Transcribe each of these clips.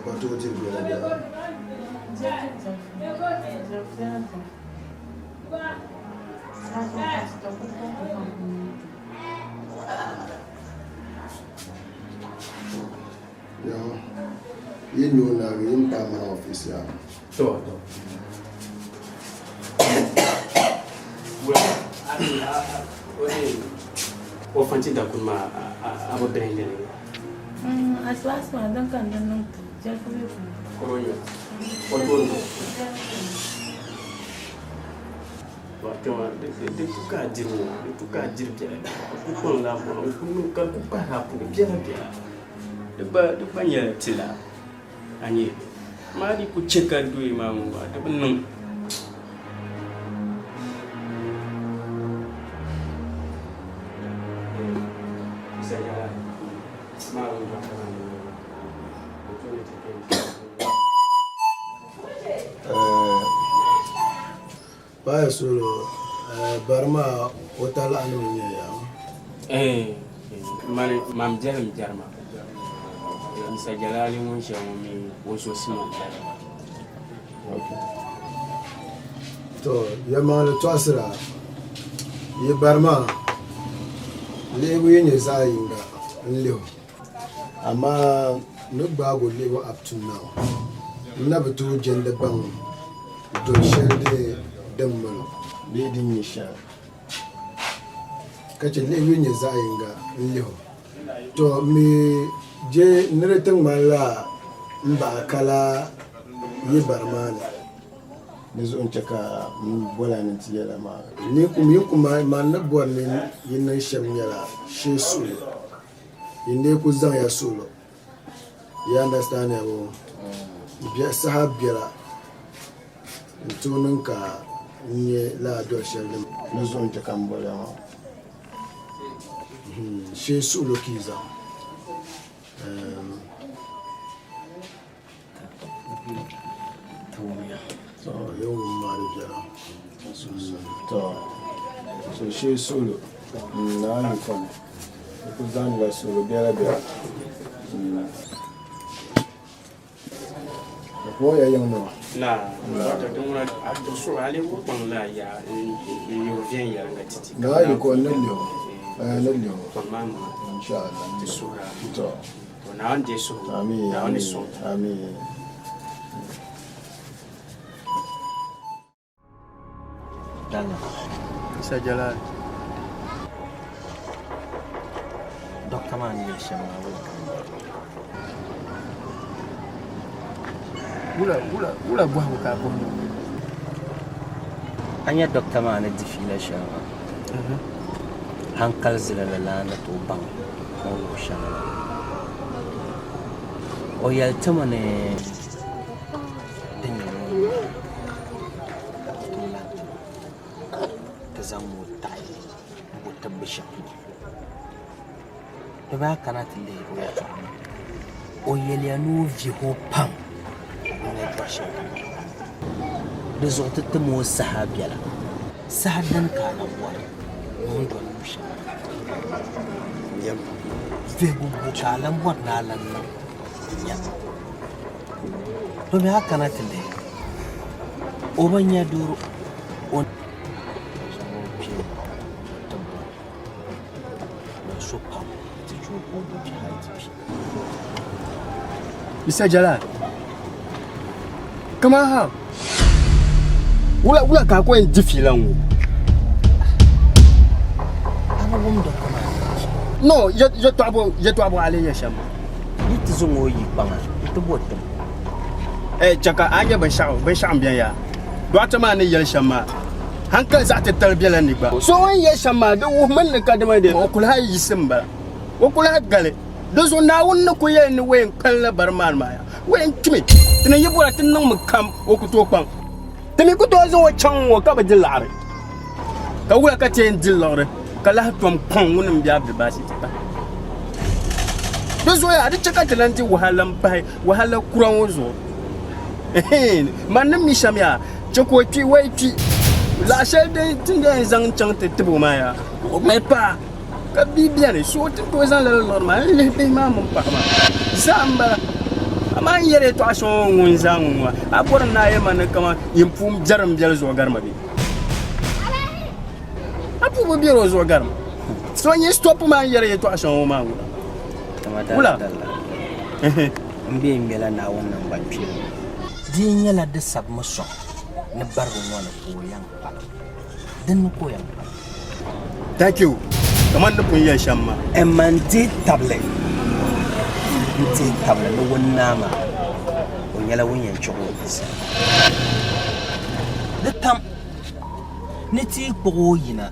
ka tooi diri biɛla biɛla. Yaha, yi ni o naagi yi ni paai mana ofiisi yaa. To, to. O fanti dakuni maa a bi bihi lini. A class maa din ka n di niŋ ti jɛlifu mi puuni. Koro nyɛ o tooni. Kpɛma di tu ka a diri ŋɔ di tu ka a diri biɛla biɛla a ku kpaŋla a maŋa n ku niŋ ka ku kpahiri a puli biɛla biɛla di gba di gba nyɛla tila a nyɛ amaa di ku chɛ ka doya maa ŋɔ maa di bi niŋ. Paaya suhuri bari maa o talahi nim n nyɛ ya? Mani man biɛlim biɛri ma Mr. Jalali ŋun ʒiya ŋɔ mi o zo Simon bala. To yɛlimaŋli tɔɣisira yi bari maa lihibu yi nyɛ zaɣ yinga n-lihi o amaa ni gbaag o lihibu up to now n na bi tooi jɛndi baŋ dol shɛli dee din mali o bee din nyɛ shɛli ka chɛ lihibu yi nyɛ zaɣ yinga n-lihi o. To mi je ni di ti ŋmanila m baɣa kala yi bari maa ni. Di zuɣu n-chɛ ka m boli a ni nti yɛl a maa. Yi ku man ni bɔri ni yi niŋ shɛm nyɛla shee suɣilo. Yi ni ku zaŋya suɣilo. You understand ya bɔ? Saha biɛla n-tooi niŋ ka n nya lala doli shɛli din. Di zuɣu n-chɛ ka m boli ya maa. Shee suɣilo ka yi zaŋ. To yɛn wum maa di viɛla. To so shee suɣilo naa yi kɔni di ku zaŋdila suɣilo biɛla biɛla. Di puhi ya yiŋ nima. Na wato din ŋuna a so a lee ku kpaŋ la ya n nyɛ viɛnyɛliŋga titi. Naa yi kɔni ni lihi o ni lihi o. Kpaŋ maa maŋa. Inshallah. Ti suhira. To. To Naawuni deei suhigu. Amiin. Naawuni sɔŋ. Amiin. Isa Jalal. Dɔkta maa ni yɛli shɛm maa wula ka n bɔri? Wula wula wula bɔhigu ka a bɔhi ma? A nya dɔkta maa ni di fiila shɛli maa? Hankali zilili lana ni tooi baŋ o ni wuhi shɛm la. O yɛli ti mi ni din nyɛ ŋun maa ti tooi lahi ti ti zaŋ o taɣi m-bo tibbu shɛm. Di daa kana ti lihi o yɛtɔɣa maa, o yɛliya ni o vihi o pam o ni yɛtɔɣ shɛli kam maa. Di zuɣu ti tim o saha biɛla. Saha dini ka a na bɔri ni o ni doli luɣ shɛli maa? Vihigu bo ka a lan bɔri ni a lan niŋ nya? Domi a kana ti lihi, o bi nya doro o zaŋ o kpee tibbu ni so pam ti chɛ o ka o do kpe hali ti kpi. Mr. Jalal, kaman ha, wula wula ka a ku yɛn di fiila ŋɔ? A bi wum doctor maa ni yɛli shɛm? No, yɛtɔɣa bɔ yɛtɔɣa bɔ a lee yɛli shɛm maa? Yi ti zaŋ o yi kpaŋa nti bo tim. Eh, chɛ ka a nya binshɛɣu, binshɛɣu m-beni yaa. Dɔɣita maa ni yɛli shɛm maa, hankali zaɣ titali bela ni gba. So o ni yɛli shɛm maa, di wuhimi ni kadama de o kul hal yiɣisi m-bala, o kul hal gali. Di zuɣu Naawuni ni kul yɛli ni o yɛn kpalinla bari maan maa yaa, o yɛn kpimi. Ti ni yi bɔra ti niŋmi kam, o ku tooi kpaŋ. Ti mi ku tooi zaŋ o chaŋ ŋ-ŋɔ ka bi di liɣiri. Ka wula ka ti yɛn di liɣiri ka lahi tom kpaŋ ŋuni m-be Abdulbasi ti pahi? Di zuɣu yaa, di chɛ ka ti lan di wahala m-pahi wahala kura ŋɔ zuɣu. Ɛhɛin, man ni mi shɛm yaa, chɛ ka o kpi, o yi kpi, laɣ shɛli din ti ni yɛn zaŋ chaŋ ti tib o maa yaa, o mali paai ka bia beni, so ti ni tooi zaŋ lala liɣiri maa n-lihi bihi maa mini paɣa maa zaa m-bala. Amaa n yɛli yɛtɔɣa shɛŋa ŋɔ ŋun zaa ŋun ŋɔ, a bɔri ni a yɛli ma ni kaman yin puu biɛri m-biɛli zuɣu gari ma bee? A puu bi biɛri o zuɣu gari ma. So n-yi stop ma n yɛri yɛtɔɣa shɛŋa ŋɔ maa ŋuna. Wula? M be ŋmɛla Naawuni naŋgbankpeeni. Di yi nyɛla di sabimi sɔŋ ni barigu ŋɔ ni ka o yɛn kpalim, din ni ka o yɛn kpalim. Thank you. Kaman ni pun yɛli shɛm maa. M ma n-dihi tabili, n-dihi tabili ni ŋun naa maa, o nyɛla ŋun yɛn chuɣi o bia sani. Di tam ni ti yi kpuɣi o yina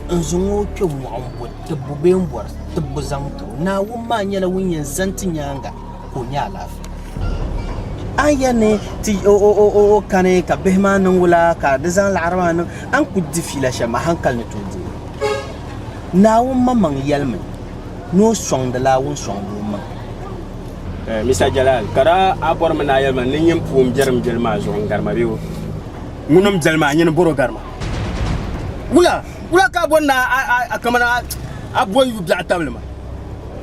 n-zaŋ o kpe mɔɣu m-bo tibbu bee m-bɔri tibbu zaŋ ti o, Naawuni maa nyɛla ŋun yɛn zani ti nyaaŋa ka o nya alaafee. A ni yɛli ni ti o kani ka bihi maa niŋ wula ka di zaŋ laɣiri maa niŋ, a ni ku di fiila shɛm maa hankali ni tooi di li. Naawuni maŋmaŋ yɛlimi ni o sɔŋdila ŋun sɔŋdi o maŋa. Mista Jalal, ka daa a bɔrimi ni a yɛli ma ni nyin puun biɛrim biɛli maa zuɣu n-gari ma bee o? Ŋuni m-biɛli maa, nyini bɔr o gari ma. Wula, wula ka a bɔri ni a kamani a bo n yu biɛɣu tabili ma?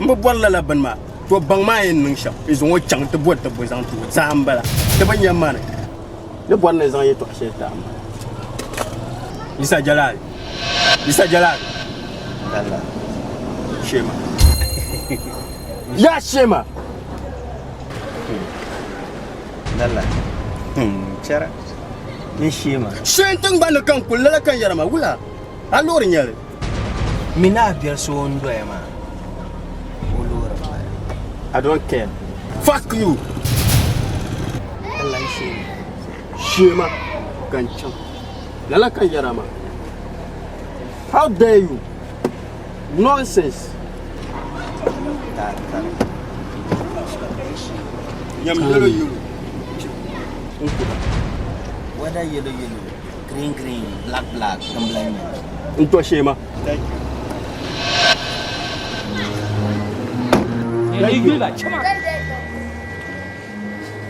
M bi bɔri lala bini maa. To baŋ maa yɛn niŋ shɛm, n zaŋ o chaŋ ti bɔri tibbu zaŋ ti o zaa m-bala. Ti bi nya mani ni bɔri ni zaŋ yɛtɔɣ shɛli ti a m-bala. Yisa Jalal, Yisa Jalal. Dalla. Shema. Ya Shema. Dalla. Chɛra. N Shema. Shee tiŋgbani ni ka n kuli lala ka n yɛra maa, wula? A loori n-nyɛ li? Mi ni a biɛri so o ni doya maa, o loori m-bala. I don't care. Fuck you! Allah n sheema. Sheema ka n chaŋ. Lala ka n yɛra maa. How dare you? Nonsense! Nyam yellow yellow. N kuda. Whether yellow yellow, green green, black black, din bila nyɛ. N tɔ sheema.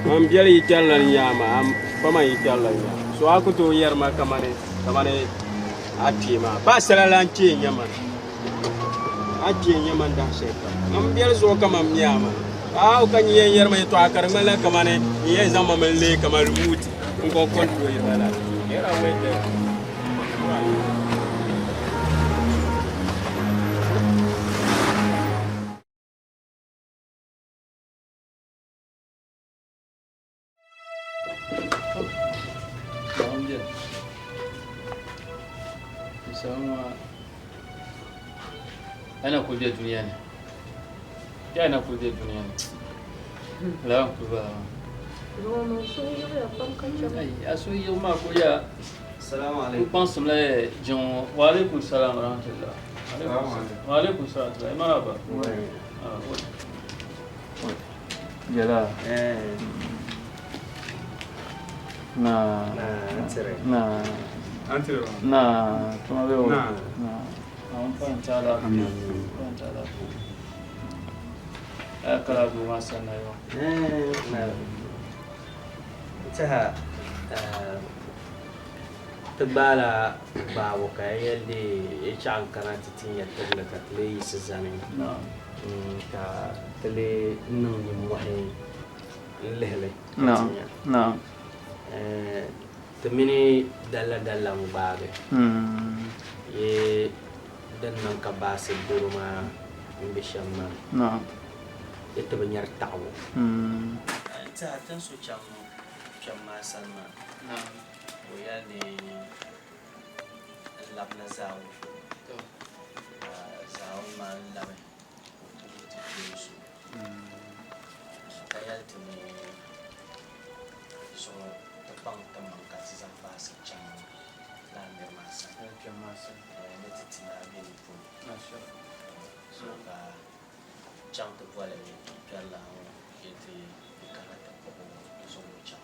N biɛli yi kpɛrila n nyaama, pa man yi kpɛrila n nyaama. So a ku tooi yɛri ma kamani kamani a kpee maa. Pa sala lan kpee n-nyɛ man. A kpee n-nyɛ man dahin shɛli kam. M biɛli zuɣu kaman mi a maa. Aw ka nyin yɛn yɛri ma yɛtɔɣa ka di ŋmanila kamani n yɛn zaŋ ma mi n-leei kaman remote n-kɔŋ control ya la. Get away there. Ana kuli bɛ duniya ni ya na kuli bɛ duniya ni lala n kuli bala maa a suhu yiɣi maa kuli ya n kpaŋsim la jiŋ ŋɔ wa alaikum salam wa rahmatullah wa alaikum salam maraba Jɛla. Na. Na. Na. Tuma bɛ o. Na. An pa n taala. Pa n taala. Aya kala duu maa sanna yo. Tiha ti gbaala gbaabu ka ya yɛli dee ya chaɣ n-kana ti ti nya tibili ka ti lee yiɣisi zani ka ti lee niŋ nimmɔhi n-lihi li ka ti nya. Ti mini Dalla Dalla n-gbaagi yi din niŋ ka baasi doro maa m-be shɛm maa, yi ti bi nyari taɣibu. N-tɛha ti ni so chaŋ kpɛm maa sani maa. Ka o yɛli ni n labina zaawuni, ka zaawuni maa n labi ka o ti ti kpe so, ka yɛli ti ni zuŋɔ ti kpaŋ ti maŋ ka ti zaŋ baasi chaŋ lala niri maa sani ni ti ti naai be di puuni. So ka chaŋ ti boli kpɛrilana ŋɔ yɛli ti kana ti kpuɣi o n-zaŋ o chaŋ.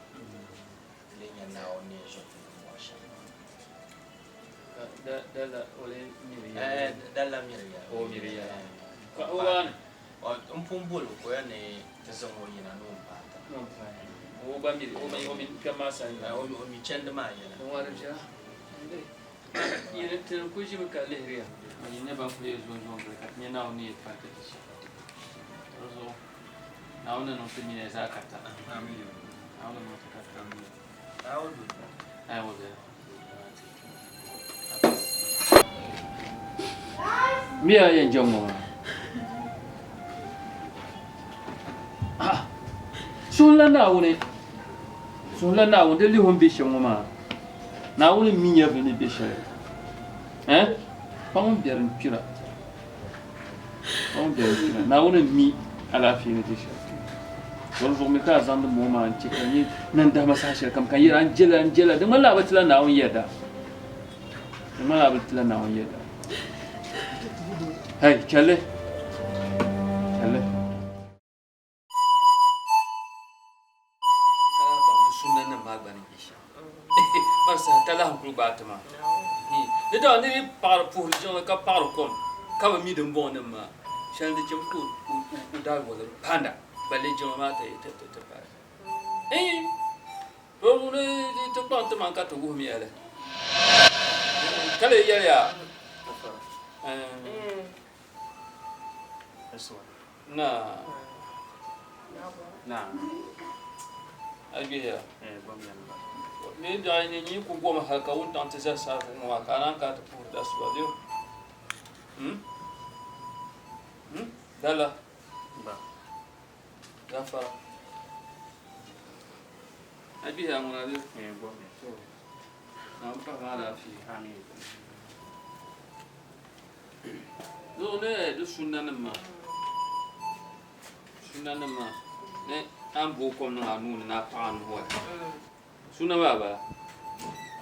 Ti lee nya Naawuni ni yɛn zo ti nimmɔhi shɛm. Ka dalla o lee miri ya? Ɛɛ, dalla miri ya. O miri ya. Ka o waani? M pun bol o ka o yɛli ni ti zaŋ o yina ni o ni paai ti. Ni o paai. O gba miri, o mi, o mi kpɛm maa sani. Ɛɛ, o mi chandi maa yɛla. O ŋari viɛla. Yi ti kul ʒimi ka lihiri ya. Yi nyɛ ban kul yɛn zo n-zo n-gili ka ti nya Naawuni ni yɛn paai ti ti shɛm. Di zuɣu. Naawuni ni niŋ ti mini ya zaa karita. Naawuni ni niŋ ti karita. Aiwa bɛ. Miya yɛn jɛm ŋɔ maa. Ah! Suhula Naawuni. Suhula Naawuni di lihi o ni be shɛm ŋɔ maa. Naawuni mi nyɛvili ni be shɛli. Eh? Pa ŋun biɛri n-kpira. Pa ŋun biɛri n-kpira. Naawuni mi alaafee ni be shɛli. To di zuɣu mi ka a zaŋdi moo maa n-che ka di nyɛ nandahima saha shɛli kam ka n yɛra n jela n jela di ŋmanila a bi tila Naawuni yɛda. Di ŋmanila a bi tila Naawuni yɛda. Hey, chɛli. Chɛli. Ka lahi baŋ di sunnanim maa gba ni nyɛ shɛm. Mani saha talahi n-kuli gbaai ti maa. Ni dama ni yi paɣiri puhiri jiŋli ka paɣiri kom ka bi mi dimbɔŋɔnim maa shɛli di chɛmi ka o daaliwoliri paanda balle jiŋli maa ti paai. To ni ti kpaŋ ti maŋ ka ti wuhimiya li. Ka lee yɛliya, Naa, a gbihiya. Bɛ yi biɛɣu ni yi ku gom hal ka wuntaŋ ti zali saa zuɣu ŋɔ maa, ka a naan kana ti puhiri di asiba bee? Dala. Gafara. A gbihiya ŋuna bee? To, Naawuni paɣi ma alaafee. Zuɣu ni di sunnanim maa sunnanim maa ni a ni booi kom niŋ a nuu ni ni a paɣi a nuhi sunna maa bala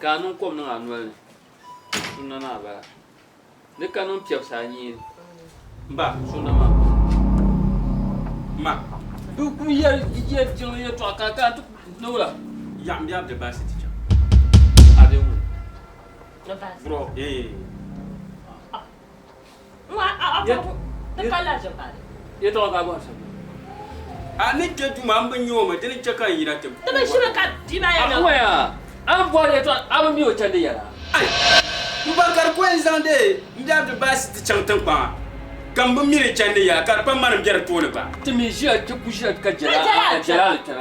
ka a niŋ kom niŋ a noli ni sunna maa bala ni ka niŋ piɛbisi a nyee ni Ba sunna maa ma bi ku yɛri yɛri jiŋli yɛltɔɣa ka ka ti niŋla yaɣim biɛri di baasi ti chaŋ a bɛ ŋuni Bro, eh. Yɛltɔɣa ka a bɔhiri shɛm. A ni kpe duu maa m bi nya o mi, di ni chɛ ka n yina ti A ŋɔ yaa, a ni bɔhiri yɛltɔɣa a bi mi o chandi yɛla. Ai! M ba ka di ko yɛn zaŋdi m biɛri di baasi ti chaŋ tiŋkpaŋa ka m bi mi di chandi yɛla ka di pa mani m biɛri tooni gba. Ti mi ʒiya ti ku ʒiya ka jɛla a jɛla a ni kpɛra.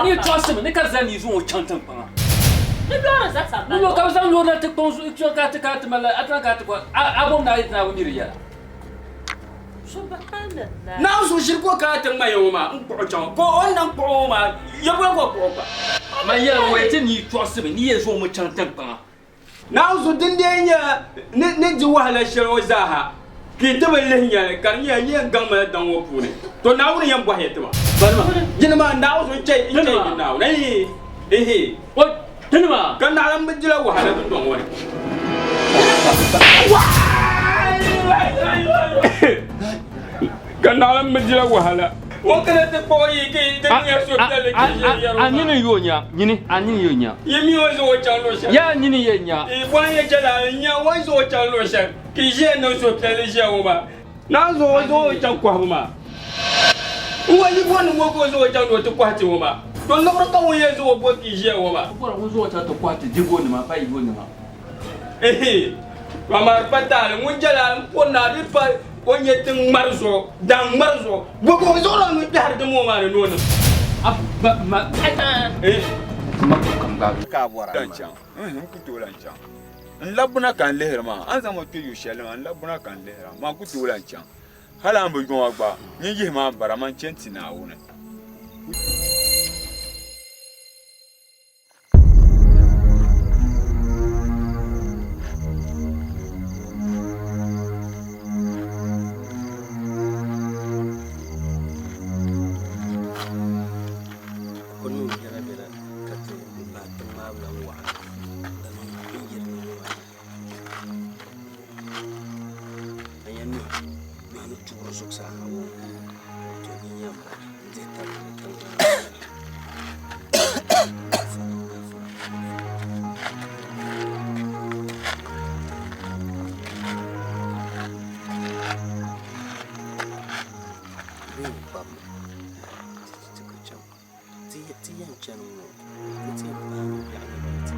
Ni ni tɔɣisimi ni ka di zaŋ ni zaŋ o chaŋ tiŋkpaŋa. Ni loori za sambani. Ni ka bɛ zaŋ loori na ti kpaŋ zuɣu kpɛŋ ka ti kana ti mali a ti ka ti kɔhi a bom ni a yi ti na bi mi di yɛla. Subhanallah. Naawuni zuɣu ʒiri ka o kana ti ŋma ya ŋɔ maa n-kpuɣi chaŋ ka o ni na kpuɣi o maa ya boli ka o kpuɣi o gba. Man yɛli ŋɔ ya ti ni yi tɔɣisimi ni yɛn zaŋ o mi chaŋ tiŋkpaŋa. Naawuni zuɣu din dee nyɛ ni ni di wahala shɛli ŋɔ zaaha ka yi ti bi lihi nya li ka di nyɛla yi yɛn gaŋ ma la daŋ ŋɔ puuni, to Naawuni yɛn bɔhi ya ti ma. Dini maa Naawuni zuɣu n-chɛ n-chɛ yi mini Naawuni. Ehe! Ehe! Dini maa. Ka naɣila m bi dila wahala dundɔŋ ŋɔ ni. Ka naɣila m bi dila wahala. O kana ti kpuɣi yi ka yi ti niŋya suhupiɛlli ka yi ʒiya yɛri o A nini yo nya, nyini, a nini yo nya. Yi mi o zaŋ o chaŋ luɣ shɛli. Ya nini yɛ nya. Yi bɔhi ya jɛla n nya o ni zaŋ o chaŋ luɣ shɛli ka yi ʒiya niŋ suhupiɛlli ʒiya ŋɔ maa. Naa zaŋ o zaŋ o chaŋ kɔhibu maa. N wa yi bɔri ni ŋɔ ka o zaŋ o chaŋ ni o ti kɔhi ti ŋɔ maa. To liɣiri ka ŋun yɛn zaŋ o bo ka yi ʒiya ŋɔ maa. O bɔri ŋun zaŋ o chaŋ ti kɔhi ti digonima pa yigonima. Ehe, amaa di pa taali ŋun jɛla n pɔri ni a di pa o nyɛ ti ŋmari zuɣu, daŋ ŋmari zuɣu, bɔ ka o zuɣu ŋun kpɛhiri dim ŋɔ maa ni ni o niŋ. A ba ma Eh. Ma ku kam gbaagi. Ka a bɔra Lan chaŋ, n ku tooi lan chaŋ. N labbuna ka n lihiri maa, a ni zaŋ ma kpe yu shɛli maa, n labbuna ka n lihira, maa ku tooi lan chaŋ. Hal a ni bi yɔŋ a gba, nyin yihi ma m bara, man chɛ n-ti Naawuni. Ku niŋ biɛla biɛla ka ti baai tiŋ maa bi lan waɣa n yirina ŋɔ maa ni. A nya nuhi nuhi ni tuɣiri zuɣusaa ha ŋɔ to di nyɛ m dihi tabili ni tiŋgbani maa ni. Bee n-kpabi ma ti ku chaŋ. Ti yɛn chani ŋɔ ti ti yɛn paai biɛɣu ni bee ti.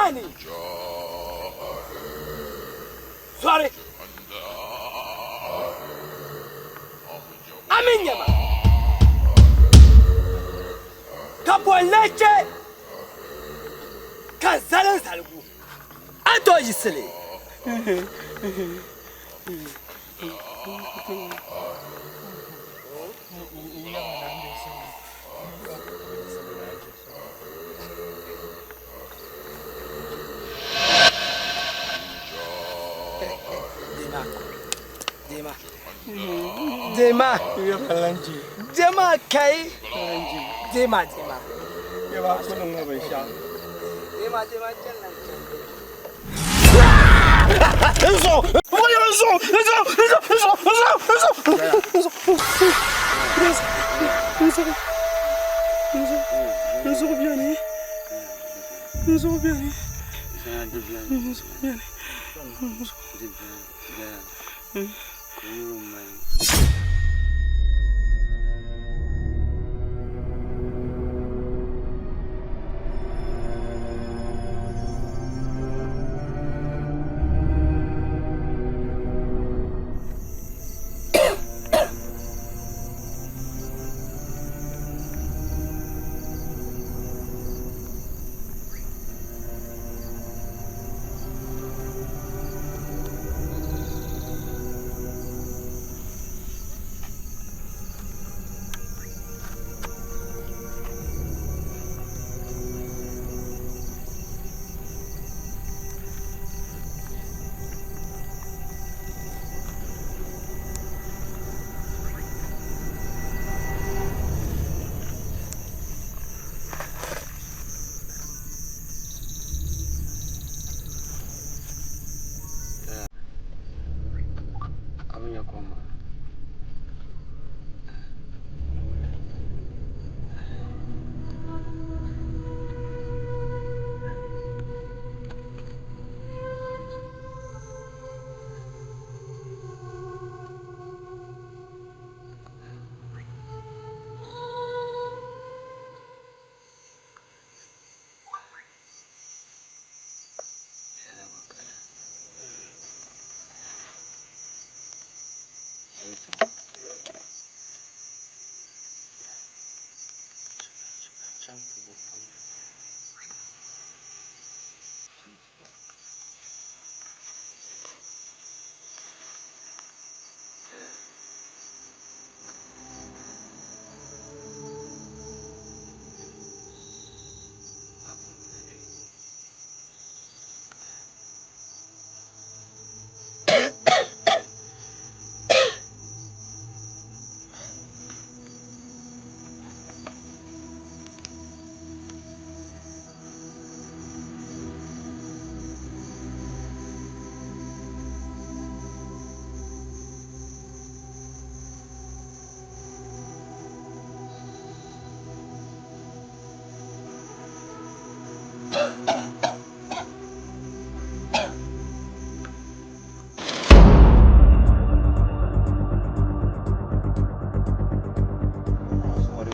Biɛni. Zɔri. A mi nya ma. Ka bɔ n-lee chɛ ka n zali n zaligu? A ni tooi yiɣisi li? Dema. Dema. Dema kai. Dema dema. Dema dema N zuɣu beni. N zuɣu beni. N zuɣu beni. N zuɣu.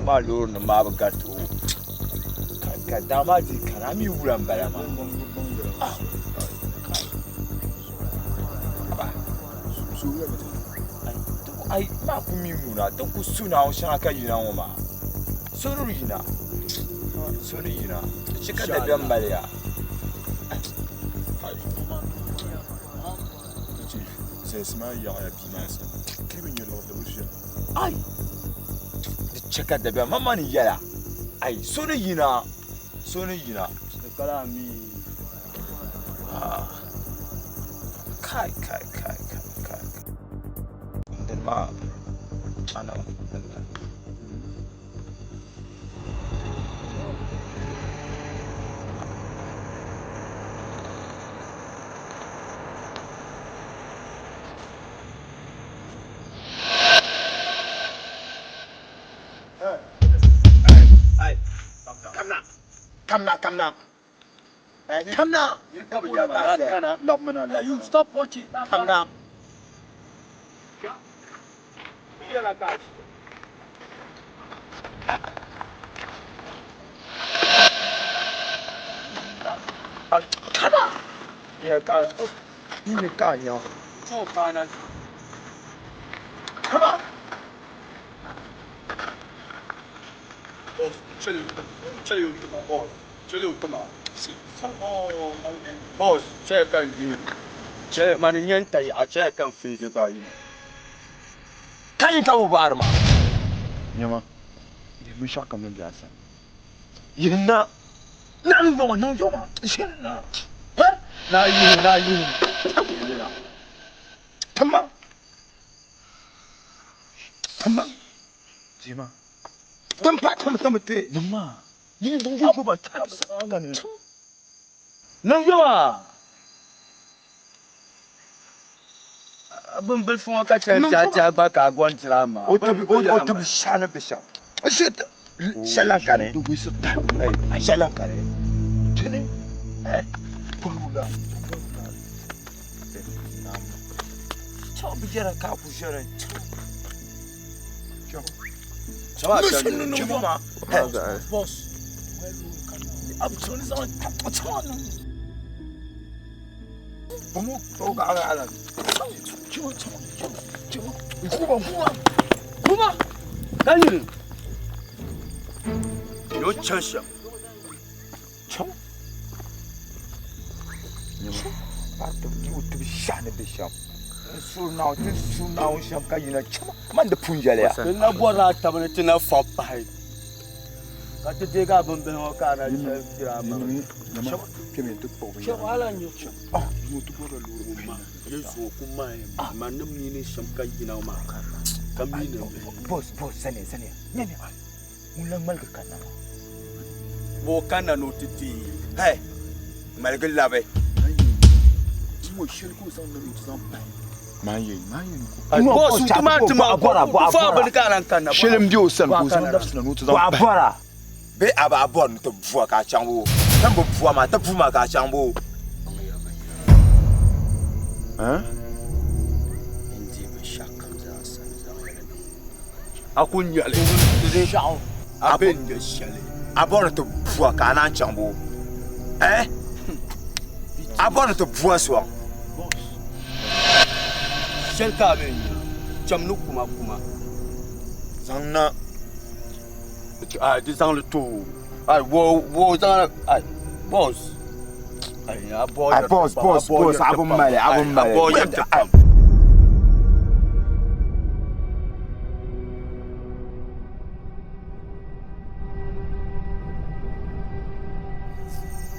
Maa loori nim maa bi gariti o ka daa maa dii kana a mi wula n bala maa ai maa ku mi ŋuna din ku su naawuni shɛŋa ka yina ŋɔ maa so ni yina so ni yina di chɛ ka dabiɛm mali ya ai di chɛ ka dabiɛm mama ni yɛla ai so ni yina so ni yina kai kai kai kai kai din maa ana Come now, come now. Come now. You stop watching. Come now. Ya ka ni ka nya. To paana. Come on. Boss, chɛ ka n yi. Chɛ mani nyɛ n tayiɣa chɛ ka n feegi ka yi. Ka yi ka bi baari maa. Nyama, di binshɛɣu kam ni be a sani. Yihi na. Naɣ yɔma, niŋ yɔma. Ʒini na. Na yihi, na yihi. Tima. Tima. Tima. Tim pa tim tim ti. Nima. Yi yi ko ba ta ka ni. Niŋ yɔma. Bin bilifu ŋɔ ka chɛ tiɛhi tiɛhi gba ka a gɔn dira a maa. O tibi shɛɣu ni bɛ shɛm. Shɛli lan kani. Shɛli lan kani. Tini. Pulula. Chaw bi jɛra ka a ku ʒɛra. Chaw. Boss. Kuma. Ka yini. Yo chan shɛm. Chaw. Ba tibi o tibi shɛhi ni bɛ shɛm. N suri naawuni ti suri naawuni shɛm ka yina chama man di pun yɛliya. Ti na bɔrila a taba ni ti na fa pahi ka ti deegi a bimbihi ŋɔ ka a na chɛ tiri a maŋa. Boss, boss, zani, zani. Nyami, ŋun lan ŋmaligi kanna maa. Bo kanna ni o ti deei. Hey, ŋmaligi labi. Boss, ti maa ti maa fa bini ka a lan kanna. Shɛli m-be o sani ka o zaŋ labisina ni o ti zaŋ pahi. Bee a ba bɔri ni ti bua ka a chaŋ boo? Ti ni bi bua maa, ti bu maa ka a chaŋ boo? A ku nya li. A be nya shɛli. A bɔri ni ti bua ka a naan chaŋ boo? A bɔri ni ti bua sɔŋ? Shɛli ka a bɛ nya, cham ni kuma kuma. Zaŋ na. Ai, di zaŋ li ti o. Ai, wo, wo zaŋ ai, boss. Ai, a bɔ Ai, boss, boss, boss, a bi mali, a bi mali. A bɔ yɛriti pam.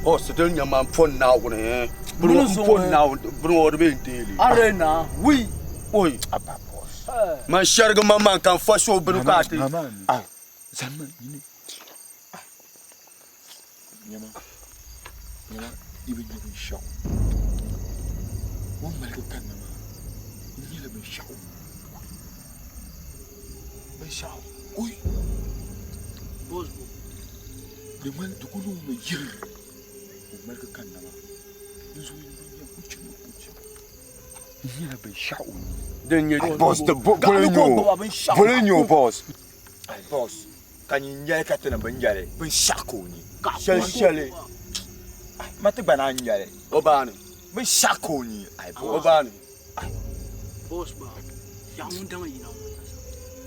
Boss, di nya ma m-pɔn Naawuni, bini ŋɔ m-pɔn Naawuni, bini ŋɔ di bee n-deei li. Arena, wi, oi. Abba, boss. Man shɛrigi ma man ka n fa so bini ka a ti. Mama, ai, zanima nyini. Ai, nyama, nyama, yi bi nya binshɛɣu. O ni ŋmaligi kanna maa, n nyala binshɛɣu. Binshɛɣu, oi. Boss bo. Di ŋmani di ku niŋmi yiri o ŋmaligi kanna maa. Di zuɣu yi bi nya o chani o chani. N nyɛla binshɛɣu. Din nyɛ Boss, di boli n-nyɛ o. Boli n-nyɛ o, boss. Ai, boss, ka nyin nyɛli ka ti ni bi nyɛli binshɛɣu ka o ni. Shɛli shɛli. Ai, ma ti gba naan nyɛli. O baani. Binshɛɣu ka o ni. Ai, boss. O baani. Boss ba, yaɣa ŋun daŋ yina ŋɔ.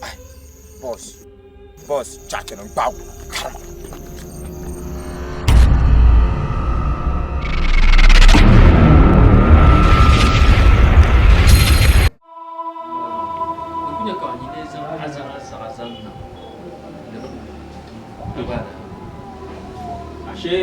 Ai, boss, boss, chaɣ ti ni gbaag o karima. N ku nya ka yi lee zaŋ a zaŋ a zaɣa zaŋ niŋ di ba daa. Ashe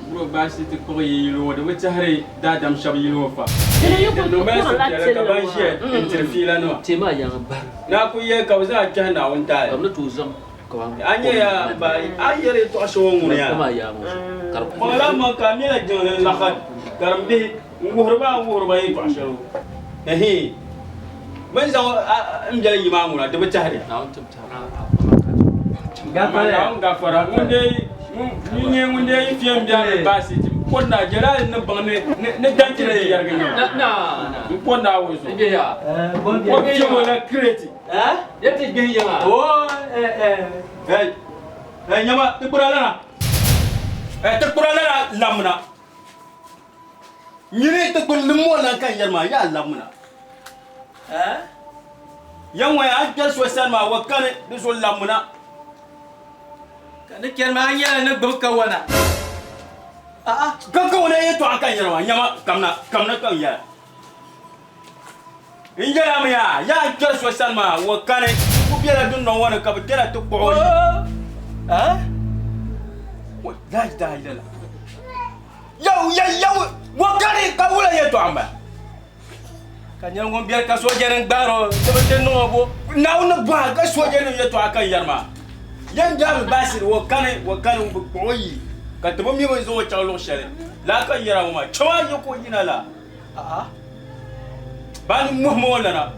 guro baasi ti kpuɣi yi yili ŋɔ di bi tɛhiri daadam shɛba yili ŋɔ fa. Dini yi kuli Di mali kurila suhupiɛlli ka tili ban ŋɔ. ʒiya n-diri fiila nima. Teemi a yaŋa bari. Naa ku yɛli ka bɛ zaa kpɛhi Naawuni taali. Ka bɛ ni tooi zaŋ ka ba A nya ya ba a yɛli yɛtɔɣ shɛŋa ŋuni ya. Kama a yaŋa ŋɔ zuɣu ka di Kpaŋ la maŋ ka a mɛla jiŋli n-laɣi karimbihi n-wuhiri ba n-wuhiri ba yɛtɔɣ shɛli ŋɔ. Ɛhii. Bɛ ni zaŋ a m biɛli yi maa ŋuna di bi tɛhiri ya. Naawuni tim tɛhiri a kpaŋ ka Naawuni gafara ŋun dee ŋun nyɛ ŋun dee yi fiɛm biɛri ni baasi ti pɔri naa Jalali ni baŋ ni ni danchiri ni yɛrigi nyɛ Na na na. n pɔri Naawuni zuɣu. N bɛ ya. N pɔri fiɛm o la kireti. Ya ti gbihi yiŋa. Oo hey hey nyama ti kpura lana. Hey ti kpura lana lamina. Nyini ti kpini limmo lan ka n yɛri maa, yaa labimina. Ya ŋɔ ya, a ni kpɛri so sani maa, o kani, di zuɣu labimina. Ka ni chani maa, a nyɛla ni gbubi kawana. A'a, ka kawana yɛtɔɣa ka n yɛri maa, nyama, kamina, kamina ka n yɛra. N yɛla mi yaa, yaa n kpɛri so sani maa, o kani, n ku bela dundɔŋ ŋɔ ni ka bɛ kpɛra ti kpuɣi o yi. La ilaha illallah. Yaw, ya, yaw, o kani ka wula yɛtɔɣa m-bala. Ka nyɛla ŋun biɛri ka soojanim gbaar o ni bɛ ti niŋ o bo. Naawuni ni bɔhi ka soojanim yɛtɔɣa ka n yɛri maa. Yɛn daami baasiri o kani, o kani bɛ kpuɣi o yi ka ti bi mi bɛ ni zaŋ o chaŋ luɣ shɛli. Lala ka n yɛr a ŋɔ maa, cham a yi ka o yina la. A'a, Baa ni mɔhim o lana.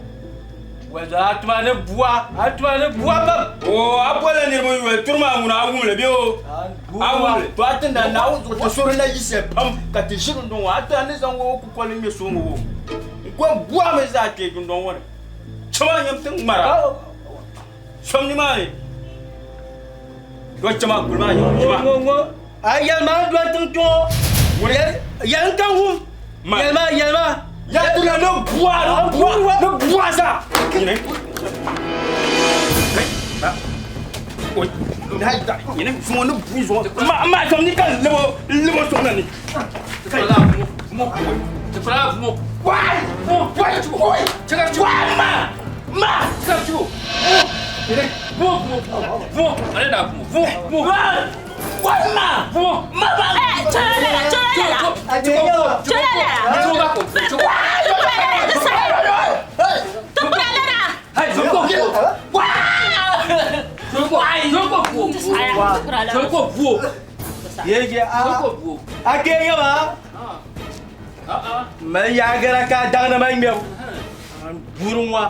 Wɛlidɔli a tuma ni bua, a tuma ni bua pam. Oo, a bolila niriba yoli, turi maa ŋuna a wum li bee o? A wum li. To a ti na Naawuni zuɣu ti suhuri na yiɣisiya pam ka ti ʒi dundɔŋ ŋɔ. A ti a ni zaŋ o kukoli ŋme so ŋɔ o n-ko bua mi zaa kpe dundɔŋ ŋɔ ni. Cham a nyam ti ŋmara som nimaani. To cham a kuli maa nyam cham a. Ŋɔ ŋɔ a yɛli ma n doli tiŋ kpe ŋɔ. Yɛli n ka wum. Yɛli ma yɛli ma. Ya ti na ni bua ni bua ni bua zaa. Nyini. Nyini zuŋɔ ni bui zuŋɔ. Ma ma tom ni ka libo libo sɔŋ na ni. Wai! Wai! Wai! Wai ma! Ma! Wai ma! Ma ba! Yege a a ke yaba mali yaagara ka daŋna ma ŋmɛbu burin wa.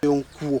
N ku o.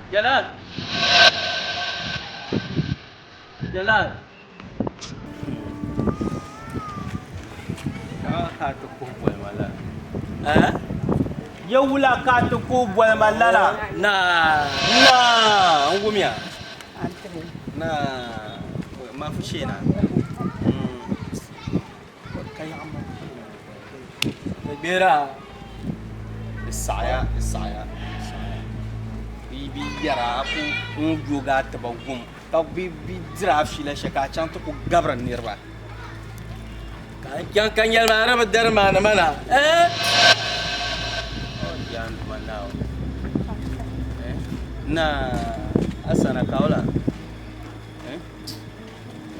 Jalal. Jalal. Ka ti kuhi boli ma lala. Eh? Ya wula ka ti kuhi boli ma lala. Na. Na, n wumiya. Na, ma fu sheena. Ka yaɣa ma Gbera. Di saɣaya, di saɣaya. Di bi yɛra ku n yogi a tiba wum ka bi diri a fiila shɛli ka a chaŋ ti ku gabiri niriba. Ka n chaŋ ka nyɛli maa di bi dari maa ni ma na. Eh? Yaan Duuma Naawuni. Na Asana Kaula.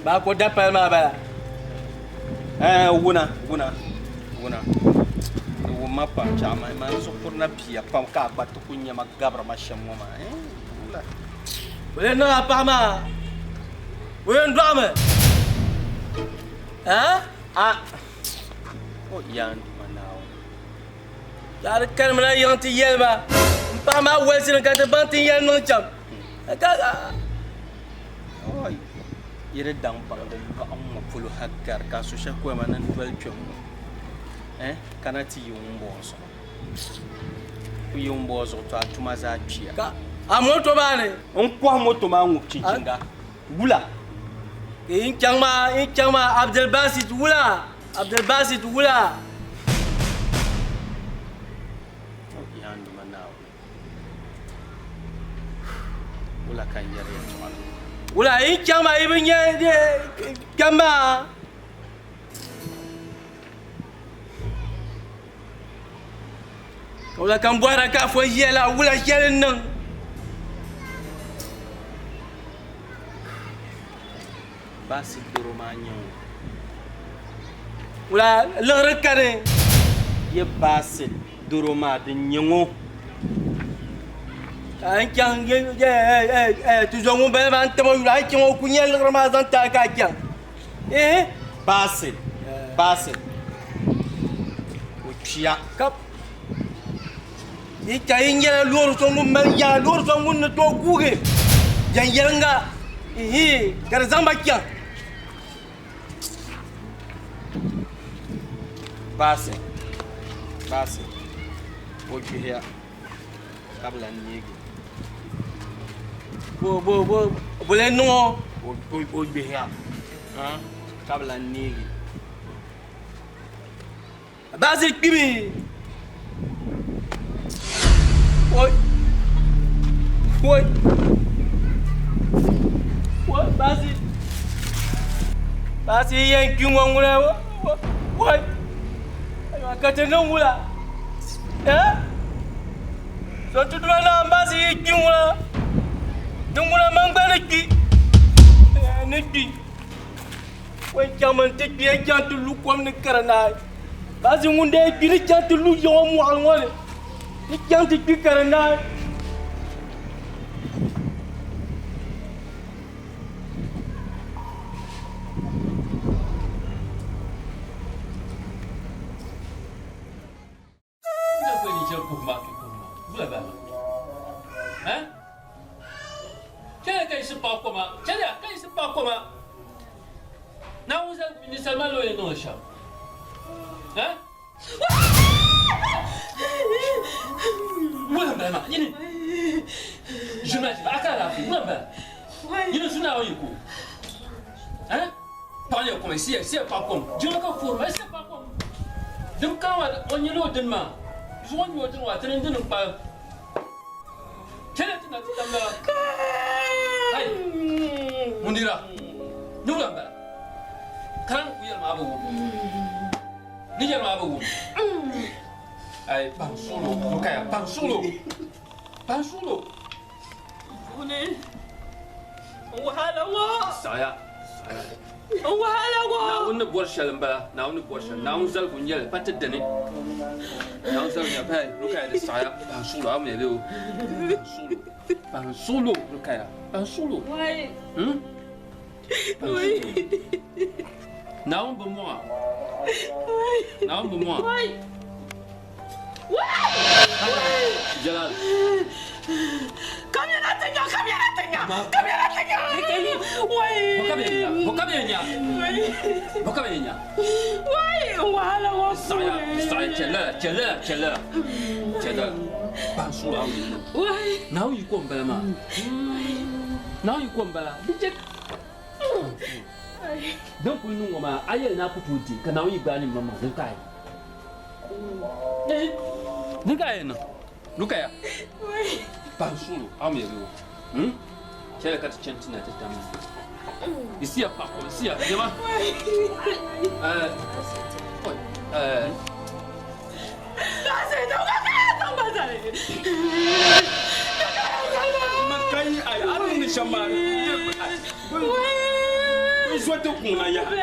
Baa ko dapali maa bala. Eh, wuna, wuna, wuna. Di wumma pam chaɣ ma, man zuɣupuri na bia pam ka a gba ti ku nya ma gabiri ma shɛm ŋɔ maa. Eh, wula. O lee niŋ a paɣa maa. O yɛn dɔɣimi? Ha? A O yaa n Duuma Naawuni. Ka di kanimina yiŋ ti yɛli ma, M paɣa maa wolisimi ka ti baŋ ti ni yɛli niŋ shɛm. Ka Oi! Yi di daŋ baŋdi lɔɣu ŋ-ŋɔ polo ha gari ka so shɛli kɔya ma ni n doli kpe ŋ-ŋɔ. Eh, kana ti yi ŋumbɔŋɔ zuɣu. Ku yi ŋumbɔŋɔ zuɣu to a tuma zaa kpiya. Ka a moto maa ni? N kɔhi moto maa ŋubi chinchinga. Wula? N chaŋ maa, n chaŋ maa, Abdulbasit wula? Abdulbasit wula? Yaa n Duuma Naawuni, wula ka n yɛri yɛtɔɣa ni? Wula n chaŋ maa, yi bi nya kpɛm maa? Ka wula ka n bɔhira ka a fo ʒiya la wula shɛli n niŋ? Baasi doro maa n-nyɛ ŋɔ. Wula liɣiri kani? Yi baasi doro maa din nyɛ ŋɔ. Ka n chaŋ ti zo ŋun bala maa n-tam o yuli a ni chaŋ o ku nya liɣiri maa zaŋ ti a ka a chaŋ. Ehe. Baasi, baasi. O kpiya. Ka yi ka yi nyɛla loori so ŋun mali yaa, loori so ŋun ni tooi guugi viɛnyɛliŋga, ihi, ka di zaŋ ba chaŋ. Baasi, baasi. O kpihiya ka bi lan neegi. Bo, bo, bo, bo lee niŋ o? O gbihiya ka bi lan neegi. Baasi kpimi. Oi. Oi. Oi, baasi. Baasi yɛn kpi ŋɔ ŋuna. Oi. Ayiwa ka ti niŋ wula. Eh? So ti duma naa baasi yi kpi ŋuna. Di ŋuna man gba ni kpi. Ni kpi. O chaŋmi nti kpi n-chaŋ ti lu kom ni kari naai. Bazi ŋun dee kpi ni chaŋ ti lu yiŋɔ mɔɣili ŋɔ ni ni chaŋ ti kpi kari naai. Naawuni ni bɔri shɛli Naawuni zaligu n-nyɛ li pa ti dini Naawuni zaligu n-nyɛ li pa Rukaya di saɣiya pahi suɣulo a mi bɛ o pahi suɣulo pahi suɣulo Rukaya pahi suɣulo hmm pahi suɣulo Naawuni bi mɔŋa Naawuni bi mɔŋa Jalal Kamiyana ti nya kamiyana ti nya kamiyana ti nya wai Bo ka bɛ yɛn nya bo ka bɛ yɛn nya wai wahala ŋɔ saɣiya saɣiya chɛlila chɛlila chɛlila chɛlila pahi suɣulo a wai Naawuni yiko n bala maa Naawuni yiko n bala di chɛ din kuli niŋ ŋɔ maa a yɛli ni a ku tooi di ka Naawuni yi gbaai ni maŋmaŋ din ka a yɛn din ka a yɛn niŋ Rukaya pahi suɣulo a mi yɛli o chɛli ka ti chani ti na ti tam isiya paɣa kom isiya nyɛma Makai ai a niŋdi shɛm maa n zo ti kuŋ na yaha.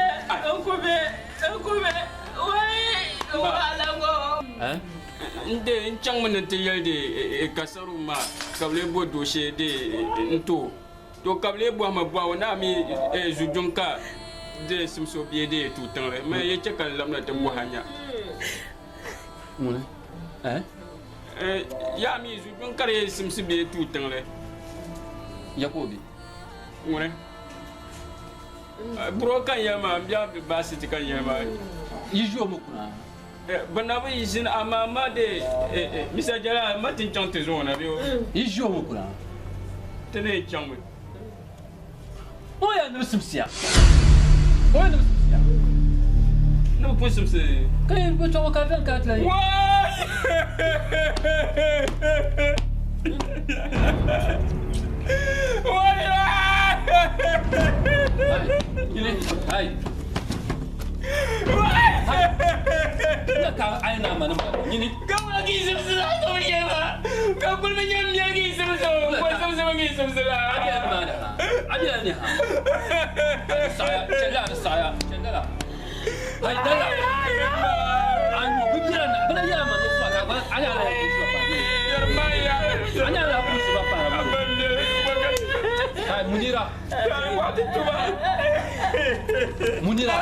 N de n chaŋmi ni ti yɛli di kasaru maa ka bɛ lee bo dooshee di n-ti o. To ka bɛ lee bɔhi ma bɔhigu ni a mi zujuŋ ka di simsi o bee di yi tuui tiŋli, man yi chɛ ka n labina ti bɔhi a nya. Ŋuni? Eh? Yaa mi zujuŋ ka di yi simsi bee tuui tiŋli. Ya ka o be? Ŋuni? Buro ka n yɛli maa, m bia baasiti ka n yɛli maa. Yi ʒi o mi kuna? Bɛ na bi ʒini amaa ma de Mr. Jalal ma ti chaŋ ti zaŋ o na bee o? Yi ʒi o mi kuna? Ti ni yɛn chaŋmi. O yɛn ni bi simsiya. O yɛn ni bi simsiya. Ni bi pun simsi. Ka yi bi chaŋ o ka viɛli ka ti lahi. Waai! Waai! Hai! Munira. Munira.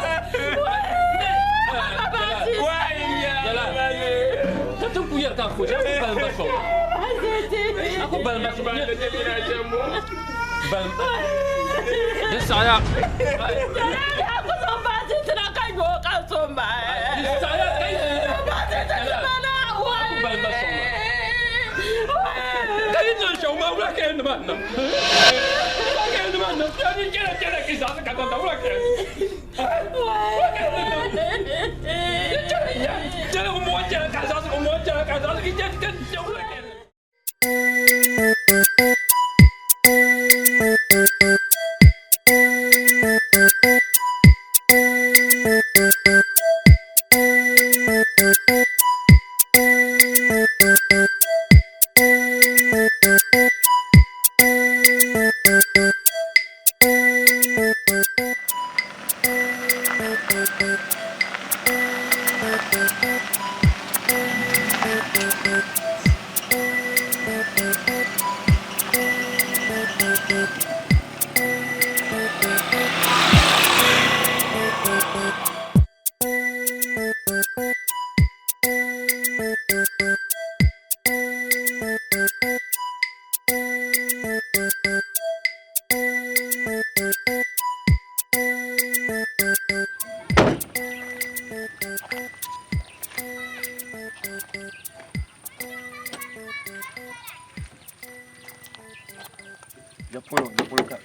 Ya polo, ya polo ka.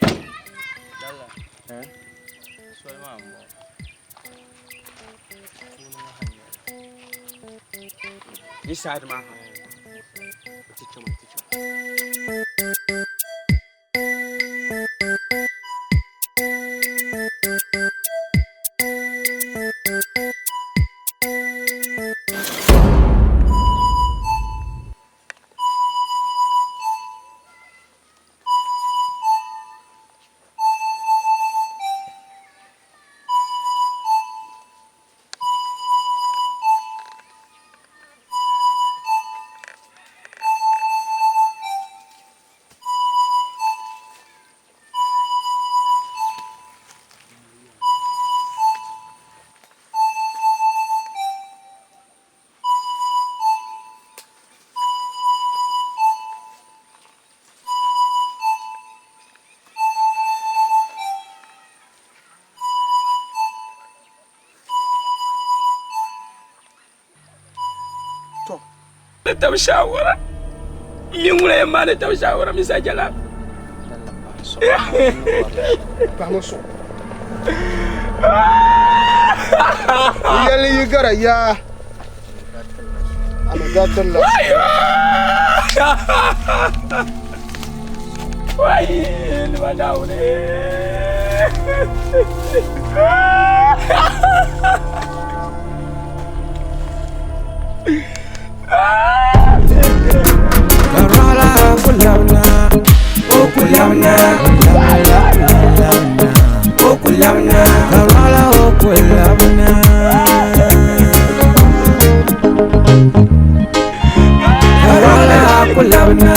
Dalla. Eh? Soli maa m-bɔŋɔ. Puuni ŋɔ ha n-nyɛ li. Yi side maa ha. Ti chama, ti chama. Ni tab shawara mi ŋuna yɛn maa ni tab shawara mi sa jala. Paɣa so. Yɛli yi gara yaa. Ama gatir la. Wai, ni ba dawo ne. Karola o kulabna, o kulabna, o kulabna, Karola o kulabna. Karola o kulabna,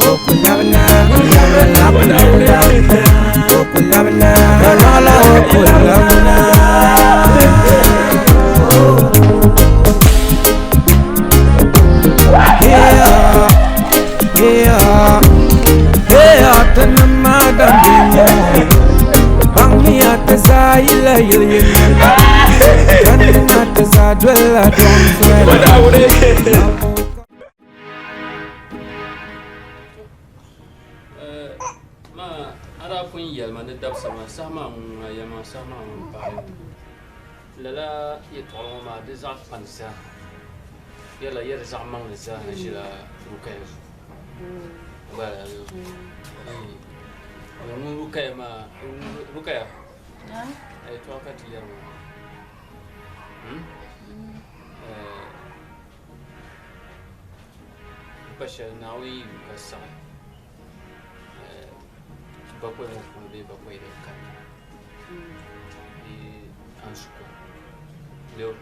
o kulabna, kulabna, kulabna. daa yila yili yini ka ni maa ti zaa dolila dɔɣim soli. Ma a daa pun yɛli ma ni dabisa maa saha maa ŋun a yɛli ma saha maa ŋun paai lala yɛtɔɣili ŋɔ maa di zaɣ kpani zaa yɛrila yɛri zaɣ maŋli zaa na ʒila Rukaya zuɣu gba ŋun Rukaya maa Rukaya a yɛtɔɣa ka ti yɛri maa pa shɛli Naawuni yi yu ka saɣi bakɔi ŋɔ puuni bee bakɔi din kanna bee a ni su kom leo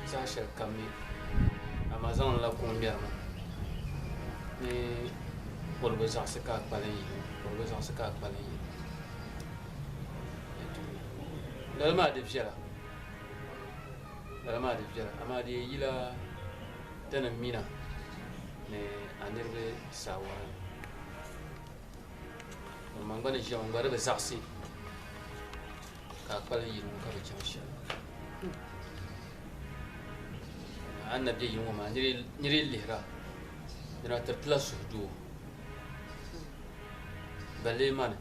saha shɛli kam mi amaa zaŋ la kuŋ ŋmɛri ma ni o bi zaɣisi ka a kpalim yi o bi zaɣisi ka a kpalim yi lala maa di viɛla Lala maa di viɛla, amaa di yi yila ti ni mina ni a niriba saawara ni. Man gba ni ʒiya ŋɔ, n gba di bi zaɣisi ka a kpalim yili ŋɔ ka bi chaŋ shɛli. A ni na be yili ŋɔ maa, nira yi lihira, dina tiritila suhudoo. Balee mani,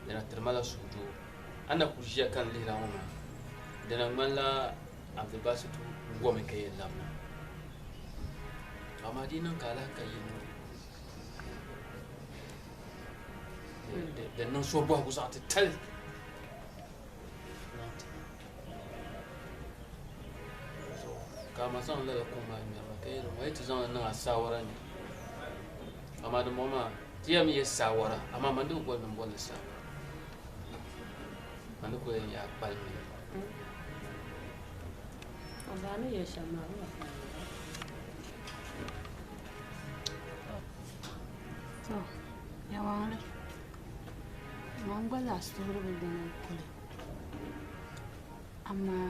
dina tiri ma la suhudoo. A ni na kuli ʒiya ka n lihira ŋɔ maa, dina ŋmanila Abdulbasitu gomi ka yɛn labina. Amaa di yi niŋ ka a lahi ka yili ŋɔ din niŋ suhubɔhigu zaɣ titali ka a ma zaŋ lala kuŋ maa ŋmɛri ma ka yɛli ma yi ti zaŋ li niŋ a saawara ni amaa dimbɔŋɔ maa ti yɛn mi yɛ saawara amaa man di bi boli ni n boli li saawara. A ni kuli yɛn yaa kpalim ni. A daa ni yɛli shɛm maa, bɛ na kpalim ba. To, yɛlimaŋli, man gba zaa suhuri bi dini n-kuli, amaa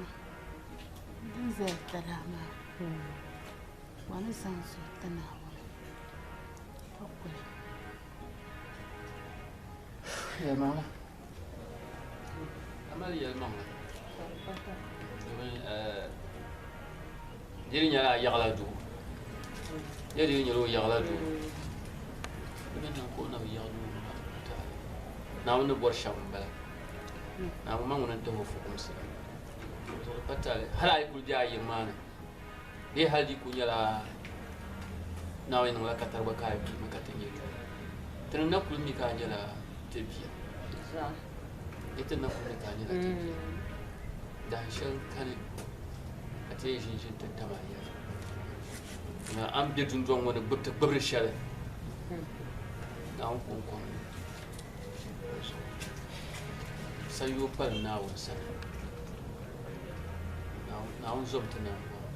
din zali talahi maa, wa ni zaŋ zuɣu ti Naawuni ka kuli. Yɛlimaŋli. A mali yɛlimaŋli. Domin di di nyɛla a yaɣila doo. Yɛ di nyɛla o yaɣila doo. Di mi niŋ ka o na bi yaɣi doo maa taali. Naawuni ni bɔri shɛm m-bala. Naawuni ma ŋuni n-tahi o fukumsi. Di pa taali. Hali a yi kuli be a yiŋ maa ni bee hali di kuli nyɛla Naawuni niŋla katari gba ka a kpimi ka ti nyɛ doo. Ti ni na kuli mi ka a nyɛla ti bia. Di ti na kuli mi ka a nyɛla ti bia. Dahin shɛli kani ka ti yɛn ʒin ʒini ti tam a yɛla. Na a ni be dundɔŋ ŋɔ ni gbubi ti gbibiri shɛli Naawuni kɔŋko ni sanyoo pali Naawuni sani. Naawuni zom ti nambɔɣu.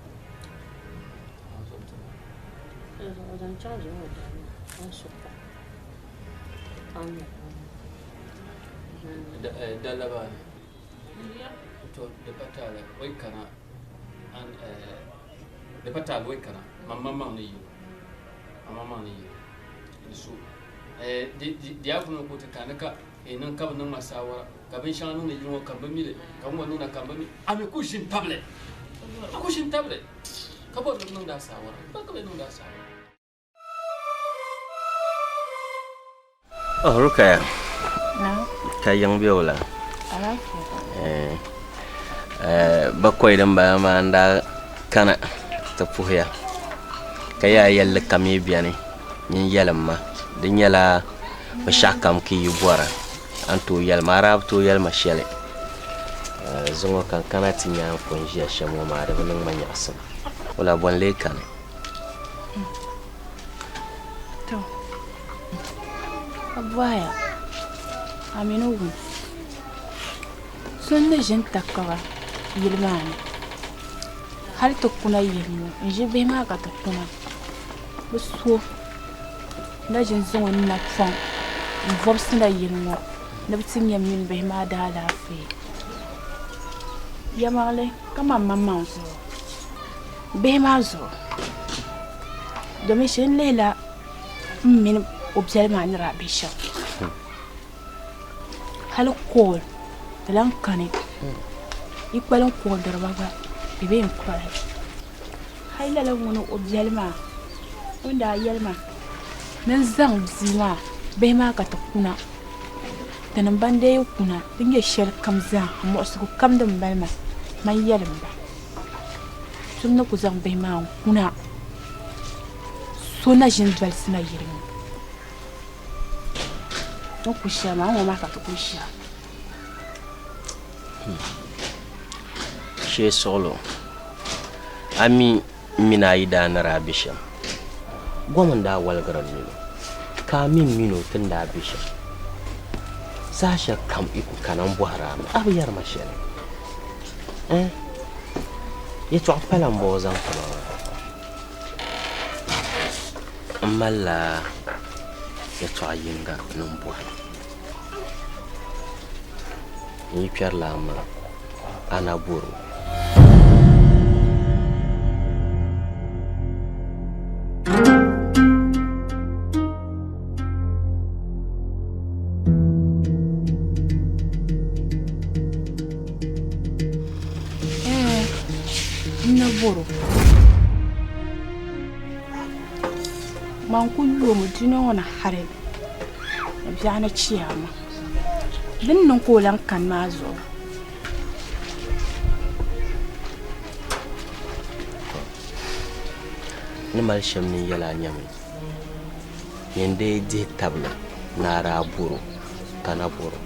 Naawuni zom ti nambɔɣu. O zaŋ chaŋ zuŋɔ daa maa, o ni su pam. Dallaba ni to di pa taali o yi kana di pa taali o yi kana man maŋmaŋ ni yi o man maŋmaŋ ni yi o di so di yaa kuli niŋ ka o ti kana ka niŋ ka bi niŋ ma saawara ka binshɛŋa niŋdi yili ŋɔ ka n bi mi li ka ŋɔ niŋda ka n bi mi a mi ku ʒini tabili a ku ʒini tabili ka bɔri ni bi niŋdi a saawara ba ka bi niŋdi a saawara. Oh, Rukaya. Ka yiŋ be o la? Eh, eh, bakɔi din bala maa n daa kana ti puhiya ka yaa yɛlli kam yi beni nyin yɛlim ma di nyɛla binshɛɣu kam ka yi bɔra a ni tooi yɛli ma a daa bi tooi yɛli ma shɛli eh, zuŋɔ ka n kana ti nya n pun ʒiya shɛm ŋɔ maa di bi niŋ ma nyaɣisim wula bɔ n-lee kani To, a bɔhaya, a mi ni wum so n-ni ʒi n-ta kaba yili maa ni hal ti kuna yili ŋɔ n-ʒi bihi maa ka ti kuna bɛ so na ʒi n-zaŋ o ni napɔŋ n-vɔbisi na yili ŋɔ ni bɛ ti nya m mini bihi maa daalaafee. Yɛlimaŋli kaman maŋmaŋ zuɣu. Bihi maa zuɣu domin shee n lihila m mini o biɛli maa ni daa be shɛm. Hali kool Ti lan kani. Yi kpalim kuɣidiriba gba, bɛ bee n-kɔri. Hal lala ŋuni o biɛli maa, o ni daa yɛli ma ni n zaŋ bia maa bihi maa ka ti kuna, tinim ban dee kuna di nyɛ shɛlikam zaa, muɣisigu kam din mali ma, man yɛlim ba. So ni ku zaŋ bihi maa n-kuna, so na ʒini dolisi ma yili ŋɔ. N ku shɛli maa, ŋ-ŋɔ maa ka ti ku ʒiya. Shee suɣulo, a mi m mini a yidaana daa be shɛm? Gom n-daa waligiri m mini o, ka a mi m mini o ti ni daa be shɛm. Saha shɛli kam yi ku kana m-bɔhiri a mi, a bi yɛri ma shɛli. Ɛɛh, yɛtɔɣ pala m-bɔŋɔ zaŋ ti ma maa. M malila yɛtɔɣ yiŋga ni m bɔhi. N yi kpɛrila a maŋa, a na bɔr o. Ɛɛ, n na bɔr o. Man ku yoomi dunia ŋɔ ni hali ni biɛɣuni chiyaama. Di ni niŋ ka o lan kani maa zuɣu. N ni mali shɛm ni n yɛl a nyami, nyin dee dihi tabili ni a daa bɔr o ka na bɔr o,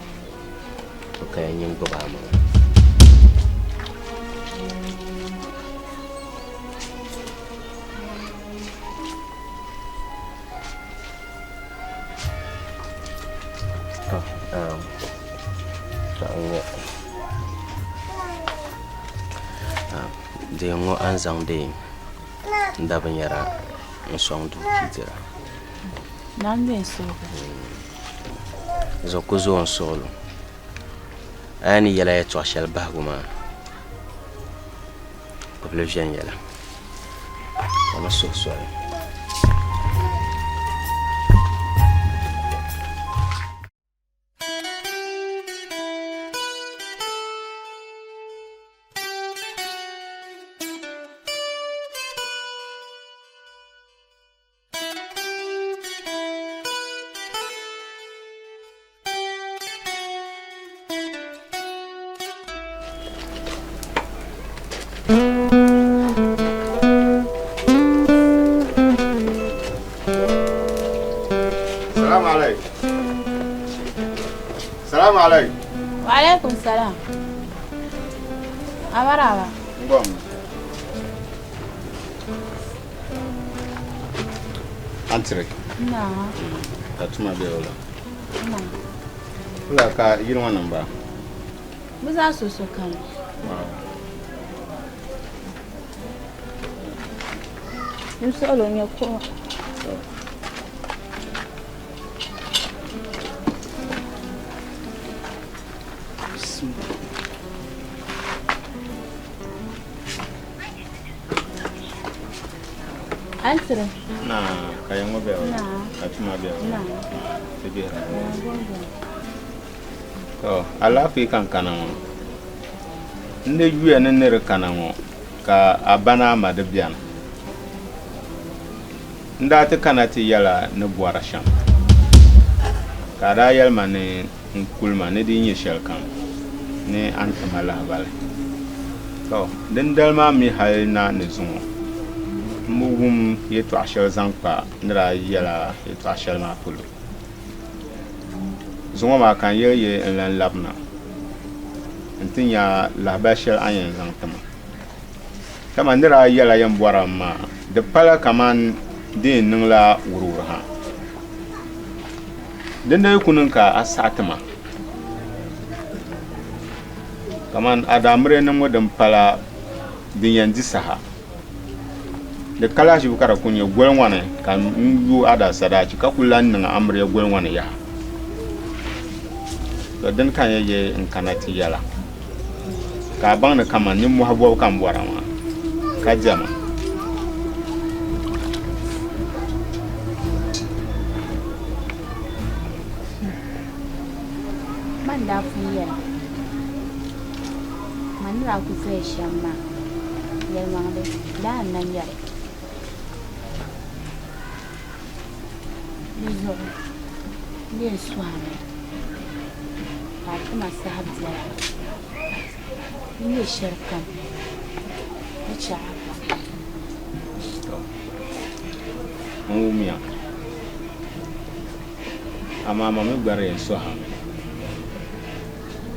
o kaya nyin gbib a maŋa. Di ŋɔ a ni zaŋdi n da binyɛra n sɔŋ duu ti dira. Zuɣu ku zooi n suɣilo. A ni yɛla yɛltɔɣa shɛli bahigu maa gbubili viɛnyɛla ka ni suhi soli. Salamu alaikum. Salamu alaikum. Wa alaikum salam. Amaraba. Ngom. Antire. Na. Ka tuma be wula. Na. Wula ka yili ŋɔ niŋ ba? Bɛ zaa so sokam. N suɣili o nyɛ kuɣu. Antire. Na ka ya ŋɔ bɛ o. Ka tuma bɛ o. Ti bihira. To alaafee ka n kana ŋɔ. N di yuya ni ni di kana ŋɔ ka a ba ni a ma di bɛni. N daa ti kana ti yɛla ni bɔri shɛm ka a daa yɛli ma ni n kuli ma ni di yi nyɛ shɛlikam ni a ni ti ma lahibali. Tɔ! Dindali maa mi hali na ni zuŋɔ, m bi wum yɛtɔɣ shɛli zaŋ kpa n ni daa yɛl a yɛtɔɣ shɛli maa polo. Zuŋɔ maa ka n yɛli yi n lan labina nti nya lahibali shɛli a ni yɛn zaŋ ti ma. Dama n ni daa yɛl a yɛn bɔri a maa, di pala kaman di yɛn niŋla wuriwuri ha. Dindali ku niŋ ka a saɣi ti ma, kaman a daa miri niŋbu din pala din yɛn di saha. Di ka lahiʒibu ka di kul nyɛ goli ŋɔ ni ka n yo a daa sadaachi ka ku lan niŋ amiliya goli ŋɔ ni yaha. Tɔ dini ka n yɛn yɛli n kana ti yɛla, ka a baŋ ni kaman nimmɔhi bɔbu ka m bɔra maa, ka diɛma. Man daa pun yɛli N ni daa kuli zaya shɛm maa, yɛlimaŋli laa n-na nyɛ li. Di zuɣu n yɛn sɔhimi ka a ti ma saha biɛla n nyɛ shɛlikam ni chɛ a baŋ. N wumya, amaa ma mi gba di yɛn sɔhi a mi,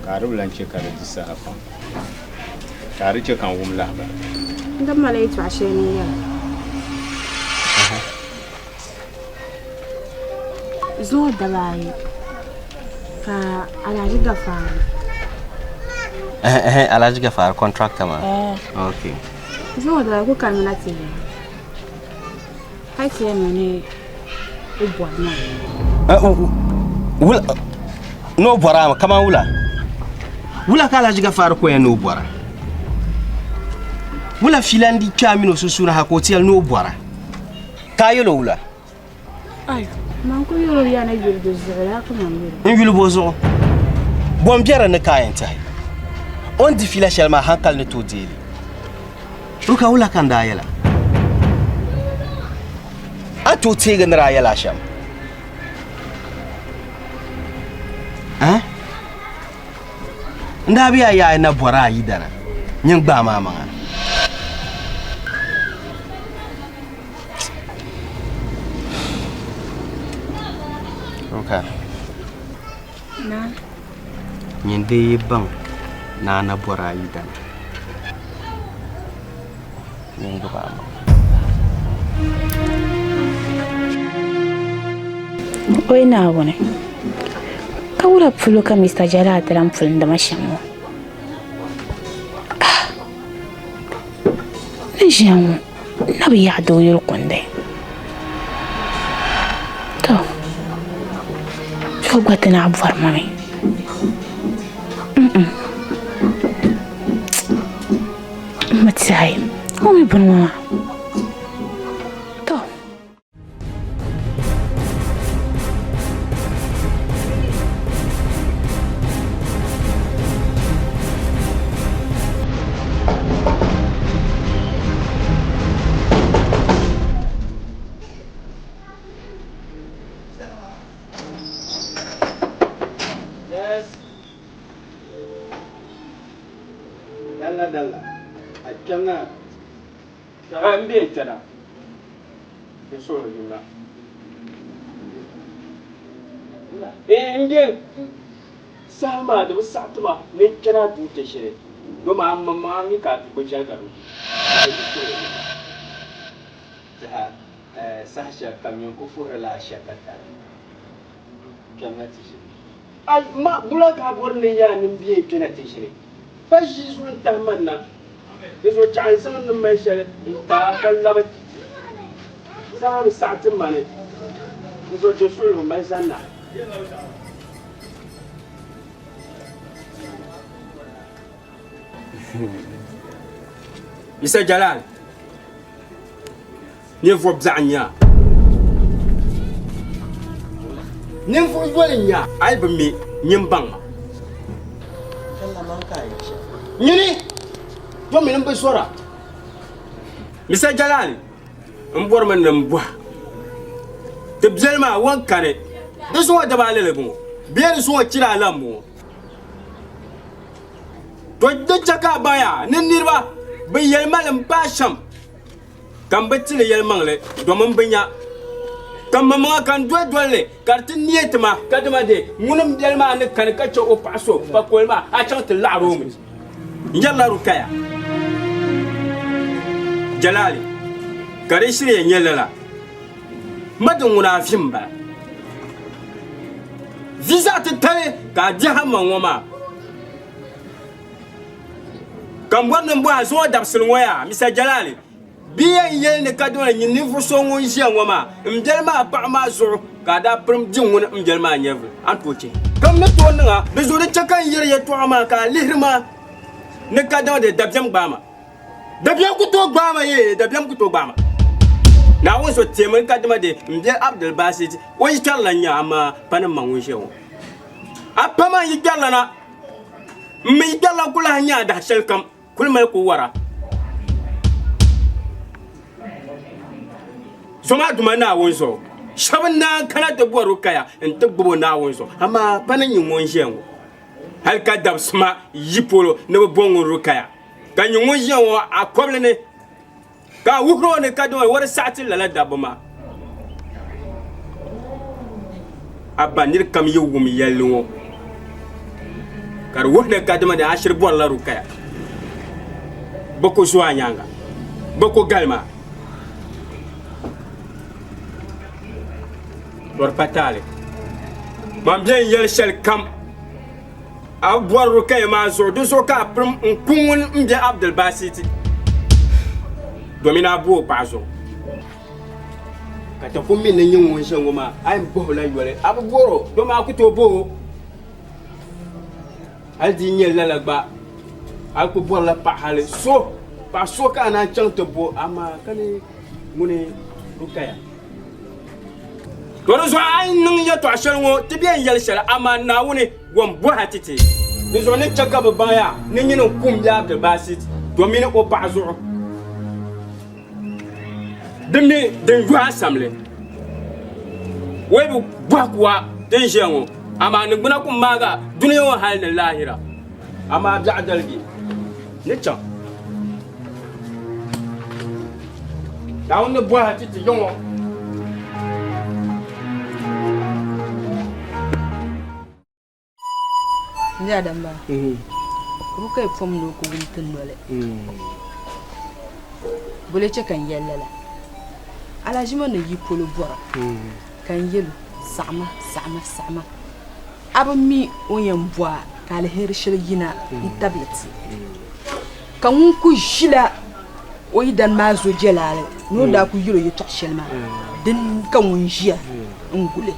ka a di bi lan chɛ ka di di saha pam, ka a di chɛ ka n wum lahibali. N di mali yɛtɔɣ shɛli ni n yɛli. Zuŋɔ daba ayi ka Alhaji Gafaari. Ɛhɛn Alhaji Gafaari contractor maa. Ɛɛ. Okay. Zuŋɔ daba ayi ku kanimina ti yɛli ka ti yɛlimi ni o bɔri ma. Wula ni o bɔri a mi kaman wula? Wula ka Alhaji Gafaari ko yɛn ni o bɔra? Wula fiila n-di kpe a mini o sunsuuni ha ka o ti yɛli ni o bɔra? Ka a yɛl o wula? Ai, man ku yɛl o ya ni yuli di zuɣu laa ka man yɛl o. N yuli bo zuɣu? Bɔ m-be di ni ka a yɛn tɛhi? O ni di fiila shɛli maa hankali ni tooi deei li. Ruka, wula ka n daa yɛl a? A ni tooi teegi ni daa yɛl a shɛm? Eh? N daa bi a yaai na bɔri a yidana, nyin gbaam a maŋa. Ruka. Naa. Nyin dee yi baŋ ni a na bɔri a yidana, nyin gbubi a maŋa. Oi Naawuni, ka wula polo ka Mr. Jalal ti lan pulindi ma shɛm ŋɔ? Ah! N ni ʒiya ŋɔ, n na bi yaɣi doo yuli kundi. To, so gba ti naɣ bɔri ma mi. Mm-mm. M bi tiɛhi o mi buni ŋɔ maa. To. Yes. Dalla dalla. A kpɛŋa. Kpɛɣa n bɛ kpɛna. N suhuri yuna. N bɛ saha maa di bi saɣi ti ma ni n kpɛna duu ti ʒini doma a maŋmaŋa mi ka a ti gbubi shɛli ka di Tiha saha shɛli kam nyin ku puhirila a shɛka tali kpɛmina ti ʒini. A ma bula ka a bɔri ni yaa ni m bee kpɛna ti ʒini? Pa ʒii zuɣu n-tahi ma na, di zuɣu chaɣ n zaŋ n ni mali shɛli n-ti a ka labi saha bi saɣi ti ma ni di zuɣu chɛ suɣilo mali zani na. Mr. Jalal, ninvuɣ biɛɣu n-nyɛ a. Ninvuɣ yoli n-nyɛ a. A yi bi mi, nyin baŋ ma. Nyini, domin m bi zɔra. Mr. Jalal, m bɔrimi ni m bɔhi ti biɛli maa wan kani di zuŋɔ daba alali bɔŋɔ bee di zuŋɔ chira alam bɔŋɔ. To di chɛ ka a baŋya ni niriba bi yɛli ma li m-paai shɛm, ka m bi ti li yɛlimaŋli domin bɛ nya ka m maŋmaŋa ka n doli doli li ka di ti neei ti ma kadama di ŋuni m-biɛli maa ni kani ka chɛ o paɣ so pakoli maa, a chaŋ ti laɣir o mi. N yɛrila Rukaya Jalali ka di shiri yɛn nyɛ lala. Ma din ŋuna a vi m-bala. Vi zaɣ titali ka a dihi a maŋ ŋɔ maa. Ka m bɔri ni m bɔhi a zuŋɔ dabisili ŋɔ yaa, Mr. Jalali, bɛ yɛn yɛli ni kadama nyin ninvuɣ so ŋun ʒiya ŋɔ maa m biɛli maa paɣa maa zuɣu ka a daa pirim di ŋuni m biɛli maa nyɛvili, a ni tooi chɛ ka m ni tooi niŋ a di zuɣu di chɛ ka n yɛri yɛtɔɣa maa ka a lihiri ma ni kadama di dabiɛm gbaai ma. Dabiɛm ku tooi gbaai ma yee, dabiɛm ku tooi gbaai ma. Naawuni so teemi kadama di m biɛli Abdul Basit o yi kpɛrila n-nya amaa pa ni m ma ŋun ʒiya ŋɔ. A pa maa yi kpɛrila na, m mi yi kpɛrila ku lahi nya a dahi shɛli kam. Kuli mali ku wara. Zoma Duuma Naawuni zuɣu, shɛba n-naan kana ti bɔri o kaya nti gbib o Naawuni zuɣu, amaa pa ni nyɛ ŋun ʒiya ŋɔ hal ka dabisima yi polo ni bɛ bo ŋun Rukaya, ka nyɛ ŋun ʒiya ŋɔ a kɔbili ni, ka a wuhir o ni kadama o di saɣi ti lala dabba maa. A ba nir kam yi wum yɛlli ŋɔ, ka di wuhi ni kadama ni a shiri bɔrila Rukaya, bɛ ku zo a nyaaŋa, bɛ ku galim a. Bɔri pa taali. Man bɛn yɛli shɛli kam a bi bɔri Rukaya maa zuɣu, di zuɣu ka a pirim n-ku ŋun m-be Abdulbasiti domin a bo o paɣa zuɣu. Ka ti ku mi ni nyɛ ŋun ʒe ŋɔ maa, a yɛn bɔh o la yoli. A bi bɔr o, dama a ku tooi bɔh o. Hal di yi nyɛ lala gba, a ku bɔrila paɣ hali so, paɣ so ka a naan chaŋ ti bo, amaa ka ni ŋuni Rukaya. To di zuɣu a yi niŋ yɛtɔɣ shɛli ŋɔ, ti bɛn yɛli shɛli, amaa Naawuni ŋun bɔh a ti ti. Di zuɣu ni chɛ ka bɛ baŋ ya ni nyini n-kum bɛ Abdulbasit domini o paɣ zuɣu. Di mi din yɔhi a samli. O yi bi bɔhi kuwa din ʒiya ŋɔ, amaa niŋgbuna ku maag a dunia ŋɔ hal ni laahira. Amaa biɛɣu darigi ni chaŋ. Naawuni ni bɔhi a ti ti yiŋ o. N Adam maa, Rukaya pom ni o ku wum ti noli. Bole chɛ ka n yɛli lala? Alaʒima ni yi polo bɔra ka n yɛl o, Saɣima, saɣima, saɣima. A bi mi o ni yɛn bɔ a ka aliheri shɛli yina n-tabili ti. Ka ŋun ku ʒila o yidana maa zo jɛlaali ni o ni daa ku yɛl o yɛtɔɣ shɛli maa, din ka ŋun ʒiya n-guli.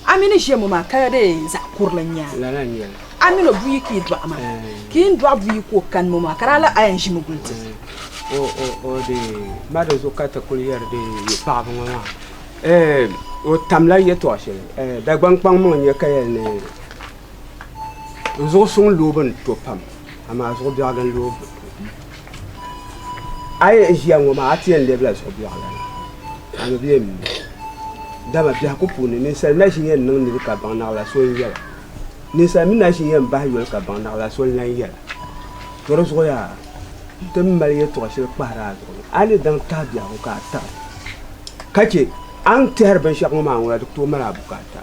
A mi ni ʒiya ŋɔ maa ka di zaɣ kurili n-nyɛ a. A min o buyi ka yi dɔɣi maa, ka yi ni dɔɣi buyi ka o kani ŋɔ maa, ka daa lahi a yɛn ʒimi guli ti. O di ma di zuɣu ka ti kuli yɛri di paɣaba ŋɔ maa o tamla yɛltɔɣa shɛli Dagbaŋ kpaŋmaŋ n-nyɛ ka yɛli ni n zuɣu suŋ loobu ni to pam amaa zuɣu biɛɣu din loobu bi to. A yi ʒiya ŋɔ maa a ti yɛn lɛbila zuɣu biɛɣu lana a mi bi yɛn mi dama biɛhigu puuni ninsal na ʒi yɛn niŋ niriba ka baŋ naɣila so n-yɛla ninsal mi na ʒi yɛn bahi yoli ka baŋ naɣila so n-lan yɛla to di zuɣu yaa ti ni mali yɛtɔɣ shɛli kpahiri a zuɣu ni a ni daŋ tahi biɛhigu ka a taɣi ka chɛ a ni tɛhiri binshɛɣu ŋɔ maa ŋuna di ku tooi mali a bukaata.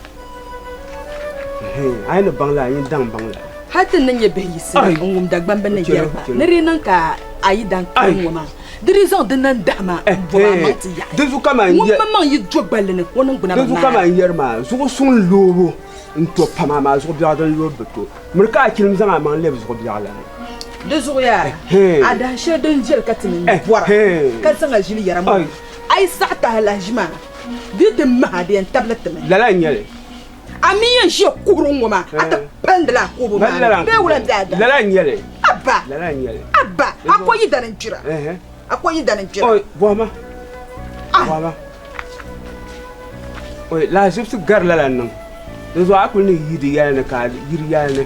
A yi ni baŋ lala, nyin daŋ baŋ lala. Hal ti ni nyɛ bihi yiɣisiri n-wum Dagbamba ni yɛri ba ni di niŋ ka a yi daŋ kani ŋɔ maa, di di zaŋ di nandahima m-bɔb a maŋ ti yaɣi. Ŋun maŋmaŋ yi do gballi ni, o niŋgbuna bi Di zuɣu ka maara. man yɛri maa, zuɣu suŋ loobu n-to pam, amaa zuɣu biɛɣu din loobu bi to. Miri ka a chilim zaŋ a maŋ lɛbi zuɣu biɛɣu lana. Di zuɣu yaa, a dahin shɛli din viɛli ka ti ni bɔra ka zaŋ a ʒili yɛra ŋɔ, a yi saɣi ti alahiʒi maa, Di ti maha di yɛn tabili ti mi. Lala n-nyɛ li. A mi yɛn ʒiya kuhiri ŋ-ŋɔ maa, a ti palindila a kuhibu maa ni bee wula m-be a dali? Lala n-nyɛ li. Abba! Lala n-nyɛ li. Abba! A ko yi dani n-kpira. A ko yi dani n-kpira. Oi, bɔhima. Bɔhima. Oi, lahaʒibisi gari lala niŋ. Dinzuɣu a kuli ni yi di yɛli ni ka a yi di yɛli ni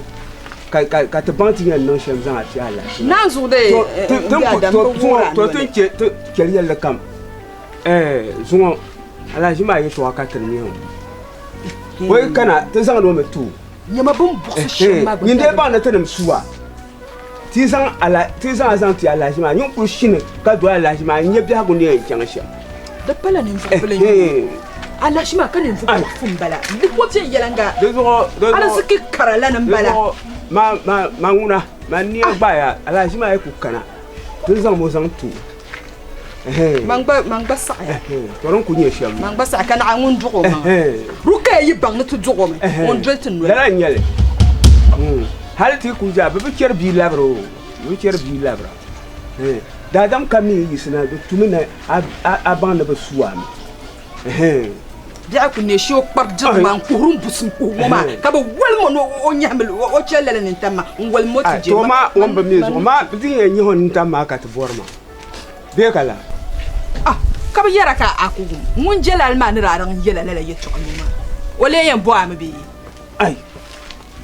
ka ka ka ti baŋ ti yɛn niŋ shɛm zaŋ a ti alahichi maa. Naanzuɣu dee, To, m be Adam bi wuhiri a to, to noli. ti ni chɛ, ti chɛli yɛlli kam. Ɛɛ zuŋɔ alahiʒi maa yɛtɔɣa ka tiri nyɛ o. O yi kana ti zaŋdi o mi ti o. Nyama bɛ ni buɣisi shɛm maa gba Nyin dee baŋ ni tinim su a, ti zaŋ ala ti zaŋ a zaŋ ti alahiʒi maa, nyin kuli shini ka doli alahiʒi maa n-nya biɛhigu ni yɛn chaŋ shɛm. Di pala ninvuɣ bila n-nyɛ o. Alahiʒi maa ka ninvuɣ bɔɣifu m-bala. Di ko viɛnyɛliŋga aliziki kara la ni m-bala. Di zuɣu ma ma ma ŋuna, ma nia gbaaya alahiʒi maa yi kuli kana, ti ni zaŋ o zaŋ ti o. Man gba saɣiya. To din kuli nyɛ shɛm. Man gba saɣiya ka naɣi ŋun duɣi o maŋa. Rukaya yi baŋ ni ti duɣi o mi, o ni doli ti noli. Lala n-nyɛ li. Hali ti kuli zaa bɛ bi chɛri bia labira o, bɛ bi chɛri bia labira. Daadam kam mi yi yiɣisina di tumi ni a baŋ ni bɛ su a mi. Biɛɣu ku neei shee o kpari dirigu maa n-kuhiri m-busim kuhigu ŋɔ maa ka bɛ wolim o ni o nyɛhimi o chɛli lala nintam maa n-wolim o ti je. To maa ŋun bi mi zuɣu maa di yɛn nyɛ o nintam maa ka ti bɔri maa bee ka la? Ah! Ka bɛ yɛra ka a ku wum ŋun je lala maa ni daa daŋ yɛla lala yɛtɔɣa ŋɔ maa o lee yɛn bɔ a mi bee? Ai!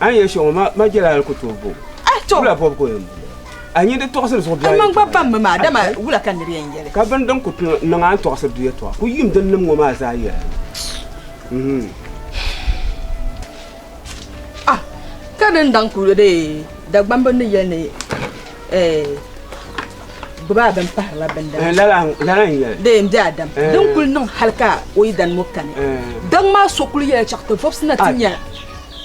A ni yɛli shɛm ŋɔ ma je lala ku tooi bo. Ai to! Wula bɔbu ka o yɛn bo? A nya di tɔɣisiri zuɣu biɛri. A maŋ gba baŋmi maa, dama wula ka nir yɛn yɛli? Ka bini din ku niŋ a ni tɔɣisiri di yɛtɔɣa ku yim din nim ŋɔ maa zaa yɛla. Ah, ka din daŋ ku dee Dagbamba ni yɛli ni eh, gbubi a bini pahirila bindana. Eh, lala lala n-yɛli. Dee m-be a dam. Eh. Din kuli niŋ hali ka o yidana ŋɔ kani. Eh. Daŋ maa so kuli yɛla chaɣ ti vɔbisi na ti nya.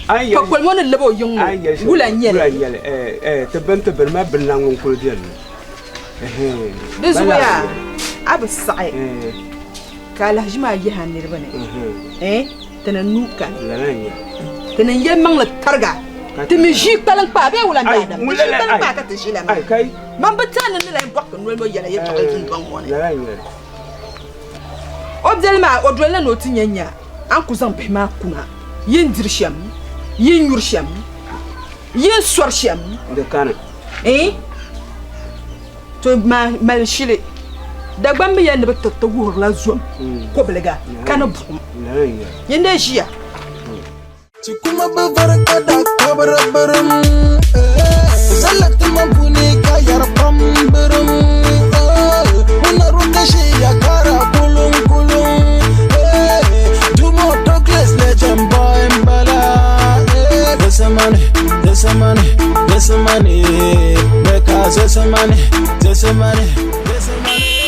A ni yɛli Ka koli ŋɔ ni lab o yiŋ ŋɔ, A ni yɛli shɛm wula n-nyɛ li? Wula n-nyɛ li? Eh, eh, ti bini ti bini ma bini la ŋun kuli beni. Ɛhɛn. Di zuɣu Lala yaa, n-nyɛ li. a bi saɣi Eh. ka alahiʒi maa yihi a niriba ni. Ɛhɛn. Eh, ti ni nuu kani. Lala n-nyɛ li. Ti ni yɛlimaŋli tariga. Ti mi ʒii kpaliŋ kpaa bee wula Ai, n-daa dam? Ti ŋun ʒii lala, kpaliŋ ai. kpaa ka ti ʒi la maa. Ai, kai. Man bi tɛhi ni n ni lahi bɔhigi noli ŋɔ yɛla yɛtɔɣili dundɔŋ ŋɔ ni. Lala n-nyɛ li. O biɛli maa, o dolila ni o ti nya nya a ni ku zaŋ bihi maa kuna, yi ni diri shɛm, yi ni nyuri shɛm, yi ni sɔri shɛm. Di kani. Iin, to mali shili. Dagbamba yɛli ni bɛ tiriti wuhirila zom kobiliga ka ni buɣim. Yin dee ʒiya. Ti kuma bi vari ka daa kabiri birim Zalla ti man puuni ka yɛri pam birim Ŋuna ruka ʒiya kara kulum kulum Dumo Douglas legend boy m-bala This money, this money, this money Because this money, this money, this money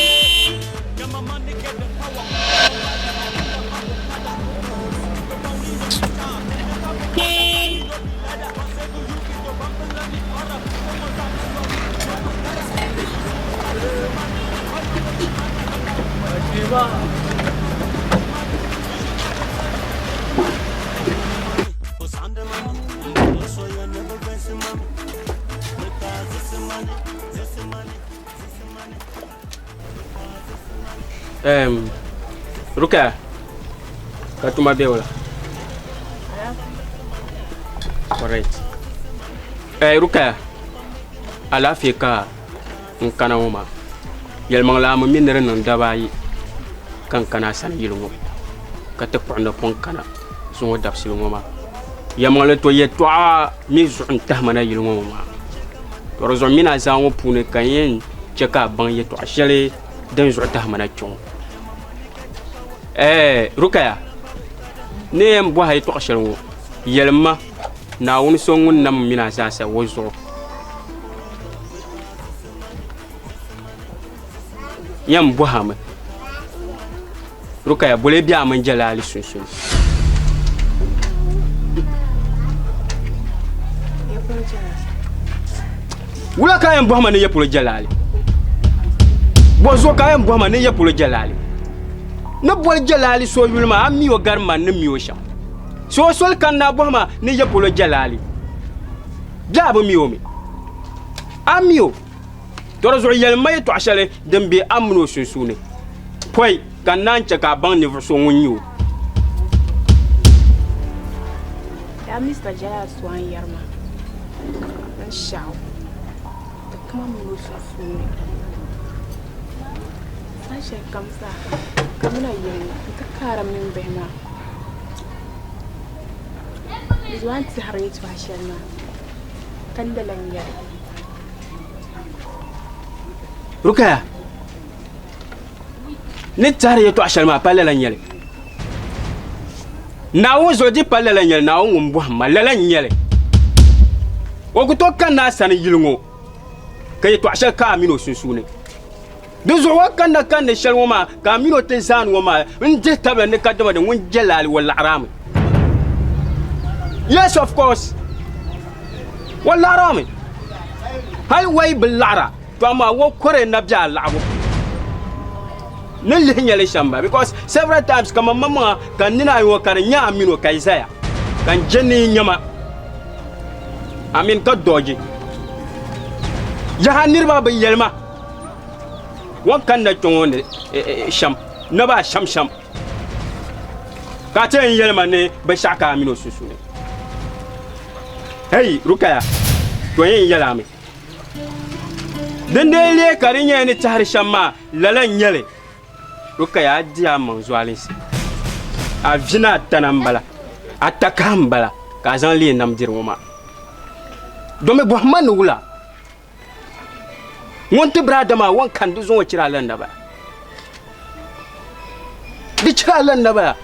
Um, Rukaya, ka tuma be wala? Correct. Eh, Rukaya, alaafee ka n kana ŋɔ maa. Yɛlimaŋli a mi mi ni di niŋ daba ayi ka n kana a sani yili ŋɔ ka ti kpuɣi napɔŋ kana zuŋɔ dabisili ŋɔ maa. Yɛlimaŋli to yɛtɔɣa mi zuɣu n tahima na yili ŋɔ ŋɔ maa. To di zuɣu mini a zaa ŋɔ puuni ka n yɛn chɛ ka a baŋ yɛtɔɣa shɛli din zuɣu tahima na kpe ŋɔ. Ɛɛ Rukaya, ni yɛn bɔhi a yɛtɔɣa shɛli ŋɔ, yɛlim ma Naawuni so ŋun nam m mini a zaasa o zuɣu. Yɛn bɔhi a mi, Rukaya, boli be a mini Jalali sunsuuni? Wula ka a yɛn bɔhi ma ni ya polo Jalali? Bɔ zuɣu ka a yɛn bɔhi ma ni ya polo Jalali? Ni boli Jalali so yuli maa, a mi o gari man ni mi o shɛm. So o soli kanna a bɔhi ma ni ya polo Jalali? Bɛ a bi mi o mi? A mi o? To di zuɣu yɛlim ma yɛtɔɣ shɛli din be a min o sunsuuni pɔi ka n naan chɛ ka a baŋ ninvuɣ so ŋun nyɛ o. Yaa Mister Jalal so a ni yɛri maa binshɛɣu di kama min o sunsuuni saha shɛli kam zaa kamina yili nti kaari m mini bihi maa. Di zuɣu a ni tɛhiri yɛtɔɣ shɛli maa ka lala n-nyɛ li. Rukaya, ni tɛhiri yɛtɔɣ shɛli maa pa lala n-nyɛ li. Naawuni zuɣu di pa lala n-nyɛ li, Naawuni ŋun bɔhim ma lala n-nyɛ li. O ku tooi kanna a sani yili ŋɔ ka yɛtɔɣ shɛli ka a min o sunsuuni. Di zuɣu o kanna kanni shɛli ŋɔ maa ka a min o ti zaani ŋɔ maa n-dihi tabili ni kadama di ŋun Jɛlaali o laɣirami. Yes, of course. O laɣirami. Hali o yi bi laɣira, to amaa o kɔre na be a laɣibu ni lihi nyɛli shɛm ba because several times kaman maŋmaŋa ka n nini ayi ŋɔ ka di nya a min o ka yi zaya ka n je ni n nya ma a mini ka dɔɔji. Yaha niriba bi yɛli ma O ni kanna kpe ŋɔ ni shɛm, naba a shɛm shɛm, ka a ti yɛn yɛli ma ni binshɛɣu ka a mini o sunsuuni. Hei Rukaya, to n yɛn yɛl a mi, din dee lee ka di nyɛla ni tɛhiri shɛm maa, lala n-nyɛ li. Rukaya, a di a maŋ zualinsi, a vi ni a tana m-bala, a takahi m-bala ka a zaŋ leei nam diri ŋɔ maa. Domi bɔhim ma ni wula? Ŋun ti biraada maa o ni kani di zuŋɔ chira a lan naba. Di chira a lan naba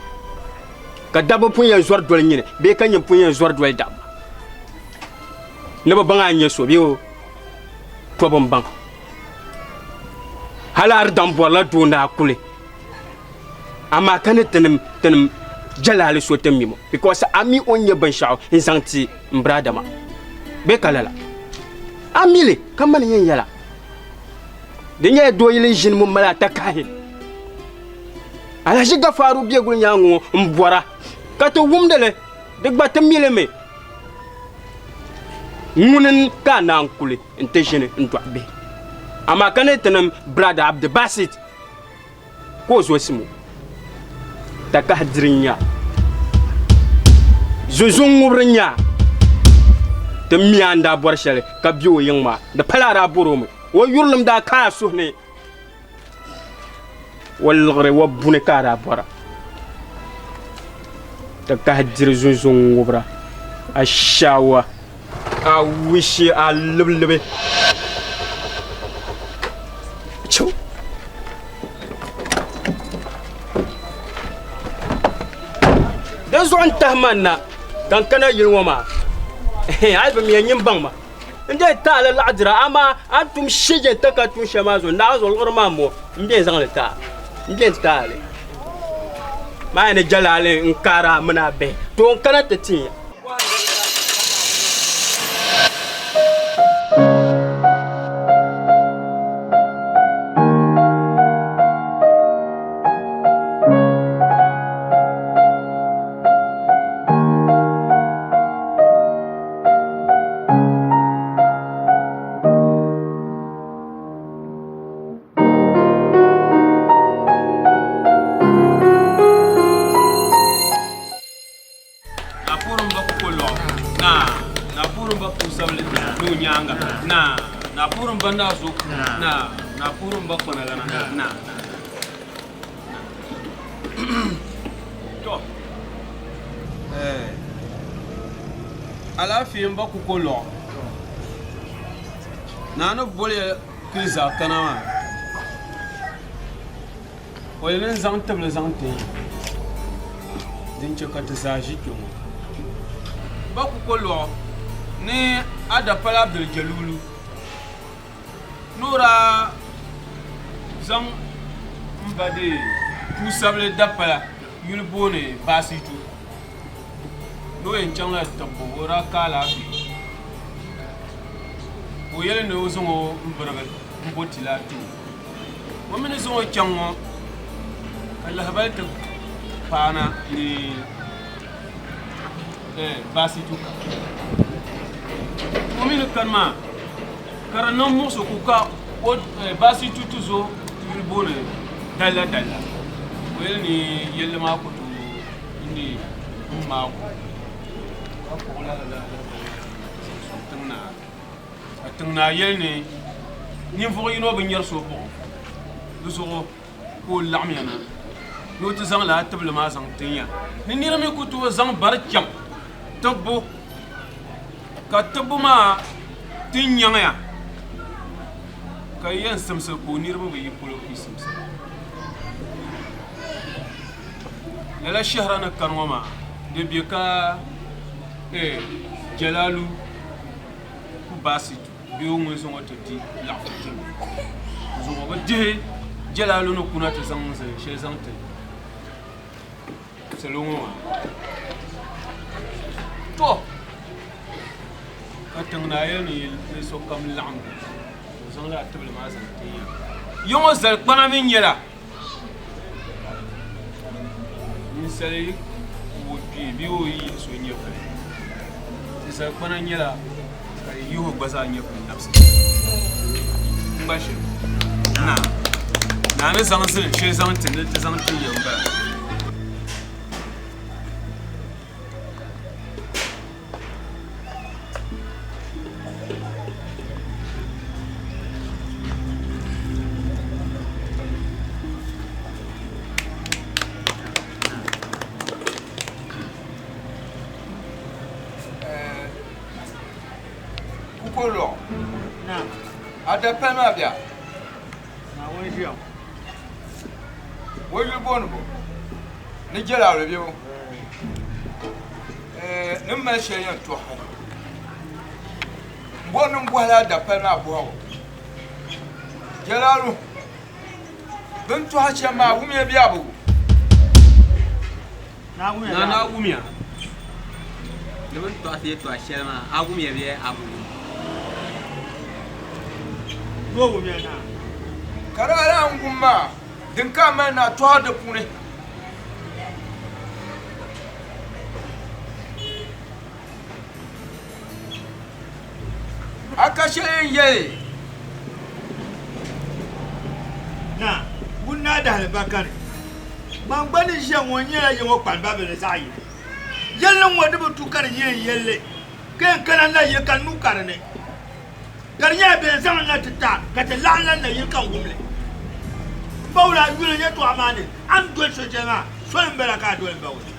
ka dabba pun yɛn zɔri doli nyini bee ka nyini pun yɛn zɔri doli dabba. Ni bi baŋ a ni nyɛ so bee o tɔbu m-baŋ. Hali a di daŋ bɔrila doo ni a kuli. Amaa ka ni tinim tinim jalaali so ti mimo because a mi o ni nyɛ binshɛɣu n zaŋ ti n brada maa bee ka lala a mi li ka mani yɛn yɛla di nyɛla doo yili ʒini ŋun mali atakahi Alhaji Gafaru be guli nyaaŋa ŋɔ n bɔra ka ti wumdi li di gba ti mi li mi ŋuni ka a naan kuli n ti ʒini n dɔɣi bihi amaa ka ni tinim brada Abdibasit ka o zo simo takahi diri n-nya zunzuŋ ŋubiri n-nya ti mi a ni daa bɔri shɛli ka be o yiŋ maa di pala a daa bɔr o mi o yurilim daa ka a suhu ni o liɣiri o buni ka a daa bɔra takahi diri zunzuŋ ŋubira a shaawa a wishi a libilibi Chiu. Di zuɣu n tahi ma na ka n kana yili ŋɔ maa a yi bi mi nyin baŋ ma n dee taali laɣadira amaa a ni tum shɛjɛn ta ka tum shɛli maa zuɣu naawuni zuɣu liɣiri maa m-bɔŋɔ m bɛn zaŋli ti a m bɛn taali maa ni jalaali n kaari a mini a bihi to n kana ti tin ya. Napurim ba kukolɔɣu naa, Napurim ba puusabili ni o nyaaŋa naa, Napurim ba naazokuu naa, Napurim ba kpanalana naa. Tɔ! Alaafee m-ba kukolɔɣu naa ni boli ya kuli zaa kana maa. O yɛli ni n zaŋ tibili zaŋ ti ya din chɛ ka ti zaa ʒi kpe ŋɔ. Ba Kukolɔɣu ni Adapali Abdul Jalulu ni o daa zaŋ m ba deei puusabili dapala yuli booni Baasitu ni o yɛn chaŋla tibbu o daa ka alaafee ka o yɛli ni o zaŋ o m-birigi m-bo tilaa ti o. O mi ni zaŋ o chaŋ ŋɔ ka lahabali ti paana ni baasitu ka o mi ni kani maa ka di niŋ muɣisigu ka baasitu ti zo yuli booni Dalla Dalla o yɛli ni yɛlli maa ku tooi n-di m-maagi o ka kpuɣi lala lahabali maa zaŋ sɔŋ tiŋ naa. Ka tiŋ naa yɛli ni ninvuɣ yino bi nyari so buɣim, di zuɣu ka o laɣim ya na ni o ti zaŋ lala tibili maa zaŋ tin ya ni nira mi ku tooi zaŋ bari chaŋ tibbu, ka tibbu maa ti nyaŋ ya, ka yi yɛn simsi ka o niriba bi yi polo yi simsi. Lala shɛhira ni kani ŋɔ maa, di be ka Jalalu. Ku baasi bee o ŋun zaŋ o ti di laɣifu tim zuɣu bi dihi Jalalu ni kuna ti zaŋ zali shɛli zaŋ ti salo ŋɔ maa. To ka tiŋ naa yɛli ni sokam laɣim o zaŋ lala tibili maa zaŋ ti ya. Ya ŋɔ zalikpana mi nyɛla Ninsal yi ku o kpee bee o yi yihi so nyɛvili, ti zalikpana nyɛla ka di yihi o gba zaa nyɛvili nabisi. N gba shiri naa, naa ni zaŋ zilin shɛli zaŋ ti ni ti zaŋ ti ya m-bala. A dapali maa bɛ a? Naawuni ʒiya ŋɔ. O yuli booni bo? Ni Jɛlaalo bɛ bo? Ni mali shɛli yɛn tɔhi. M bɔri ni m bɔhila a dapali maa bɔhigu. Jɛlaalu, bɛ ni tɔhi shɛm maa, a wumiya bee a bi wum? Naa naa wumiya. Ni bɛ ni tɔɣisi yɛtɔɣ shɛli maa, a wumiya bee a bi wum? Doo wumiya naa. Ka di a lahi wum maa, din ka a mali ni a tɔhi di puuni. A ka shɛli n yɛli. Naa, ŋun naa dahili ba kani. Man gba ni ʒiya ŋɔ nyɛla ya ŋɔ kpani Babili zaɣ yini. Yɛlli ŋɔ di bi tu ka di nyɛ n yɛlli, ka yɛn kana nayili ka n nuu ka di ni. Ka di nyɛla bɛ yɛn zaŋ li na ti ta ka ti laɣim la nayili ka n wum li. M ba wula a yuli yɛtɔɣa maa ni a ni doli so shɛli maa, soli m-bala ka a doli m ba wula.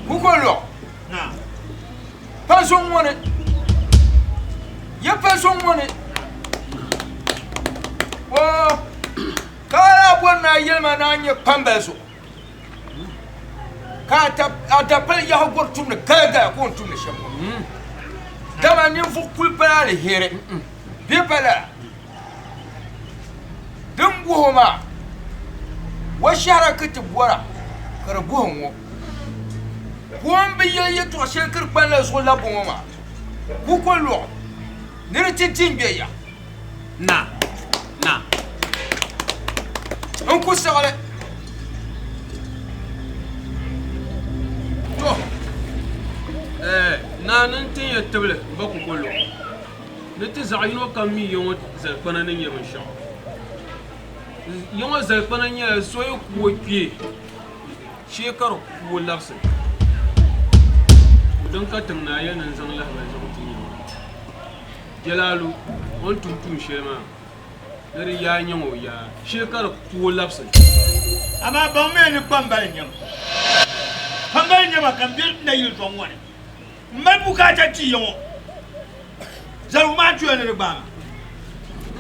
Kukolɔɣu pa so ŋɔ ni, ya pa so ŋɔ ni. Oo, ka a daa bɔri ni a yɛli ma ni a nyɛ kpambali zuɣu, ka a dapali yaɣi gɔri tumdi galigala ka o ni tumdi shɛm ŋɔ. Dama ninvuɣ kul pala aliheri bɛ pa lala. Din buhi o maa, o shɛhira ka ti bɔra ka di buhi ŋ-ŋɔ. Ka o ni bi yɛli yɛtɔɣ shɛli ka di kpanila zuɣu labbu ŋɔ maa, kukol lɔɣu ni di ti di n-gbe ya. Na, na. N ku siɣi li. To, ɛɛ, naa ni n tin ya tibili m ba kukol lɔɣu. Ni ti zaɣ yino kam mi ya ŋɔ zalikpana ni nyɛ binshɛɣu. Ya ŋɔ zalikpana nyɛla so yi ku o kpee shee ka di ku o labisi. Din ka tiŋ naa yɛli ni n zaŋ lahibali zaŋ ti ya maa, Jɛlaalu o ni tum tuun shɛli maa ni di yaa nyaŋ o yaa shee ka di ku o labisi. Amaa baŋmiya ni kpambali nyɛma, kpambali nyɛma ka m be nayili zɔŋ ŋɔ ni. M mali bukaata ti ya ŋɔ, zaligu maa tuya ni di gbaai ma.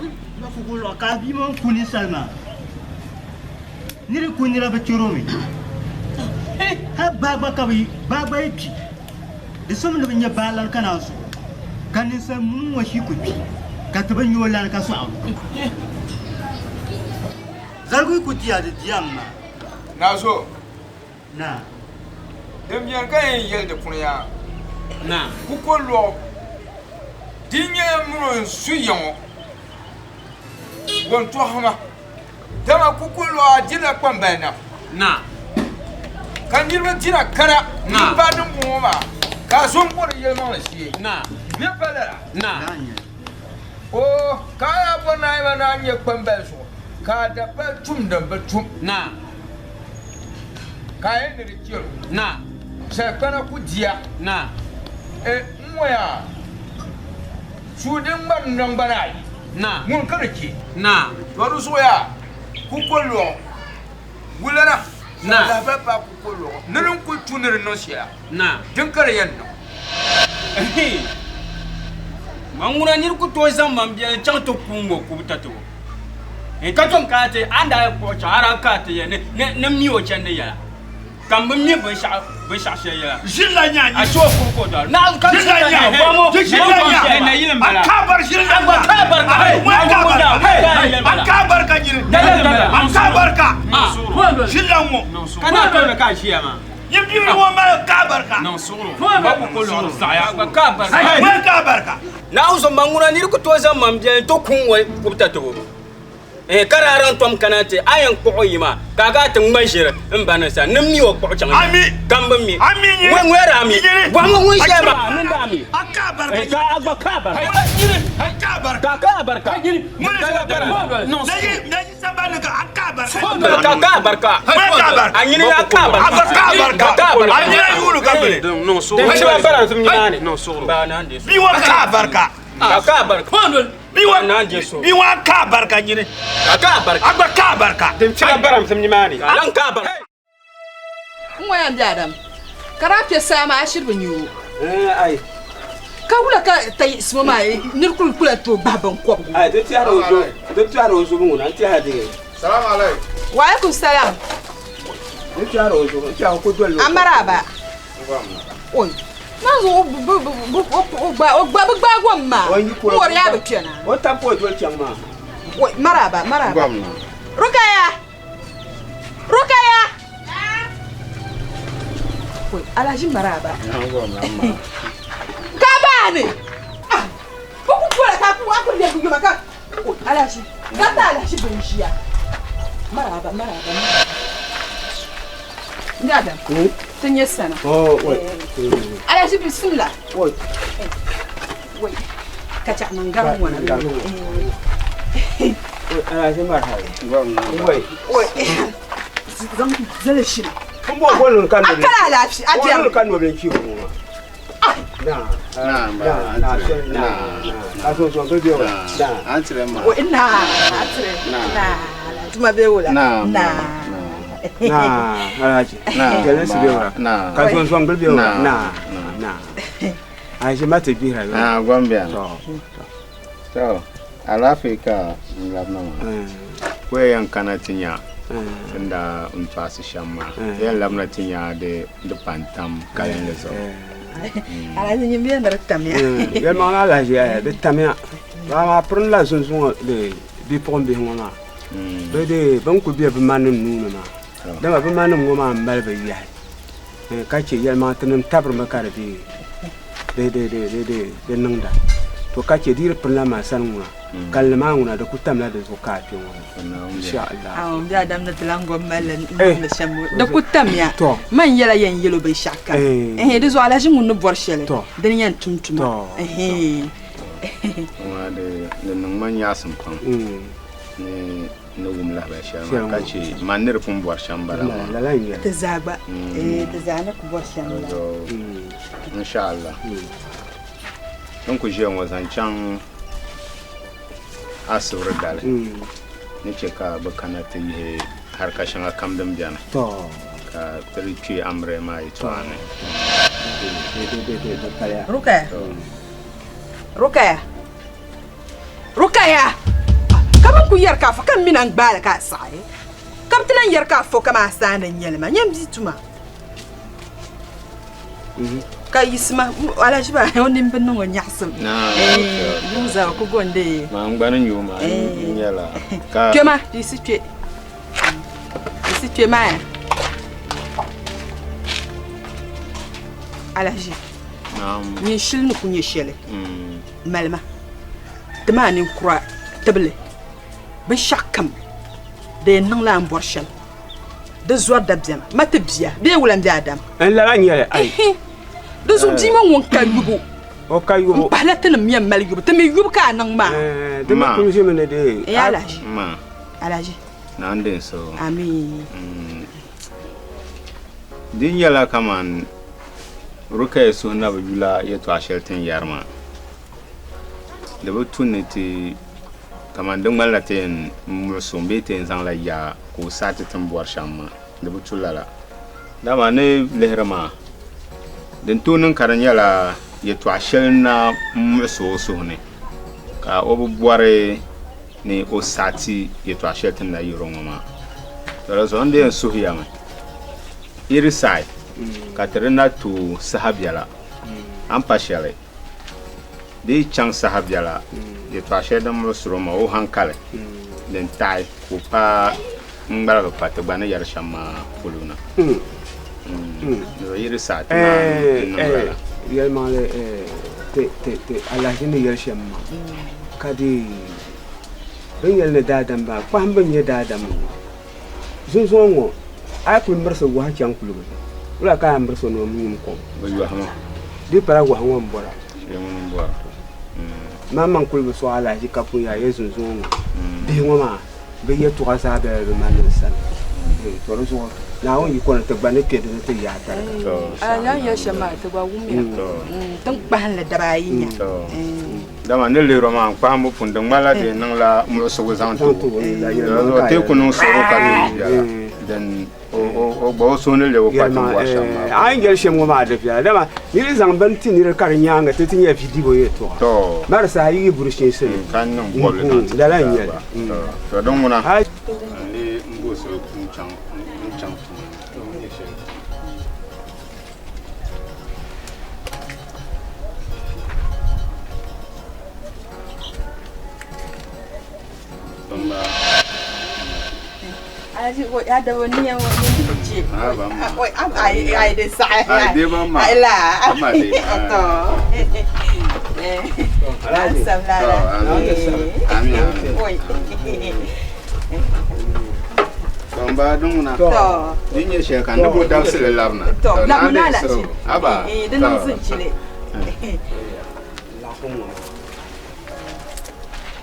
N ba Kukuliɣu ka a bia maa ku ninsal maa. Nir yi ku nira bɛ chɛr o mi. Hal baa gba ka bɛ yi, baa gba yi kpi, di simdi ni bɛ nya baa lana ka naan sɔɣ o. Ka ninsal muni ŋɔ shii ku kpi, ka ti bi nya o lana ka sɔɣ o. Zaligu yi ku di a, di di a m ma. Nazo. Naa. Din beni ka yɛn yɛli di puni yaa. Naa. Kukolɔɣu di nyɛla mini o su ya ŋɔ ŋun tɔhi ma, dama kukolɔɣu a dirila kpambali nam. Naa. Ka niriba dira kana Naa. n-paai dimbɔŋɔ maa, ka a zo m-bɔri yɛlimaŋli shee. Naa. Bɛ pa lala? Naa. Oo, ka a daa bɔri ni a yɛli ma ni a nyɛ kpambali zuɣu, ka a dapali tum din bi tum. Naa. Ka a yɛn ni di chɛr o. Naa. Salikpana ku diya. Naa. E, n ŋɔya suu din ŋmari naŋgbana ayi. Naa. Ŋuni ka di chɛ? Naa. Tɔ di zuɣu yaa, kukolɔɣu wulana. Naa. Lahibali paai kukolɔɣu ni din kuli tu ni di niŋ shɛli. Naa. Din ka di yɛn niŋ. Man ŋuna nir ku tooi zaŋ man bia n-chaŋ ti ku ŋ-ŋɔ kubu tatibu. Ka tom ka a ti a ni daa kpuɣi chaŋ a daa ka a ti yɛli ni ni m mi o chandi yɛla, ka m bi mi binshɛɣu shɛli yɛla. Ʒirila nya A chɛ o kubu ka o dɔɣi. Naa ka Ʒirila nya. Ʒirila nya. A ka bari ʒirila nya. A ka barika. A ka barika. A ka barika nyini. A ka barika. Ʒirila ŋɔ. Ka naa tooni ka a ʒiya maa. Yin bibili ŋɔ mali ka barika. Niŋ suɣulo. Ba ku ko lɔɣiri zaɣaya. A gba ka barika. Mali ka barika. Naawuni zo man ŋuna nir ku tooi zaŋ man bia n-ti ku ŋ-ŋɔ kubita tibu. Ɛɛn, ka daa daŋ tom kana ti a yɛn kpuɣ o yi maa, ka a gaa ti ŋma ʒiri m ba ni sa ni m mi o kpuɣ chaŋ A mi. Ka m bi mi. A mi nyini. Ŋɔ ŋɔ daa mi. Nyini. Bɔhimi ŋun ʒiya maa, a mini daa mi. A ka barika. Ɛɛn, ka a gba ka barika. A ka barika. Ka a ka barika. Ŋuni Na yi sambani ka a ka barika. Ka ka barika. Mali ka barika. A nyini a ka barika. A gba ka barika. Ka ka barika. A nyina yuuni ka bili. Niŋ suɣulo. Di shɛba bara n-tum nimaani. Niŋ suɣulo. Ba naan deei Bia ŋɔ ka barika. Ka ka barika. Bia ŋɔ Naan deei so. Bia ŋɔ ka barika nyini. Ka ka barika. A gba ka barika. Din shɛba bara n-tum nimaani. Ka lan ka barika. N ŋɔ yɛn be Adam, ka daa kpe saa maa a shiri bi nya o. Ai. Ka wula ka tayiɣisibu maa nir kul ku lan tooi gbahi biŋkɔbigu? Ai, di tɛhiri o zuɣu, di tɛhiri o zuɣu ŋuna, n tɛha di. Salaam alaikum. Wa alaikum salam. Di tɛhiri o zuɣu, n tɛha o ku doli o. A maraba. Oi, maa zuɣu o gba o gba bi gbaagi o maa. O yi kura N wari yaa bi kpɛna. O tabi ka o doli chaŋ maa. Oi, maraba, maraba. Rukaya! Rukaya! Oi, Alhaji maraba. Ka baani. Ah, ko ku bola ka ku a ku lɛbigi yoma ka oi, Alhaji, ka ti Alhaji bin ʒiya. Maraba, maraba, maraba. Ndi Adam, ti nyɛ sana. Oh, oi. Alhaji bisimila. Oi. Oi, ka chaɣ niŋ garim ŋɔ na. Alhaji marhaba. Oi. Oi. Zaŋ zali shili. N bo bolli ka A kala alaafee, a biɛri. Bolli ka nobili chi ŋɔ maa. Na. Na, na, na. Ka so so bi be wala. Na. Oi, na, a tiri. Na, tuma be wula. Na. Na. Na, Alhaji. Na. Jɛlinsi be wala. Na. Ka zɔnzɔn gili be wala. Na. Na. Na. Alhaji ma ti gbihira yo. Ah, gom bɛni. To. To, alaafee ka n labina maa. Ko ya yɛn kana ti nya ti ni daa n tɔɣisi shɛm maa. Ti yɛn labina ti nya di di pa n-tam kalinli zuɣu. Alhaji nyin bɛ ni di tamya. Yɛlimaŋli Alhaji eh, di tamya. Paɣa maa pirinla zunzuŋɔ di bipuɣimbihi ŋɔ maa. Bɛ di bɛ ni kuli be bɛ manim nuu ni maa. Dama bɛ manim ŋɔ maa m-mali bɛ yɛhi. Ka chɛ yɛlimaŋli tinim tabirimi ka di be di niŋda. To ka chɛ di yi di pirila maa sani ŋuna, kalinli maa ŋuna di ku tamla di zuɣu ka a kpe ŋɔ ni. Insha Allah. Aw, bɛ Adam ni ti lan gom mali li n-niŋdi shɛm ŋɔ, di ku tamya. Man yɛla yɛn yɛl o binshɛɣu kam. Ɛhɛn, di zuɣu alahiʒi ŋun ni bɔri shɛli, dini yɛn tum tuma. Ɛhɛn. Ŋuna di niŋ ma nyaɣisim pam ni ni wum lahabali shɛli maa ka chɛ man ni di pun bɔri shɛm bala maa. Ti zaa gba, ee ti zaa ni ku bɔri shɛm la. Insha Allah. N ku ʒiya ŋɔ zaŋ chaŋ asibiri dali ni chɛ ka bɛ kana ti yihi harika shɛŋa kam din beni ka ti di kpe amiliya maa yɛtɔɣa ni. Rukaya, Rukaya. Rukaya! Ka bɛ ku yɛri ka a fo ka m mi na n-gbaai li ka a saɣi, ka bɛ ti lan yɛri ka a fo kaman a saani n-nyɛ li maa. Nyam bia tuma. Ka yiɣisima, alahiziba o nini bi niŋ o nyaɣisim. Yuŋ zaa o ku gondi. Maa n gba ni nyu maa n nyɛla ka. Kpɛma, yiɣisi kpe. Yiɣisi kpe maa. Alahizi, nyin shili ni ku nyɛ shɛli. Malima, ti maa ninkura tibili binshɛɣu kam di yɛn niŋla a ni bɔri shɛm. Di zɔri dabiɛm ma ti bia bee wula m-be Adam? N lala n-nyɛ li ai. Ihi! Di zuɣu bia ŋɔ ŋun ka yubu. O ka yubu. M pahila tinim yɛn mali yubu. Ti mi yubu ka a niŋ maa. Di mi kuli ʒimi ni di. Ee Alhaji. Ma. Alhaji. Naa n-di n suhu. Amii. Di nyɛla kaman Rukaya suhu na bi yula yɛtɔɣ shɛli ti ni yɛri maa. Di bi tu ni ti kaman di ŋmanila ti yɛn muɣis o bee ti yɛn zaŋla yaa ka o saɣi ti ti ni bɔri shɛm maa. Di bi tu lala. Dama ni lihiri maa, din tooi niŋ ka di nyɛla yɛtɔɣ shɛli n-na muɣis o o suhu ni ka o bi bɔri ni o saɣi ti yɛtɔɣ shɛli ti ni na yɛr o ŋɔ maa. To di zuɣu n di yɛn suhiya mi yi di saɣi ka ti di na tooi saha biɛla, a ni pa shɛli di yi chaŋ saha biɛla yɛtɔɣ shɛli din muɣisir o maa o haŋkali din taɣi ka o paai n-ŋmaligi kpa ti gba ni yɛri shɛm maa polo na. Di zuɣu yi di saɣi ti naan niŋ lala. Yɛlimaŋli ti alahichi ni yɛli shɛm maa ka di bɛ ni yɛli ni daadam maa kpahimbu n-nyɛ daadam ŋɔ. Zunzuŋɔ ŋɔ a yi kuli mirisi wahu chaŋ kuliga ni, wula ka a yɛn mirisi o ni o nyum kom? Bɛ yɔhimi. Di pala wahu ŋɔ m-bɔra. Shee ŋuni m-bɔra. Maŋmaŋ kuli bi sɔɣi alahichi ka pun yaa yɛ zunzuŋɔ ŋɔ. Bihi ŋɔ maa bɛ yɛtɔɣa zaa bela bɛ manim sani. To di zuɣu Naawuni yiko ni ti gba ni kpe di ni ti yaai tariga. A lan yɛli shɛm maa ti gba wumya. Ti ni kpahim li daba ayi nya. Dama ni lihiri o maa n kpahimbu puni di ŋmanila di niŋla muɣisigu zaŋ ti o. Di zuɣu ti ku niŋ suɣuro ka di biɛla din. O gba o suhu ni lɛbi kpa ti bɔri shɛm maa. A ni yɛli shɛm ŋɔ maa di viɛla dama niri zaŋ bini ti niri ka di nyaaŋa ti ti nyɛ vidibo yɛltɔɣa. To. Mari saha yi yi buri shinsini. Ka niŋ bɔbili zaŋ ti Lala n-nyɛ li. To, to din ŋuna. N lee m bo soli n chaŋ n chaŋ tuma ni. To, n nyɛ shɛli. Din nyɛ shɛli ka n ni bo dabisili labina aba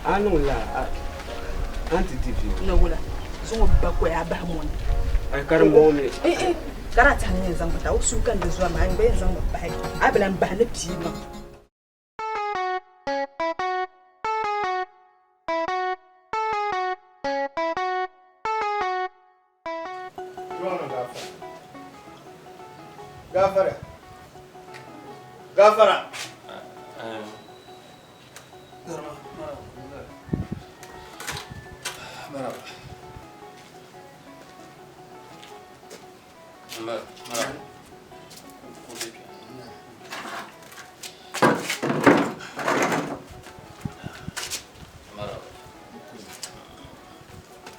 A niŋ la a ni ti di vi. Ni wula zuŋɔ bakɔi a bahi mɔni. Ai ka di bɔŋɔ mi. Eh eh ka daa tɛhi ni yɛn zaŋ mi ta o suhu ka n di zɔri maa n gba yɛn zaŋ mi pahi a bi lan bahi ni pii ma. Gafara. Gafara.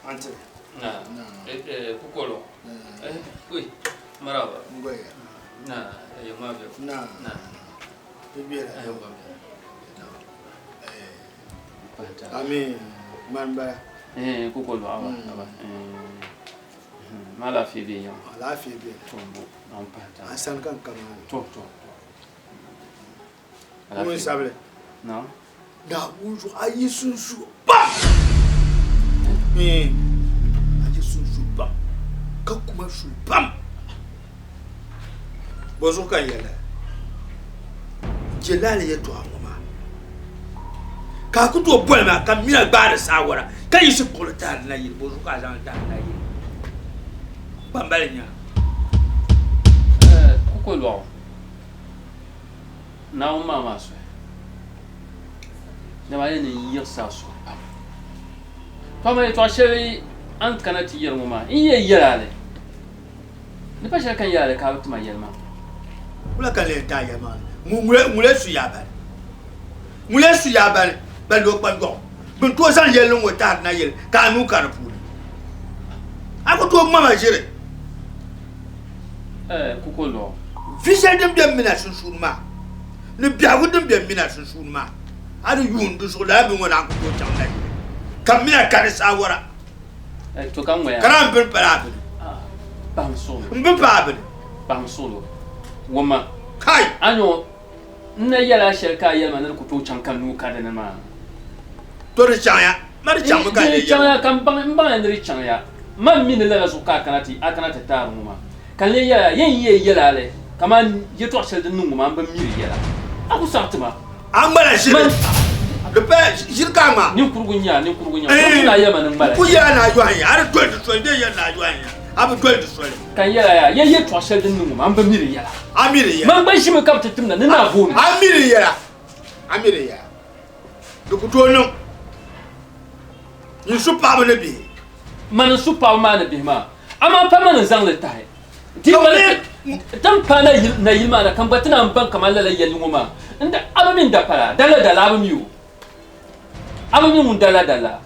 Ante. Na. Eh, kukolo. Eh, kui. Maraba. Ngoya. Na, eh, mwavyo. Na. Na. Bibiela. Eh, mwavyo. Ami man bala. Eh, kukolo awa, awa. Eh. Ma lafiya be yan. Lafiya be. To mbo, an pata. An san kan kama. To, to. Mun sabile. Na. Da wuzu ayi sunsu ba. Eh. Ayi sunsu ba. Ka kuma su bam. Bozo kan yɛlɛ. Jelali yɛltɔɣa ŋɔ maa. Ka a ku tooi boli ma ka mina gbaari saawara ka yiɣisi kpuɣili tahiri na yili bozuɣu ka a zaŋli tahiri na yili. Kpambali n-nyɛ a. Kuko lɔɣu Naawuni maa maa suhi dama a yɛn ni yiɣisi a suhu pam. To amaa yɛtɔɣ shɛli a ni kana ti yɛri ŋɔ maa n yɛn yɛl a li. Di pa shɛli ka n yɛl a li ka a bi ti ma yɛlimaŋli. Wula ka n lee taai yɛlimaŋli? Ŋun lee su yaabali? Ŋun lee su yaabali balli o kpanjɔɣu? Bɛ ni tooi zaŋ yɛlli ŋɔ tahiri na yɛli ka a nuu ka di puuni. A ku tooi ŋma ma ʒiri. Kuko lɔɣu. Vi shɛli din be m mini a sunsuuni maa ni biɛhigu din be m mini a sunsuuni maa, a di yuun di zuɣu lala bini ŋɔ naan ku tooi chaŋ nayili ka m mini a ka di saawara. To ka ŋmaya. Ka naan bini pala a bini. Kpahim suɣulo. M bini pa a bini. Kpahim suɣulo. Wumma. Kai! A nyo n na yɛl a shɛli ka a yɛli ma ni di ku tooi chaŋ ka nuu ka di ni maa. To di chaŋya. Ma di chaŋmi ka n lee Di chaŋya ka m baŋ m baŋya ni di chaŋya. Man mi ni lala zuɣu ka a kana ti a kana ti taari ŋɔ maa. Ka n lee yɛl a, yɛn yi yɛl a li kaman yɛtɔɣ shɛli din niŋ ŋɔ maa m bi mi di yɛla. A ku saɣi ti ma. A ŋmala ʒiri. Di paya ʒiri ka a ŋma. Ninkurugu n-nyɛ a, ninkurugu n-nyɛ a. N ku yɛli ma ni ŋmala. N ku yɛl a ni a yɔhi ya. A di doli di soli bee yɛli ni a yɔhi ya. A bi doli di soli. Ka n yɛl a yaa, ya yɛtɔɣ shɛli din niŋ ŋɔ maa, m bi mi di yɛla. A mi di yɛla. Man gba ʒimi ka bɛ ti timda ni naa booni. A mi di yɛla. A mi di yɛla. Di ku tooi niŋ. Nyin su paɣiba ni bihi. Mani n-su paɣiba maa ni bihi maa, amaa pa mani n-zaŋ li tahi. Ti din pa nayili maa na, ka n gba ti naan baŋ kaman lala yɛlli ŋɔ maa. N da, a bi mi n dapala, dala dala a bi mi o. A bi mi ŋun dala dala.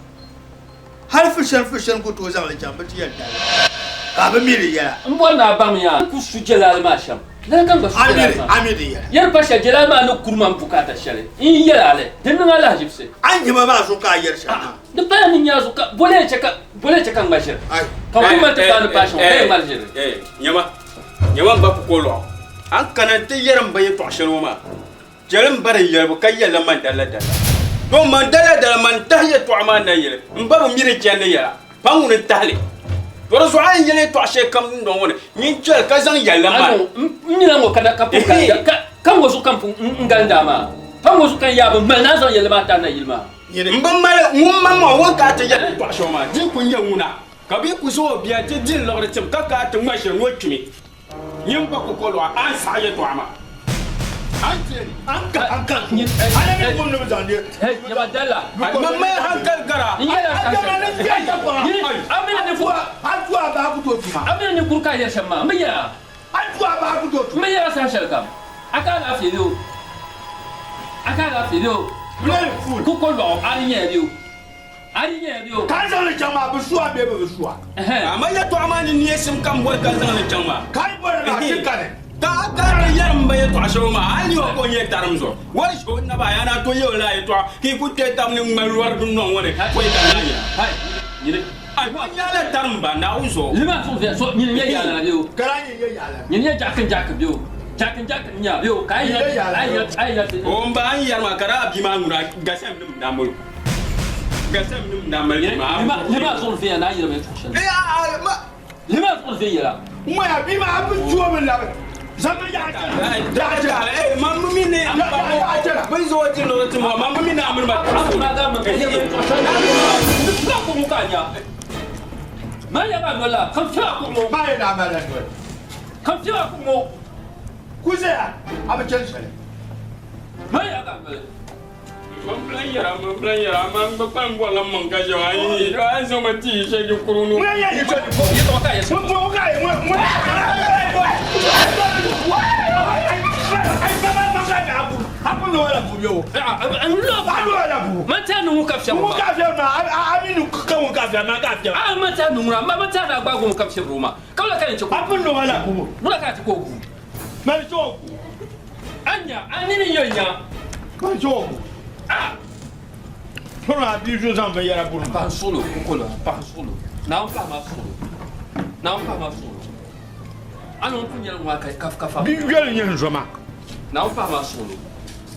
Hal fushɛni fushɛni ku tooi zaŋ li chaŋ bɛ ti yɛli dala, ka a bi mi di yɛla. M bɔri ni a baŋmi a ni ku su jɛlali maa shɛm. Lala ka n gba su jɛlali maa. A mi di yɛla. Yɛli pa shɛli, jɛlali maa ni kuri ma m bukaata shɛli n yɛl a li, di niŋ a lahaʒibisi. A ni nya ma maa zuɣu ka a yɛli shɛm maa. Di pala ni nya a zuɣu ka boli yɛn chɛ ka boli yɛn chɛ ka n ŋma ʒiri. Ka n ku mali ti paai ni paai shɛm ka yɛn ŋmali ʒiri. Nyama, nyama m ba kukol lɔɣu. A ni kana nti yɛri m ba yɛtɔɣ shɛli ŋɔ maa, chɛli m ba di yɛlibu ka yɛlila man dala dala. To man dala dala man tahi yɛtɔɣa maa na yɛli m ba bi mi di chandi yɛla, pa ŋuni n-tahi li. To di zuɣu a ni yɛli yɛtɔɣ shɛli kam dundɔŋ ŋɔ ni, nyin chɛli ka zaŋ yɛlila man. Ano, m mina ŋɔ ka ka pun ka ka ŋɔ zuɣu ka m pun n galinda a maa. Pa ŋɔ zuɣu ka n yaa bi mali ni a zaŋ yɛlli maa tahi na yili maa. M bi mali ŋun maŋmaŋ o ni ka a ti yɛli yɛtɔɣ shɛŋa maa, di ni kul nyɛ ŋuna. Ka bɛ ku zaŋ o bia ti di liɣiri tim ka ka a ti ŋma shiri ŋɔ kpimi. Nyin gba kukɔlɔɣu a ni saɣi yɛtɔɣa maa. A ni ti yɛli, A ni ka hankali kum. A na mi kum ni bi zaŋ di. Man mali hankali gara. A mini ninkuri ka a yɛri shɛm maa, m bi yɛl a. M bi yɛl a saha shɛlikam. A ka alaafee bee o? A ka alaafee bee o? Kukɔlɔɣu a ni nyɛya bee o? A di nyɛya bee o? Ka a zaŋ li chaŋ maa, bɛ su a bee bɛ bi su a? Amaa yɛtɔɣa maa ni neesim ka m bɔri ka n zaŋ li chaŋ maa. Ka a yi bɔri li maa, ti kani. Ka a ka ti yɛri m ba yɛtɔɣa shɛŋa maa, a ni nya o ka o nyɛ tarim zuɣu. Wari shɛ o naba a yaa ni a tooi yɛ o lala yɛtɔɣa ka yi ku kpe tab ni ŋma lɔri dunɔŋ ŋɔ ni pɔi ka naai nya. A nyɛla tarim ba Naawuni zuɣu. Lima suɣu viɛl so nyini nyɛ yaalana bee o? Ka daa nyɛ nyɛ yaalana. Nyini nyɛ jakin jaki bee o? Jakin jaki n nya bee o? Ka a yi yɛli ti. O m ba a ni yɛri maa ka daa bia maa ŋuna gasɛm nim daa mali o. Gasɛm nim daa mali bia maa. Lima suɣu viɛl na a yɛli mi yɛtɔɣ shɛli. Lima suɣu viɛl yɛla. Ŋmaya bia maa a bi tu o mi labi. Zama yaɣa chɛla. Yaɣa chɛla. Mam mi ni yaɣa chɛla. Bin zo ti lori ti mo mam mi ni amini ma. Ma ga ma yɛli mi yɛtɔɣ shɛli. Na kuɣu ŋɔ ka a nya. Ma yɛli a noli la kam fiɛbi a kuɣu ŋɔ. Ma yɛli a mali a noli. Kam fiɛbi a kuɣu ŋɔ. Ku zaya a bi chani shɛli. Ma yɛli a noli. Man bilan yɛra man bilan yɛra man gba kpalim bɔrila n maŋ ka ʒe maa yi a ni zaŋ ma ti yi shɛli kuri ŋɔ. Ŋun yɛn yi shɛli kuri. Yɛtɔɣa ka a yɛli shɛm. Ŋun ka ŋun Man tɛha ni ŋun ka fiɛbi ŋun ka fiɛbi maa a mi ni ka ŋun ka fiɛbi maa ka fiɛbi. A man tɛha ni ŋuna man tɛha ni a gbaagi ŋun ka fiɛbi o maa ka wula ka yɛn chɛ ka o A pun niŋ la gubu. Wula ka a chɛ ka o gu. Mali chɛ o gu. A nya a nini yɛn nya. Mali chɛ o gu. A. Pɔri a bia zuɣu zaŋ binyɛra buri ma. Pahi suɣulo kukolo pahi suɣulo Naawuni pahi ma suɣulo Naawuni pahi ma suɣulo A ni ŋun pun yɛli ŋɔ ka ka fa. Bia yoli nyɛ n zoma. Naawuni pahi ma suɣulo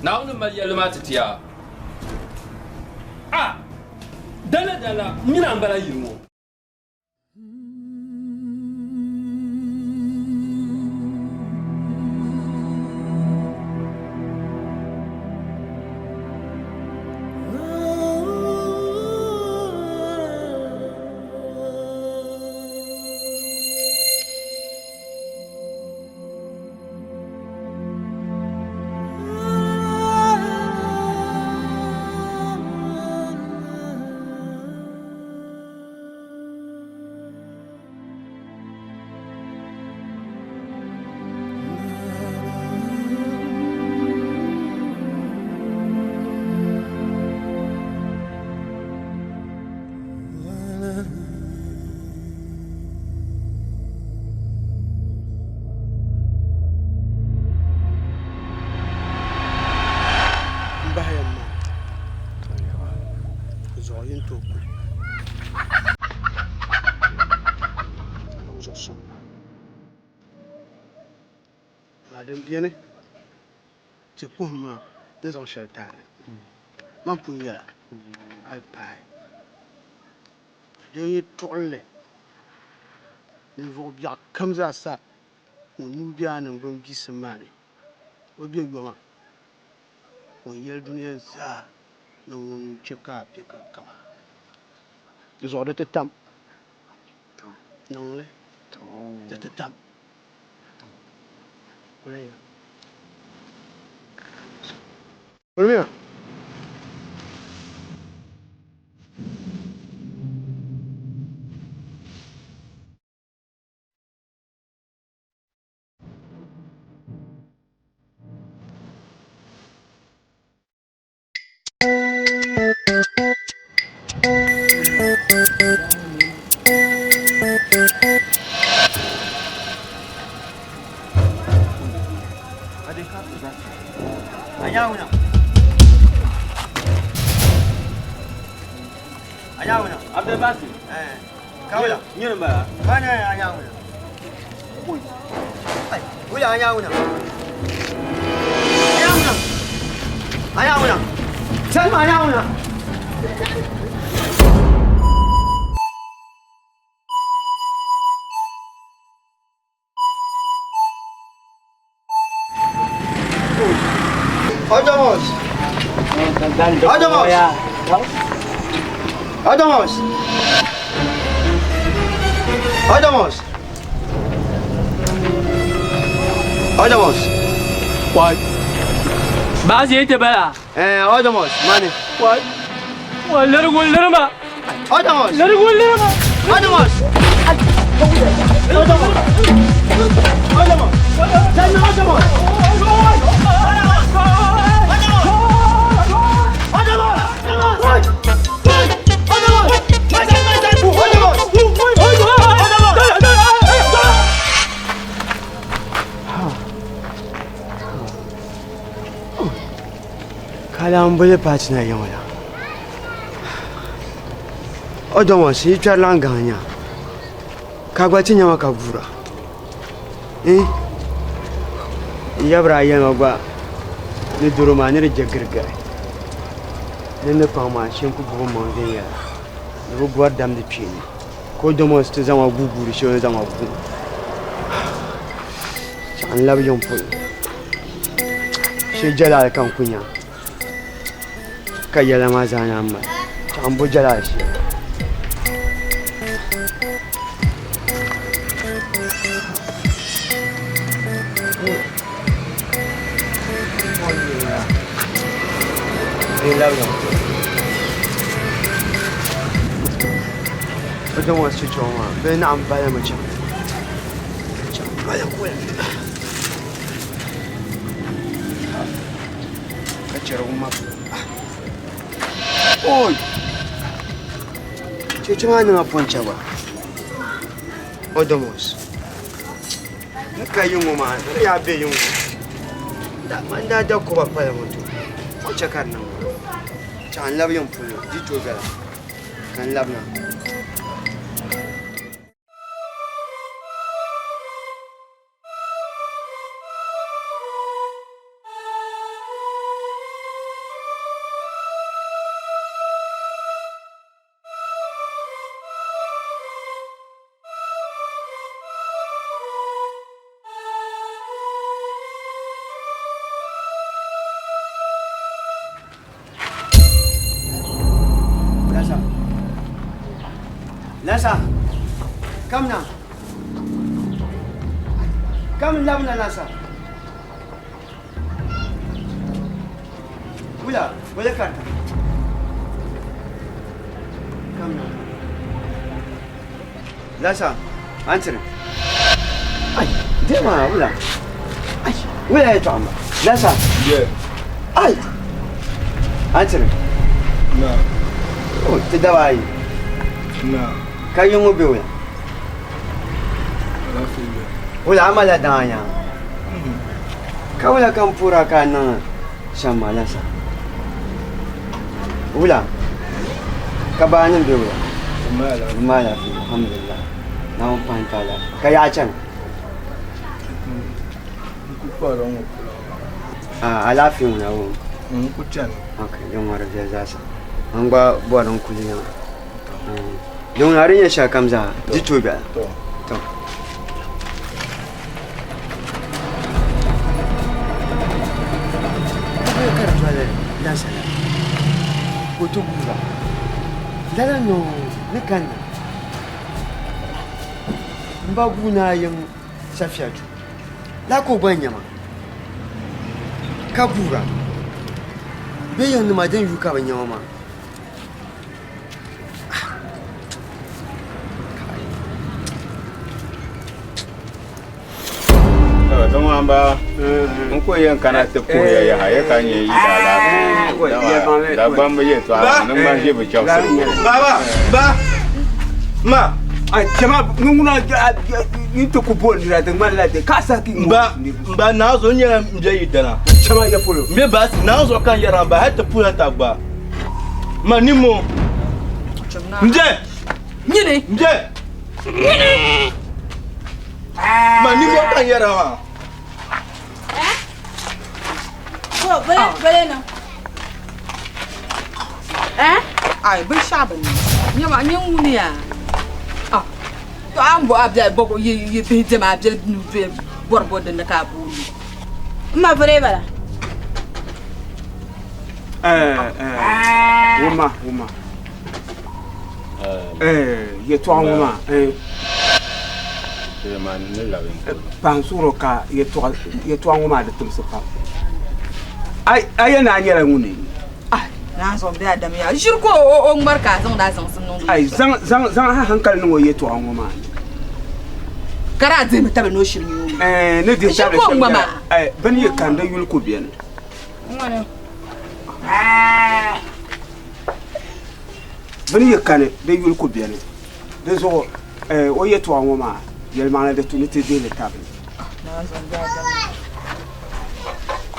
Naawuni ni mali yɛlli maa ti ti a. A dala dala m mini a m-bala yili ŋɔ. M bahi ya maa zuɣu yi ni tooi kuli. Amaa din beni ti kuhim maa ni zaŋ shɛli taali man pun yɛla a yi paai din yi tuɣili ninvuɣ biɛɣu kam zaa sa ŋun nuu be a niŋgbuŋ biisim maa ni o be yoma ŋun yɛli dunia zaa ni ŋun chɛ ka a be kaŋkaŋa. Di zuɣu di ti tam niŋ li, di ti tam. Kulimiya. Adamos! Adamos! Adamos. Adamos. Wai. Baasi ti bala. Eh, Adamos, mani. Wai. Wai, larigu lirima. Adamos. Larigu lirima. Adamos. Adamos. Adamos. Adamos. Kalambuli paati na yiŋ la. O dɔŋɔ si yi kpɛri lan gaŋ nya ka gba ti nyama ka guura. Eh? Yabira yɛlima gba ni doro maa ni di je girigiri. Ni ni paŋ maa shee n-ku gbubi maŋ viɛnyɛla ni bi gɔri damdi kpeeni ka o dɔŋɔ ti zaŋ ma guuguuri shee o ni zaŋ ma gu. Chaɣ n labi yiŋ polo. Shee Jalal ka n ku nya ka yɛla maa zaa naan mali. Chaɣ n bo Jalal shee. N labi yiŋ polo. O dɔŋɔ sichɔŋ maa bee naɣ balimi chaŋ. Chaŋ bali kuli. Ka chɛrigu ma. Oi! Cheche maa niŋa pɔncha gba. Odomos. Ni ka yi ŋɔ maa, ni yaa be yi ŋɔ. Da man daa da koba pala ŋɔ to. Pɔncha ka di niŋ maa. Chaŋ n labi yiŋ polo, di tooi gala ka n labina. Lasa. Lasa. Come now. Come labna Lasa. Wula, wala karta. Come now. Lasa, answer. Ay, dema wula. Ay, wula ya tɔɣima. Lasa. Yeah. Ay. Answer. No. Oh, ti daba ayi. No. Ka yiŋɔ be wula. Alaafee. Wula ama la daŋa nyaŋa. Ka wula ka n puhira ka a niŋ shɛm maa Lasa. Wula. Ka baanim be wula. Bɛ maa alaafee, alhamdulillah. Naawuni pahi n-ti alaafee. Ka yaɣa chani. N ku kpahirila ŋɔ polo. Ah, alaafee ŋuna o. N ku chani. Ok, din ŋɔ di viɛli zaasa. N gba bɔri n kuli yiŋa. Din ŋuna di nyɛ shɛli kam zaa, di tooi bela. To. Ka di doli Lasa la, ka o ti guura. Lala noo ni kanna m ba guui naa yiŋ Safiatu la ka o gba nya ma ka guura. Bɛ yiŋnima din yuui ka bɛ nya ma maa. Dɔŋɔ n ku yɛn kana ti puhiya yaha ya ka nyɛ yi daalaafee Dagbamba yɛltɔɣa ni ŋmani ʒe bi chɛbisiri Baba, ba, ma, a chama ŋuna yi ti ku bo nira di ŋmanila di ka sa ki Ba, ba naazo nyɛla n bɛ yi dana. Chama ya polo. N bɛ baasi naazo kan yɛra ba hali ti puya ta gba. Ma ni mo. N bɛ. Nyini. N bɛ. Nyini. Ma ni mo kan yɛra maa. Bo, bole, bole na. Eh? Ai, binshɛɣu bi niŋ. Nyama, nyɛ ŋuni yaa? Ah, to a ni bo a biɛli bɔbu yi yi bihi diɛma a biɛli nuu doli bɔri bɔ dinni ka a booni. N ma vuri bala. Eh, eh, wuma, wuma. Eh, yɛtɔɣa ŋɔ maa, eh. Pahi n suhiri o ka yɛtɔɣa ŋɔ maa di timsi pam. A yɛli ni a nyɛla ŋuni? Naa zuɣu bee Adam yaa ʒiri ka o ŋmari ka a zaŋdi a zaŋsim niŋdi o Ai, zaŋ zaŋ zaŋ a hankali niŋ o yɛtɔɣa ŋɔ maa ni. Ka daa dihimi tabili ni o shiri nyɛ o mi. Ɛɛn, ni dihi Ʒiri tabili ka o shɛm ŋma nyɛla, maa. ai, bɛ ni yi kani di yuli ku beni. Ŋuni? Bɛ ni yi kani di yuli ku beni. Di zuɣu o yɛtɔɣa ŋɔ maa yɛlimaŋli di tu ni ti dihi li tabili.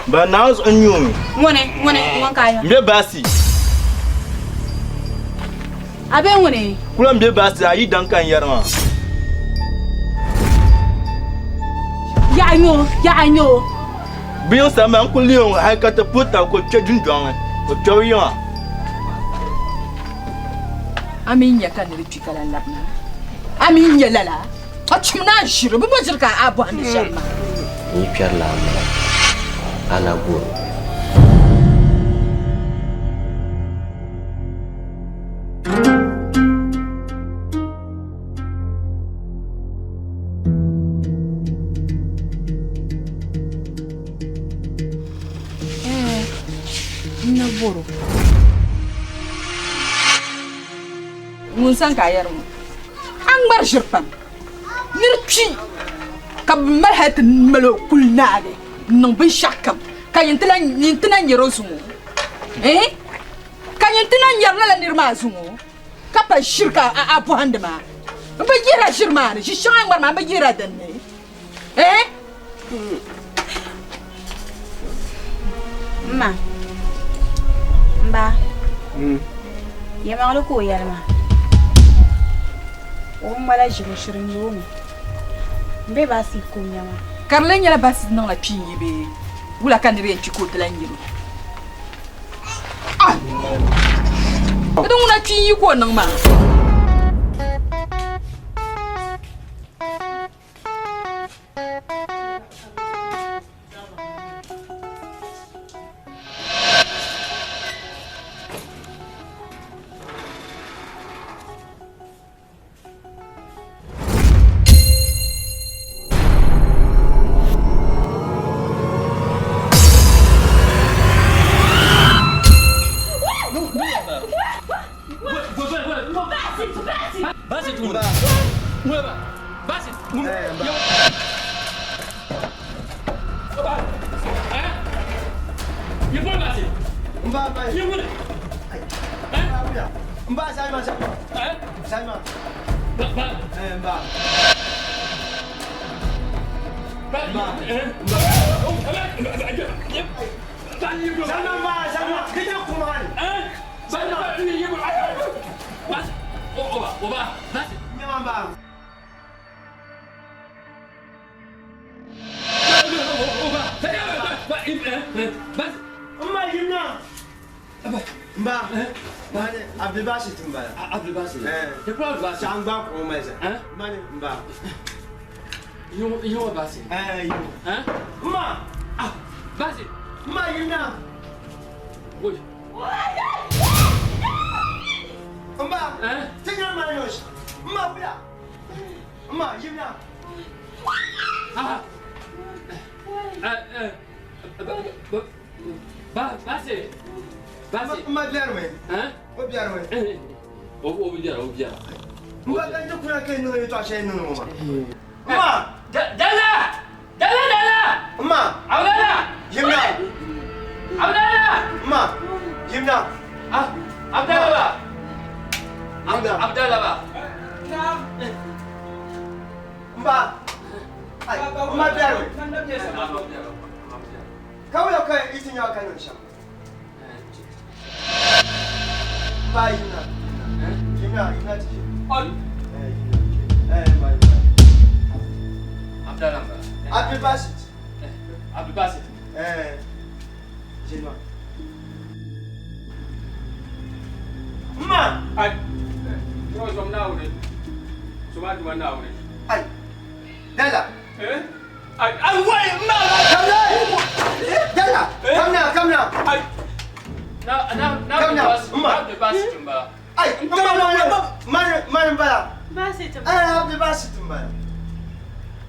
Ba naa zuɣu n nyɛ o mi. Ŋuni ŋuni ŋun ka a N be baasi. A be ŋuni? Kula n be baasi a yi daŋ ka n yɛri maa. Yaɣa nyɛ o yaɣa nyɛ o. Bɛ yiŋ sani maa n kuli lihi o hali ka ti puhi tabi ka o kpe dundɔŋ ni o kpɛbu yiŋa. A mi nya ka niri kpi ka lan labina? A mi nya lala? A chim ni a ʒiri, bɛ bo ʒiri ka a bɔhindi shɛm maa. N yi kpɛrila a mali a na goro. Ɛɛ, n na bɔr o. Ŋun sani ka a yɛri ŋɔ, a ŋmari ʒiri pam. Nir kpi ka bɛ mali hal ti mal o kuli naagi n-niŋ binshɛɣukam, ka nyin ti na nyari o zuŋɔ. Ɛɛh! Ka nyin ti na nyari lala nir maa zuŋɔ, ka pa ʒiri ka a bɔhindi maa. M bi yihira ʒiri maa ni, ʒi shɛŋa a ni ŋmari maa, m bi yihira din ni. Ɛɛh! M ma, m ba, yɛlimaŋli ka o yɛli maa. O bi ŋmala ʒiri, o shiri nya o mi. M be baasi ka o nya maa. Ka di lee nyɛla baasi niŋla kpiin yi bee wula ka nira yɛn kpi ka o ti lahi nyari o? Ah! Di ŋuna kpiin yi ka o niŋ maa.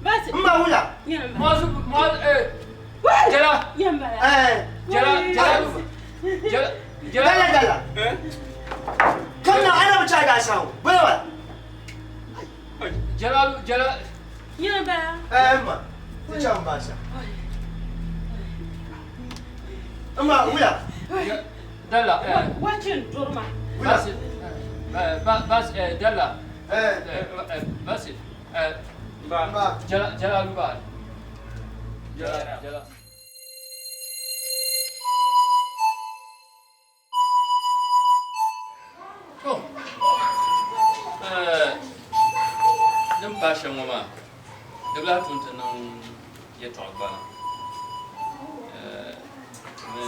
N ma wula. Muazu, Muazu, eh. Jala. Eh. Jala, Jala. Jala, Jala. Dala dala. Kamna ana bi chaga sawo. Bala wala. Jala, Jala. Eh ma. Ti chaŋ baasa. N ma wula. Dala, eh. Wacin durma. Basi, eh, basi, eh, Dala. Eh, eh, basi, eh. Ba. Jala, Jala ba. Jala, Jala. To, eh, din paai shɛm ŋɔ maa, di bi lahi tu nti niŋ yɛtɔɣa gbana. Eh, ni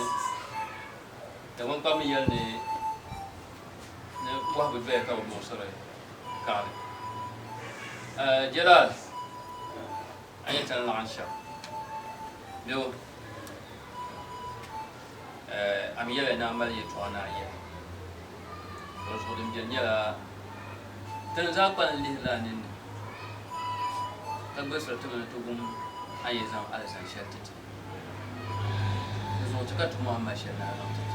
Dagbaŋ kpamba yɛli ni ni wahu bi doya ka bi muɣisiri kaɣili. Eh, Jalal, a nyɛ ti ni laɣim shɛm. Bɛ o, eh, a mi yɛliya ni a mali yɛtɔɣa ni a yɛli. Dinzuɣu din beni nyɛla ti ni zaa kpalim lihirila a ninni ka gbulisiri ti mi ni ti wum a ni yɛn zaŋ alizani shɛli ti ti. Dinzuɣu ti ka ti mɔhim mali shɛli ni a zaŋ ti ti.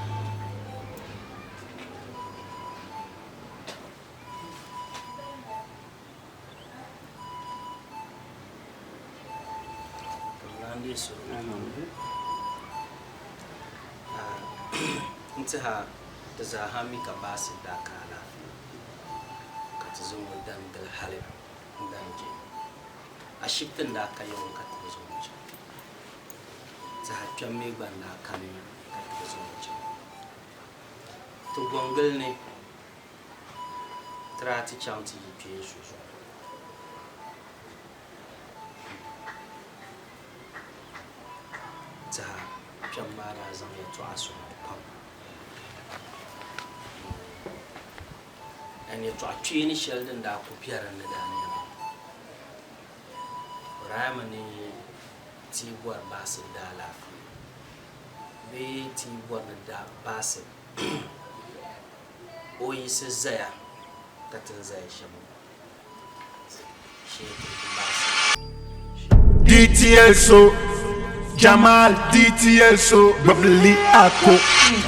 N tiha ti zaaha mi ka baasi daa ka alaafee ka ti zaŋ o dan gili hali n-dan je. Ashibiti n-daa ka ya ŋɔ ka ti bi zaŋ o chaŋ. Tiha kpɛm mi gba n-daa kani ka ti bi zaŋ o chaŋ. Ti gɔŋgili ni ti daa ti chaŋ ti yi kpeen so zuɣu. Tiha kpɛm maa daa zaŋ yɛtɔɣa sɔŋ pam. N yɛtɔɣa kpeeni shɛli din daa ku be din ni daa nyɛla, o daa yɛmi ni ti yi bɔri baɣisiri daalaafee bee ti yi bɔri ni baɣisiri o yiɣisi zaya ka ti ni zaya shɛm ŋɔ shee ti ku baɣisi. DTSO, Jamal DTSO, gbubili ako.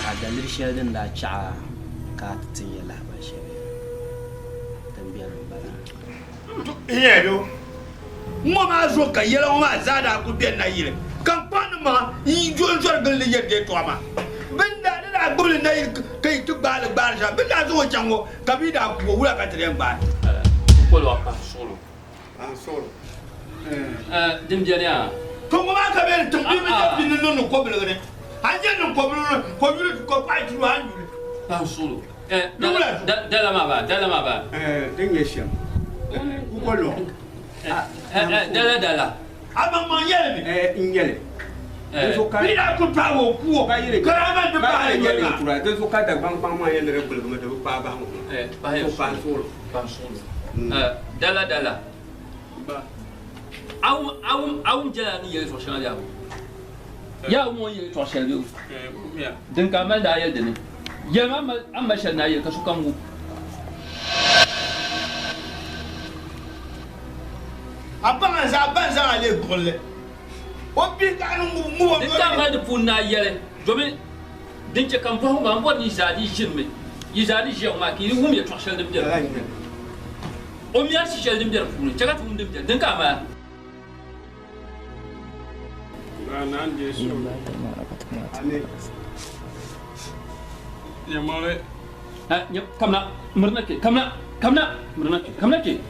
Ka daliri shɛli din daa chaɣ a ka a ti ti nya lahibali shɛli din beni m-bala. N yɛli o, Ŋ-ŋɔ maa zuɣu ka yɛla ŋɔ maa zaa daa kul beni nayili, ka n kpaŋdi mmaŋa n-zo n-zɔri gili li yɛri di yɛtɔɣa maa. Bɛ ni daa ni daa gbibi li nayili ka yi ti gbaai li gbaari shɛm, bɛ ni daa zaŋ o chaŋ ŋɔ ka bɛ yi daa ku o, wula ka ti di yɛn gbaai? Kukoliɣu pahi suɣulo. Din beni yaa. To ŋɔ maa ka bɛ ni tiŋ bia mi nyɛ bia ni niŋdi kɔbiligi ni. A ni nyɛ niŋ kɔbiligi ni, kɔyuli kɔkpaɣu churi a ni yuli. Pahi suɣulo. Dala maa baa, dala maa baa. Din nyɛ shɛm, kukoliɣu. Dala dala. A maŋmaŋ yɛli mi. N yɛli. Bɛ daa kuli paagi o ku o, ka daa mali ti paai yoli maa. Dinzuɣu ka Dagbaŋ kpaŋ maa yɛli ni di gbuligimi di bi paai bahi ŋɔ. Pahi suɣulo. Pahi suɣulo. Dala dala. A wum jɛla ni yɛli zuɣu shɛŋa bee a wum? Yaa a wum o ni yɛli yɛtɔɣ shɛli bee? Din ka a mali ni a yɛli di ni. Yɛlimi a ni mali shɛli ni a yɛli ka sokam wum. A baŋ a zaa ban zaŋ a leei gbuɣinli. O bihi ka a ni ŋub ŋub o Din ka a mali di puuni ni a yɛli, domin din chɛ ka m bɔhigu maa, m bɔri ni yi zaa di ʒinimi, yi zaa di ʒiya ŋɔ maa ka yi wum yɛtɔɣ shɛli din be di puuni. O mi a shi shɛli din be di puuni, chɛ ka ti wum din be din ka a mali. Kamina, mirina kpe, kamina, kamina, mirina kpe, kamina kpe.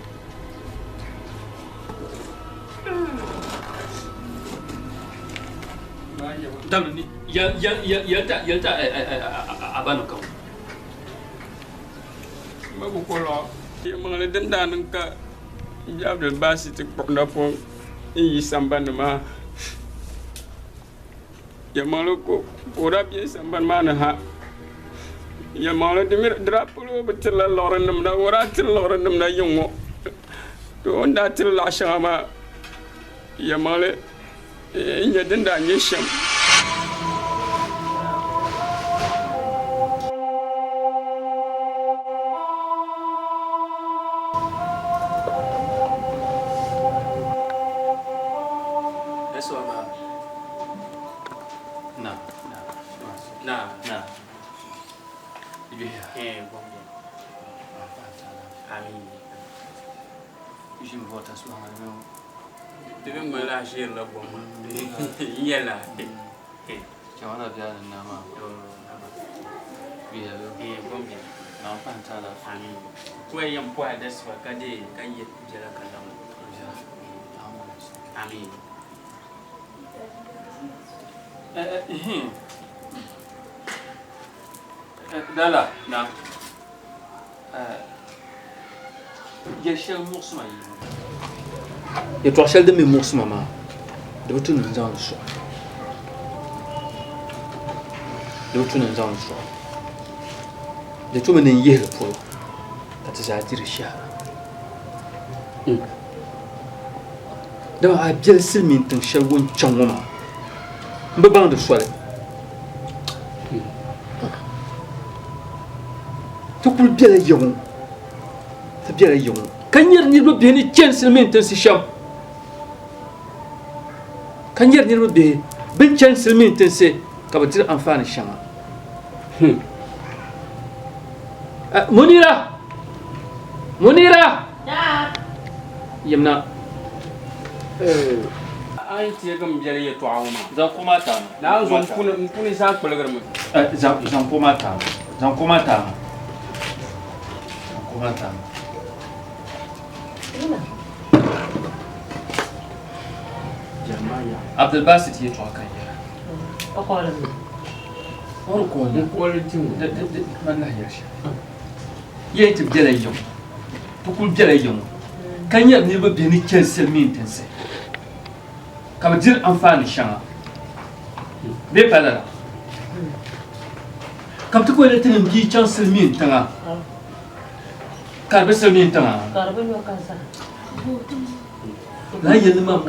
Damni ni yɛlta yɛlta a ba ni kam. Ma bi kɔlɔɣu yɛlimaŋli din daa niŋ ka Jabdil baasi ti kpuɣi napɔŋ n-yi sambani ni maa yɛlimaŋli ka o daa be sambani maa ni ha yɛlimaŋli di mi di daa polo o bi tirila liɣirinima na o daa tiri liɣirinima na yiŋ ŋɔ to o ni daa tiri laɣ shɛŋa maa yɛlimaŋli n nyɛ din daa nyɛ shɛm. Naa. Naa. Di biɛhiya. Eh, bom bɛ. Amin. Ʒini bɔta suhaŋa ni Di bi ŋmanila a ʒiɛrila gom maa. N yɛla. Chɛma la biɛla ni naa maa. Biɛhiya bɛ. Eh, bom bɛ. Naa pahi n-ti alaafee. Amin. Ko ya yɛn pɔhi dasiba ka deei ka yɛ biɛla ka laŋ. Amin. Dala na yɛl shɛli muɣisi ma yi yɛltɔɣa shɛli din mi muɣisi ma maa di bi tu ni n zaŋ li sɔɣi di bi tu ni n zaŋ li sɔɣi di tumi ni n yihi li polo ka ti zaa di di shɛhira Dama a biɛli silimiin tiŋ shɛli ŋun chaŋ ŋɔ maa m bi baŋdi soli. Ti kuli bela ya ŋɔ, ti bela ya ŋɔ ka nyari niriba bihi ni chani silimiin tinsi shɛm, ka nyari niriba bihi bɛn chani silimiin tinsi ka bɛ diri anfaani shɛŋa. Munira! Munira! Yimna. A yi teegi m biɛli yɛtɔɣa ŋɔ maa. Zaŋ kuɣu maa taai ma. Naa n-zo m puni zaa kpuligirimi. Zaŋ kuɣu maa taai ma. Zaŋ kuɣu maa taai ma. Zaŋ kuɣu maa taai ma. Abdulbasit yɛtɔɣa ka n yɛra. O koolimi. O di kooli. N kooli ti ŋɔ. Man lahi yɛli shɛli. Yɛli ti bela yiŋ. Ti kuli bela yiŋ ka nyari niriba bihi ni chani silimiin tinsi ka bɛ diri anfaani shɛŋa bee pa lala ka bɛ ti kuli yɛli ti ni bia chaŋ silimiin tiŋa ka di bi silimiin tiŋa lala yɛlli maa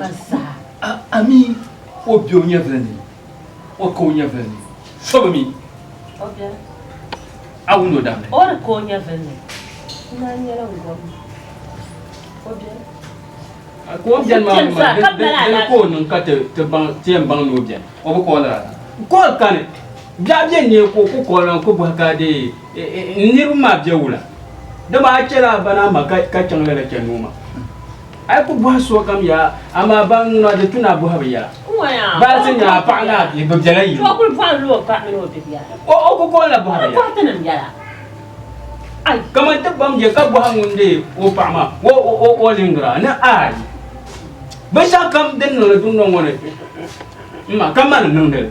a mi o be o nyɛvili ni o ka o nyɛvili ni so bi mi a wum o damli o di ka o nyɛvili ni n naan nyɛla n gom o beni Ka o beni maa maa di ka o niŋ ka ti baŋ ti yɛn baŋ ni o beni. O bi koolira la. Kool kani. Biɛɣu bɛ neei ka o ku koolira n-ku bɔhi ka dee n niriba maa be wula? Dama a chɛla a ba ni a ma ka chaŋ lala chani o maa. A yi ku bɔhi sokam yaa, amaa ban ŋuna di tu ni a bɔhi bɛ yɛla. Baa ti nya a paɣa ni a bihi bɛ bela yili. O ku koolila bɔhi bɛ yɛla. Kaman ti bam je ka bɔhi ŋun deei o paɣa maa o liŋgira ni aai binshɛɣu kam din niŋdi dundɔŋ ŋɔ ni m ma ka mani niŋdi li.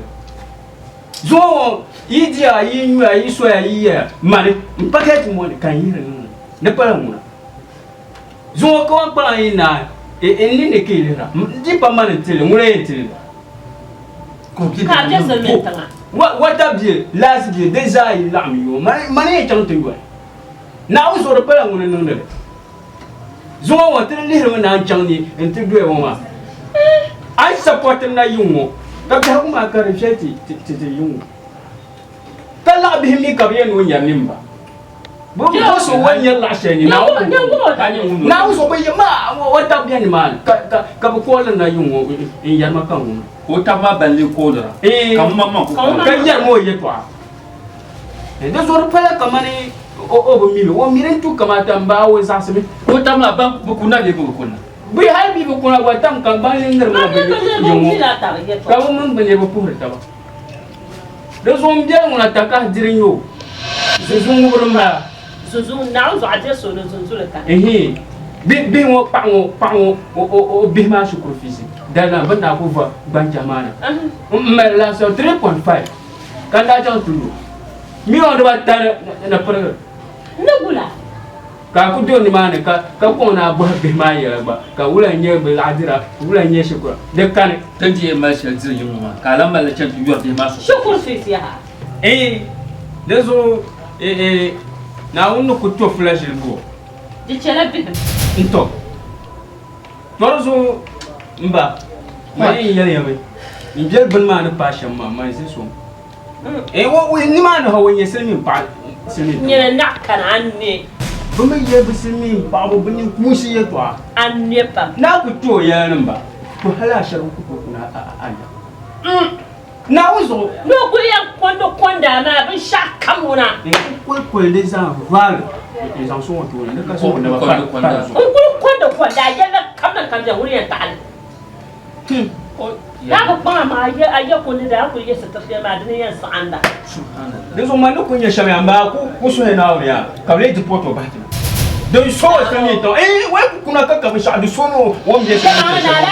Zuŋɔ ŋɔ yi diya yi nyuya yi soya yi yɛya mani m pakɛti ŋɔ ni ka n yihiri niŋdi di pala ŋuna. Zuŋɔ ka wan kpaŋ yi naai n ninni ka yi lihira di pa mani n-ti li ŋuna yɛn ti li. Ka a be silimiin tiŋa. Wata bɛ, laasi bɛ, di zaa yi laɣim yo, mani yɛn chaŋ ti yoli. Naawuni zuɣu di pala ŋuni n-niŋdi li. Zuŋɔ ŋɔ ti di lihirimi ni a ni chaŋ ni nti doya ŋɔ maa. A yi sapɔriti na yiŋ ŋɔ, ka biɛhigu maa ka di viɛli ti ti yiŋ ŋɔ. Ka laɣ bihi mi ka bɛ yɛn ni o nyari ni m ba. Bɛ bi bɔsi o ni nyari laɣ shɛli ni Naawuni zuɣu bɛ yɛ ma o tab bɛ nimaani ka bɛ kooliri na yiŋ ŋɔ n-yɛri ma ka ŋuna. Ka o tab maa ban lee koolira ka ŋun maŋmaŋ ku koolira. Ka yɛri ma o yɛtɔɣa. Di zuɣu di pala kamani o bi mi li, o mi din tu kamata m-baai o zaɣisimi. Ka o tab maa ban bi kunna bee bɛ bi kunna? Bɛ hali bɛ bi kuna gba tam ka ban lee ŋirimi na bɛ yiŋ ŋɔ ka bɛ mini bɛ niriba puhiri taba. Di zuɣu m biɛli ŋuna takahi diri n-nyɛ o. Zunzun ŋubiri m-bala. Zunzun, Naawuni zuɣu a diri so ni zunzuli kani. Ehe, bihi ŋɔ paɣa ŋɔ paɣa ŋɔ o bihi maa shikuru fiisi dali maa bɛ ni daa ku va gbanchɛhi maa na m mali laasabu 3.5 ka n daa chaŋ ti lu million dibata ni pirigili. Ni gula. Ka a ku do nimaani ka kɔŋ ni a bɔhi bihi maa yɛla gba, ka wula n-nyɛ bɛ laɣ dira, wula n-nyɛ shikura, di kani. Ti ni ti yɛn mali shɛli diri yiŋ ŋɔ maa, ka a lan mali li chani ti yɔri bihi maa shikuru. Shikuru fiisi yaha. Eeh, di zuɣu eeh Naawuni ni ku to fula ʒili bu o. Di chɛla bihim. N-tɔ. Tɔ di zuɣu m ba, man yɛn yɛli ya mi, m biɛli bini maa ni paai shɛm maa, man ʒi so. Eh, wo, wo, nimaani ha o nyɛ silimiin paɣa silimiin tiŋ. Nyɛla naɣ kani a ne. Bɛ mi yɛli bɛ silimiin paɣaba bɛ ninkuunsi yɛltɔɣa. A ne pam. Naa ku ti o yɛla ni m ba, to hali a shɛrigu ku tooi kuna a nya. Naawuni zuɣu. Ni o kuli yɛn kondi konda maa binshɛɣu kam ŋuna. N ku koli koli di zaa vaali n zaŋ sɔŋ o tooni ni ka sɔŋ o naba pa di zuɣu. N kuli kondi konda a yɛlli kam ni kam ŋuni yɛn taɣi li. Daa bi kpaŋ amaa a yɛ kundi daa kuli yɛ sitiri shɛli maa dini yɛn saɣinda. Di zuɣu man ni kuli nyɛ shɛm yaa m-baa ku suhi Naawuni yaa ka bɛ lee deport o bahi ti na. Din so o silimiin tiŋ eeh wai ku kuna ka ka binshɛɣu di so ni o ni be shɛm ni shɛm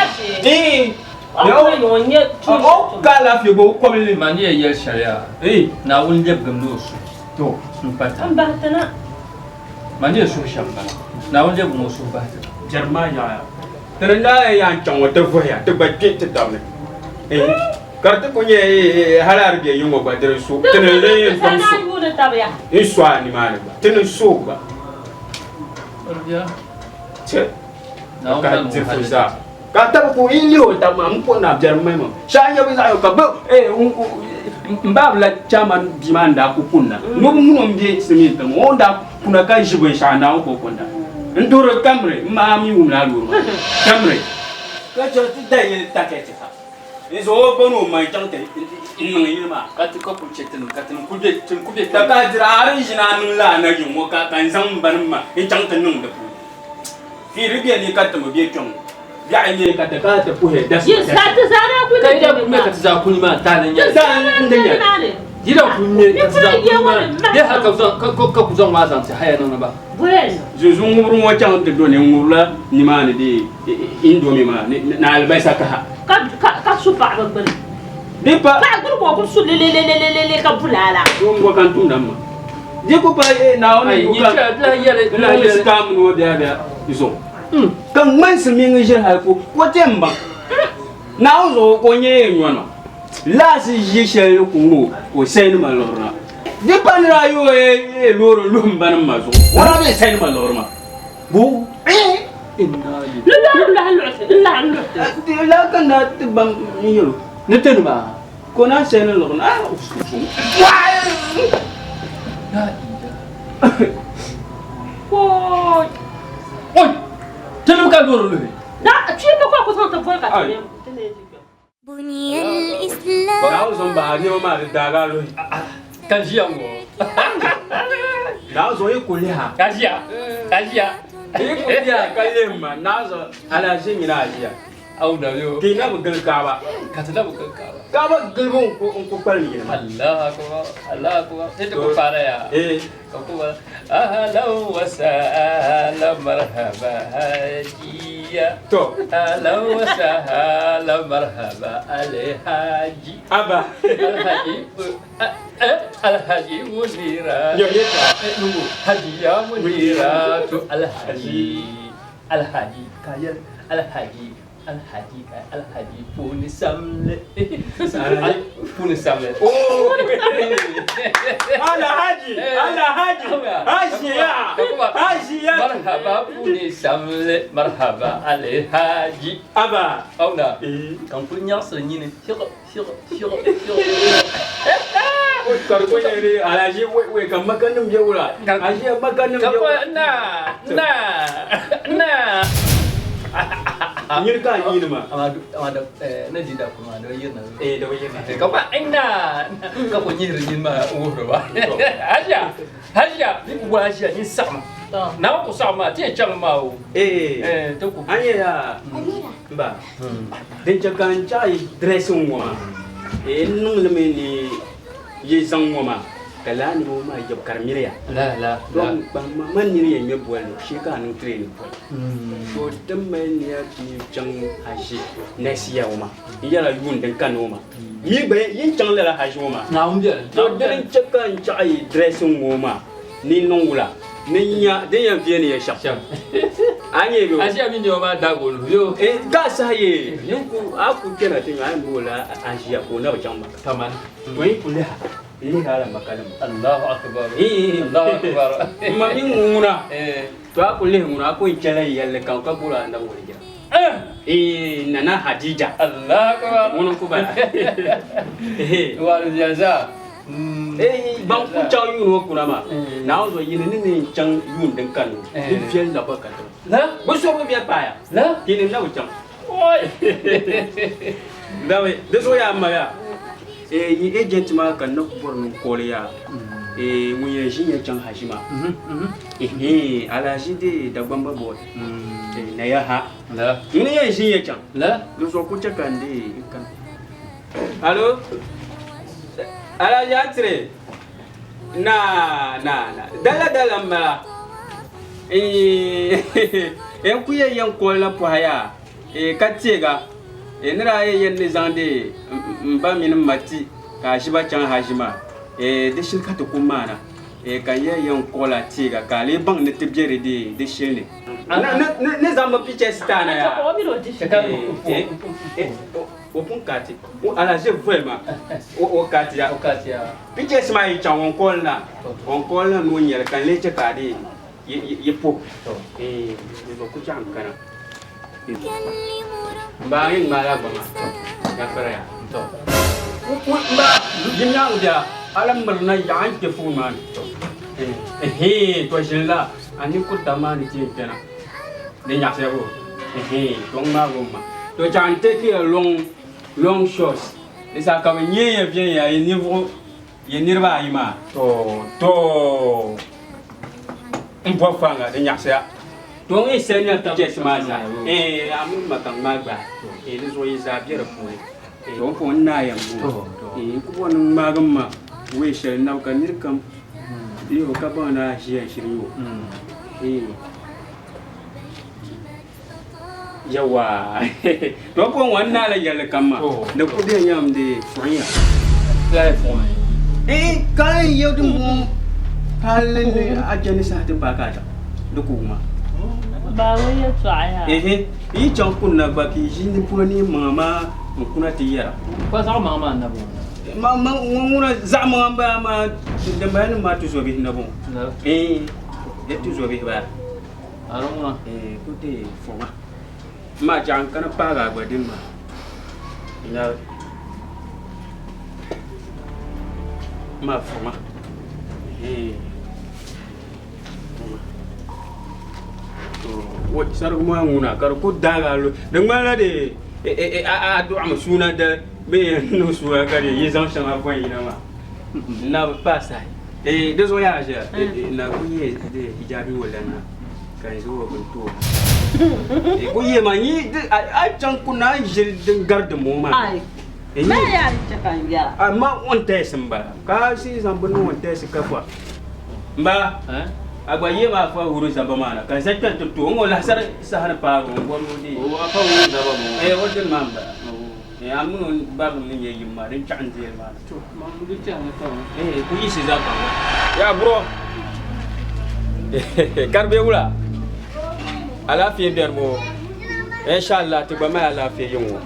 eeh o ka alaafee gba o kɔbili. Man ni yɛn yɛli shɛli yaa Naawuni lɛbigim ni o suhu to n pa ti na. Man ni yɛn suhi shɛm m-bala Naawuni lɛbigim o suhu bahi ti na. Jɛrim maa yaɣiya. Ti ni daa yɛn yaa n-chaŋ ŋɔ ti vuhiya ti gba kpe ti tab ni. Ka di ti ku nyɛ hali a di be yiŋ ŋɔ gba di di so ti ni lee yɛn tom so n so a nimaani gba ti ni so gba. Chɛ ka dirifu zaa ka tabi ku yi lihi o tabi maa m po na biɛrim mali ma shɛli nyɛ bi zaɣ yini ka bi n baab la chairman bia maa n daa ku kunna ni o ŋun o bɛ silimiin tiŋ o ni daa kuna ka ʒi binshɛɣu Naawuni ka o kunda n duhiri kamri m maa mi wumla a loori maa kamri ka chɛ ti da yili takɛti ha n zaŋ o ba ni o ma n chaŋ ti niŋ yili maa ka ti ka kuli chɛ tinim ka tinim kuli bɛ tinim kuli bɛ ka ka dira a di ʒini a niŋ la a na yiŋ ŋɔ ka ka n zaŋ m ba ni m ma n chaŋ ti niŋ di puuni fiiri bɛ ni ka ti mi bɛ kpɛŋ biɛɣu nyɛ ka ti ka ti puhi dasi Yin sa ti zaa daa kuli ka yi daa kuli mɛ ka ti zaa kuli maa taali n-nyɛ Ti zaa daa kuli nimaani. Yi daa kuli mɛ ka ti zaa Ni kuli maa kuli bee hali ka zaŋ ka ka ku zaŋ maa zaŋ ti haya niŋ ba Zunzun ŋubiri ŋɔ chaŋ ti do ni n-ŋubila nimaani dee indomie maa ni alibarisa kaha. Ka su paɣaba gbuni. Di pa. Paɣa gbuni ka o kuli su lelelelele ka bulaala. Doo n-gɔ ka n tumda m ma. Di ku pa Naawuni Ayi, yu yi ka chɛ, di lahi yɛli, di lahi yɛli. Sitaam ni o biɛla biɛla zuɣu. Ka ŋmani silimiingi ʒiri hali ka o ti yɛn baŋ Naawuni zuɣu ka o nyɛ yɛn nyɔna. Laasi ʒi shɛli ni ku ŋma o ka o sayi nima liɣiri na. Di pa ni daa yi o yee loori luhi m ba ni m ma zuɣu, o daa bee sayi nima liɣiri maa. Bo? Ni loori lahi luɣisi, n lahi luɣisi. Lala ka n daa ti baŋ n yɛl o. Ni ti nima? Ka o naan sayi ni liɣiri na. Woi! Oi! Ti nima ka loori luhi? Da, kpiimba ka o ku zaŋ ti boli ka ti neei di kpɛm. Naawuni zaŋ bahi a nɛma maa di daagi a luhi. Ka ʒiya ŋɔ. Naawuni zaŋ yi ku lihi a. Ka ʒiya, ka ʒiya. Yi ku lihi a ka lihi ma, Naawuni zaŋ alahiʒi nyini a ʒiya. Aw na yo. Ti na bi gili Kaaba. Ka ti na bi gili Kaaba. Kaaba gilibu n ku kpalim yini maa. Allahu akbar, Allahu akbar. Ti ti ku paara yaa. Eh. Ka ku ba ahlan wa sahlan marhaba hajiya. To. Ahlan wa sahlan marhaba alhaji. Aba. Alhaji alhaji munira. Yo yeta. Hajiya munira to alhaji. Alhaji kayar alhaji alhaji ka alhaji puni samle. Puni samle. Oh. Alhaji, Alhaji, Hajiya, Hajiya. Marhaba puni samle, marhaba alhaji. Aba. Auna. Kan kuli nyaɣisiri nyini. Shiɣi, shiɣi, shiɣi, shiɣi. Ka di kuli nyɛ ni Alhaji wai wai ka makanim bɛ wula. Hajiya makanim bɛ wula. Na, na, na. Nyini ka a yiini maa. Amma da na ji da kuma da yirna. Eh da yirna. Ka ba ina ka ko nyihiri nyini maa wuhiri ba. Hajiya, Hajiya, ni ku Hajiya ni saɣima. Na ku saɣima ti yɛn chaŋ maa o. Eh. Eh, ti ku. An yɛ yaa. Ba. Din chɛ ka n chaɣi dressing ŋɔ maa. Eh n niŋ li mi ni yi zaŋ ŋɔ maa ka laa nima ŋɔ maa yɛbu ka di miriya. La la. Dɔn kpaŋma man nini yɛn ŋmɛ bolli shee ka a niŋ training bolli. To din mali niya ti chaŋ haji next year ŋɔ maa n yɛla yuun din kanni ŋɔ maa mi gba yin chaŋ lala haji ŋɔ maa. Naawuni bɛni. To dini n-chɛ ka n chaɣi dressing ŋɔ maa ni niŋ wula ni nya din yɛn viɛni ya shɛm. A nyɛ yo. Aʒiya mi nɛma maa daagi o nuhi yo. Eh ka saha ye yin ku a ku kpɛna ti nyo a yɛn booli aʒiya ka o na bi chaŋ Maka. Kamani. To yi ku liha n lihi a la Maka nim. Allahu akbar. Allahu akbar. M ma mi ŋuna. To a ku lihi ŋuna a ku yɛn chɛla yɛlli kam ka booli a nabi walijira. Eh Nana Hadija. Allahu akbar. Ŋuni n ku bala. Wari viɛl zaa. Eh ban ku chaŋ yuun ŋɔ kuna maa Naawuni zuɣu yini ni ni n chaŋ yuun din kani ŋɔ di viɛl la ba ka tiŋa. La? Bi so bi viɛl paaya. La? Tinim na bi chaŋ. Oi. Dabi di zuɣu yaa m ma yaa. Yi agent maa ka n na ku bɔri ni n call ya. Ŋun yɛn ʒi ya chaŋ haji maa. Ehe, Alhaji de Dagbamba boy. Naya ha. Ŋuni yɛn ʒi ya chaŋ. Di zuɣu ku chɛ ka n dee n kana. Alo? Alhaji Atire? Na, na, na. Dala dala m bala. N ku yɛn yɛn call la pɔha yaa. Ka teega. Ni daa yɛn yɛli ni zaŋdi m ba mini m ma ti ka a ʒi ba chaŋ haji maa, di shili ka ti ku maana. Ka n yɛn yɛn call a teega ka a lee baŋ ni ti be di shili ni. Ni zaŋ bi pictures ti a na yaa. O pun kaati. Alhaji voya maa o kaati ya. Pictures maa yi chaŋ o ni call na. O ni call na ni o nyɛli ka n lee che ka a dii yi po. Di zuɣu ku chaɣim kana. M ba a yi ŋmaai la gba maa gafara ya. M ba di nyaaŋa bia a lahi mirina yaɣa n kpe phone maa ni. To ʒinila a ninkurita maa ni ti yɛn kpɛna. Di nyaɣisiya bo to n ŋmaagi o ma. To chaŋ n take a long long shots di saha ka bɛ nya ya viɛnyɛla yi ninvuɣu yi niriba ayi maa. To to n bɔbi faaŋa di nyaɣisiya. To n yi send ya pictures maa zaa eh a mini ma ka n ŋmaagi bahi eh di zuɣu yi zaa be di puuni to n puhi n naai ya m-bɔŋɔ eh n ku bɔri ni n ŋmaagi m ma way shɛli nabi ka niri kam lihi o ka baŋ ni a ʒiya n-shiri nya o eh. Yawa to ko ŋɔ n naala yɛlli kam maa di ku bɛ nyam di fuɣinya eh ka n yɛ din bɔŋɔ hali ni a chani saha ti paai ka a chaŋ di ku wuma ehe yi chaŋ kunna gba ka yi ʒi ni polo ni maŋa maa n kuna ti yɛra ka zaɣ maŋa maa n-na bɔŋɔ ŋuna zaɣ maŋa m-bala maa din bala nim maa tuzobihi n-na bɔŋɔ eh di tuzobihi bala Aroma. Eh, ku ti foma. Ma jaŋ kana paagi a gba din maa. Nya ma foma. Eh. Foma. To, wo sarigu maa ŋuna ka di ku daagi a lu. Di ŋmanila di a dɔɣimi suuna dali bee n niŋ suuna ka di yi zaŋ shɛŋa bɔn yina maa. N na bi paai saha. Eh, di zuɣu yaa ʒiya na ku yɛ di hijabi ŋɔ lan na ka n zaŋ o bini ti o. Ku yɛ maa yi a chaŋ ku naan ʒili din gari dimbɔŋɔ maa. Ai, ma yaa di chɛ ka n yɛra. Amma o ni tɛɛsi m-bala ka a shee zaŋ bini niŋ o ni tɛɛsi ka fa. M ba, a gba yɛ maa fa wuri zaba maa na ka n sa kpɛri ti ti o. N ŋɔ lahisari saha ni paagi o, n bɔri ni o deei. O a fa wuri zaba ŋɔ? Eh, o dini maa m-bala. Eh, a mini o barilim ni nyɛ yim maa, din chaɣ n-deeli maa na. To, man di tɛhi ni ka Eh, ku yiɣisi zaa ka wa. Ya bro. Karibe wula. Alaafee beni mo. Inshallah ti gba mali alaafee yiŋ ŋɔ.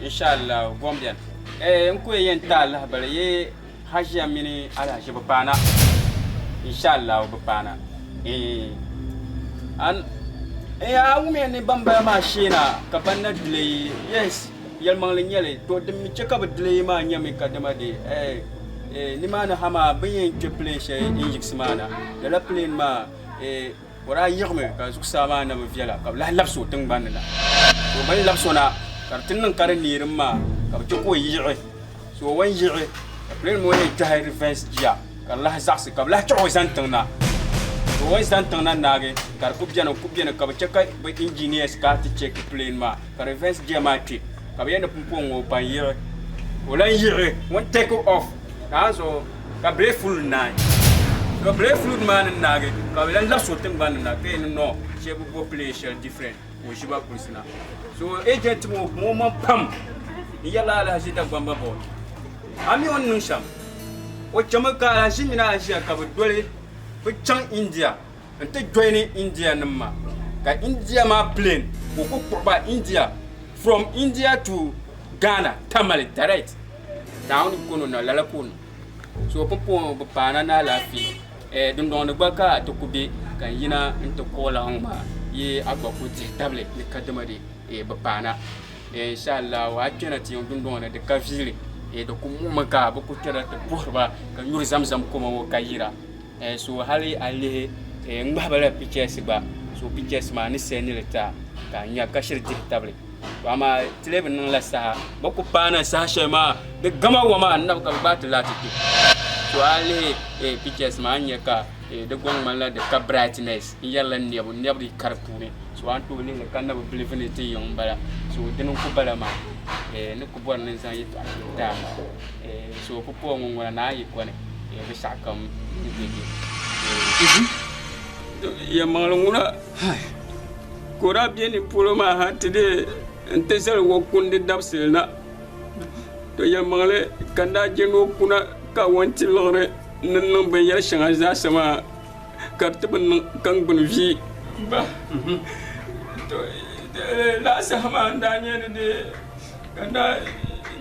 Inshallah gom beni. Eh, n ku yɛn ti a lahabali ye Hajiya mini Alhaji bi paana. Inshallah bi paana. Eh, an eh a wumiya ni ban bala maa sheena ka ban na delay. Yes. Yɛlimaŋli n-nyɛ li, to din mi chɛ ka bɛ delay maa nyɛmi kadama di eh eh nimaani ha maa bɛ ni yɛn kpe plane shɛli n-yiɣisi maa na, lala plane maa eh o daa yiɣimi ka zuɣusaa maa na bi viɛla ka bɛ lahi labisi o tiŋgbani ni na. So bɛ ni labisi o na ka di ti niŋ ka di neerim maa ka bɛ chɛ ka o yiɣi. So o ni yiɣi ka plane maa yɛn kpɛhi reverse gear ka di lahi zaɣisi ka bɛ lahi chaɣ o zani tiŋ na. So o ni zani tiŋ na naagi ka di ku beni n-ku beni ka bɛ chɛ ka bɛ engineers kana ti check plane maa. Ka reverse gear maa kpe ka bɛ yɛli ni pumpɔŋɔ ŋɔ o pa n-yiɣi o lan yiɣi ŋun take off ka a zuɣu ka brake fluid naai to brake fluid maa ni naagi ka bɛ lan labisi o tiŋgbani ni na ka yɛli ni no shee bɛ bo plane shɛli different ka o ʒi ba kulisi na so agent ŋɔ o kum o maŋ pam n-yɛrila Alhaji Dagbamba board a mi o ni niŋ shɛm o chami ka Alhaji mini Alhajiya ka bɛ doli bɛ chaŋ India n-ti joini India nim maa ka India maa plane ka o ku kpuɣi ba India from India to Ghana Tamale direct Naawuni kono na lala ka o niŋ so pumpɔŋɔ bi paana ni alaafee eh, dundɔŋ ni gba ka ti ku be ka n yina n-ti kɔɔla ŋɔ maa yi a gba ku dihi tabili ni kadama di eh, bi paana eh, inshallah a kpɛna ti yiŋ dundɔŋ ni di ka viili eh, di ku muɣimi ka bi ku kpɛra ti puhiri ba ka nyuri zamzam koma ŋɔ ka yira So hali a lihi n ŋmahi ba la pichɛs gba so pichɛs maa ni sɛndi li ti a ka a nya ka shiri dihi tabili. To amaa ti lee bi niŋla saha bɛ ku paana saha shɛli maa di gama wa maa n-nabi ka bɛ gbaai ti laati kpe. To a lihi pictures maa a ni nya ka di gɔŋ ŋmanila di ka brightness n yɛrila nɛbu nɛbu di ka di puuni. So a ni tooi lihi li ka na bi believe ni ti yiŋ m-bala. So dini n-ku bala maa ni ku bɔri ni n zaŋ yɛtɔɣa shɛli ti a maa. So pupɔɔ ŋɔ ŋuna naa yi kɔni binshɛɣu kam ni be be. Yɛlimaŋli ŋuna ka o daa be ni polo maa ha ti dee n-ti zali o kundi dabisili na. To yɛlimaŋli ka n daa je ni o kuna ka o ni ti liɣiri ni niŋ binyɛr shɛŋa zaasa maa ka di ti bi niŋ ka n gbuni vi ba. To lala saha maa n daa nyɛ ni dee ka n daa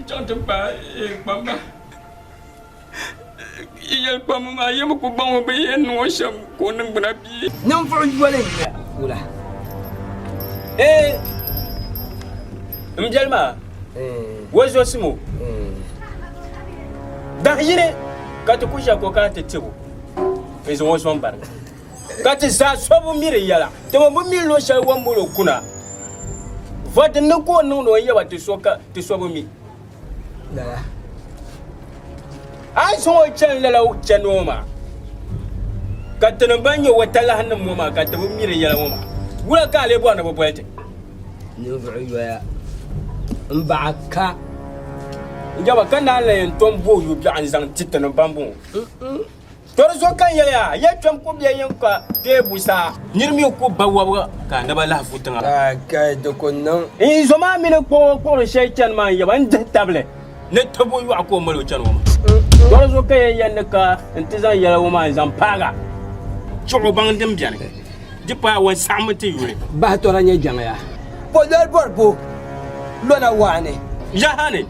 chaŋ ti gbaai kpamba. Yɛli kpamba maa yi bi ku baŋ o bɛ yɛn niŋ o shɛm ka o niŋgbuna bie. Ninvuɣ yoli n-nyɛ wula? Ee, m biɛli maa, o zɔsim o. Dahi yini ka ti ku ʒe ko ka ti tib o n-zaŋ o zom bariga. Ka ti zaa so bi mi di yɛla, ti mi bi mi luɣ shɛli o ni mol o kuna. Va din ni ka o niŋdi o n-yɛba ti so ka ti so bi mi. Lala. A ni zaŋ o chani lala chani ŋɔ maa, ka tinim ban nyɛ o talahinim ŋɔ maa ka ti bi mi di yɛla ŋɔ maa, wula ka a lee bɔri ni bɛ boli ti? Ninvuɣ yoya m-baɣa ka. N jɛba ka naan la yɛn tom bo yu biɛɣu n-zaŋ ti tinim ban bɔŋɔ. To di zuɣu ka n yɛli ya, ya kpɛm ku be yin ka kpee busaa. Nir mi ku ba wɔbiga ka a naba lahi fu tiŋa. Kai di ku niŋ. N zo maa mini kpuɣ o kpuɣiri shɛli chani maa n-yaba n dihi tabili ni tibu yɔɣu ka o mali o chani ŋɔ maa. To di zuɣu ka ya yɛli ni ka n ti zaŋ yɛla ŋɔ maa n-zaŋ paag a. Chuɣu baŋ din beni, di paai o n-saɣimmi ti yuli. Bahi tɔra nyɛ jaŋya. Bo lɔri bɔri bo lɔna waani. Yahani!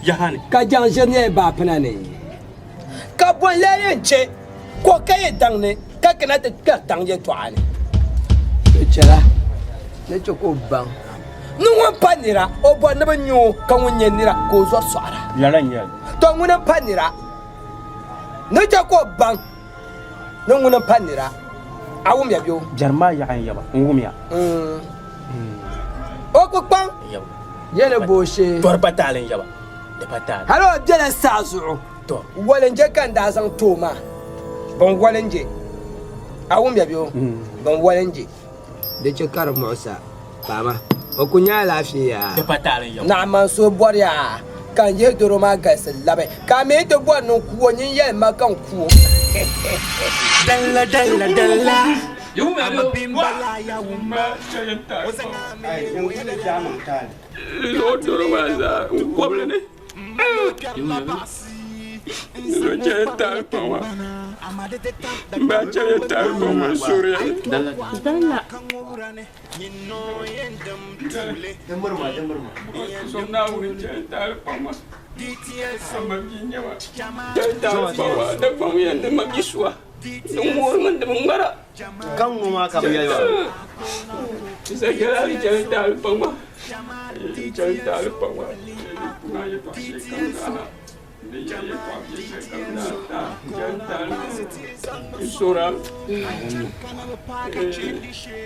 Yahani! Ka jaŋ ʒiri nyɛla baapina ni. Ka bɔ n-lee yɛn chɛ ka o ka yi daŋ ni ka kana ti kpɛri daŋ yɛtɔɣa ni? Di chɛla ni chɛ ka o baŋ ni ŋun pa nira, o bɔri ni bɛ nya o, ka ŋun nyɛ nira ka o zɔri sɔɣira. Lala n-nyɛ li. Tɔ ŋuni m-pa nira ni chɛ ka o baŋ ni ŋuni m-pa nira. A wumya bɛ o? Biɛrim maa yaɣi n-yaba, n wumya. O ku kpaŋ yɛli booshee. Tɔri pa taali n-yaba. Di pa taali. Hali o bela saa zuɣu. Walinje ka n daa zaŋ ti o maa. Bin walinje. A wumya bɛ o? Bin walinje. Di chɛ ka di muɣisa paama. O ku nya alaafee yaa. Di pa taali n-yaba. Naɣiman suhu bɔriya ka n yihi doro maa galisi labi, ka a mi ti bɔri ni n ku o, nyin yɛlim ma ka n ku o. Dalla dalla dalla. Ama bimbala ya wumma. O doro maa zaa n kɔbili ni n chɛli taali kpaŋ maa n baa chɛli taali kpaŋ maa suuriya ni taali kpaŋ maa chɛli taali kpaŋ maa Dagbaŋ yɛn di ma bia suwa di ŋoori mini di bi ŋmara Ka ŋɔ maa ka bɛ yɛli maa. Zagala chɛli taali kpaŋ maa chɛli taali kpaŋ maa maa yɛtɔɣa shɛli kam zaa di yɛli yɛtɔɣa shɛli kam zaa chɛli taali n sora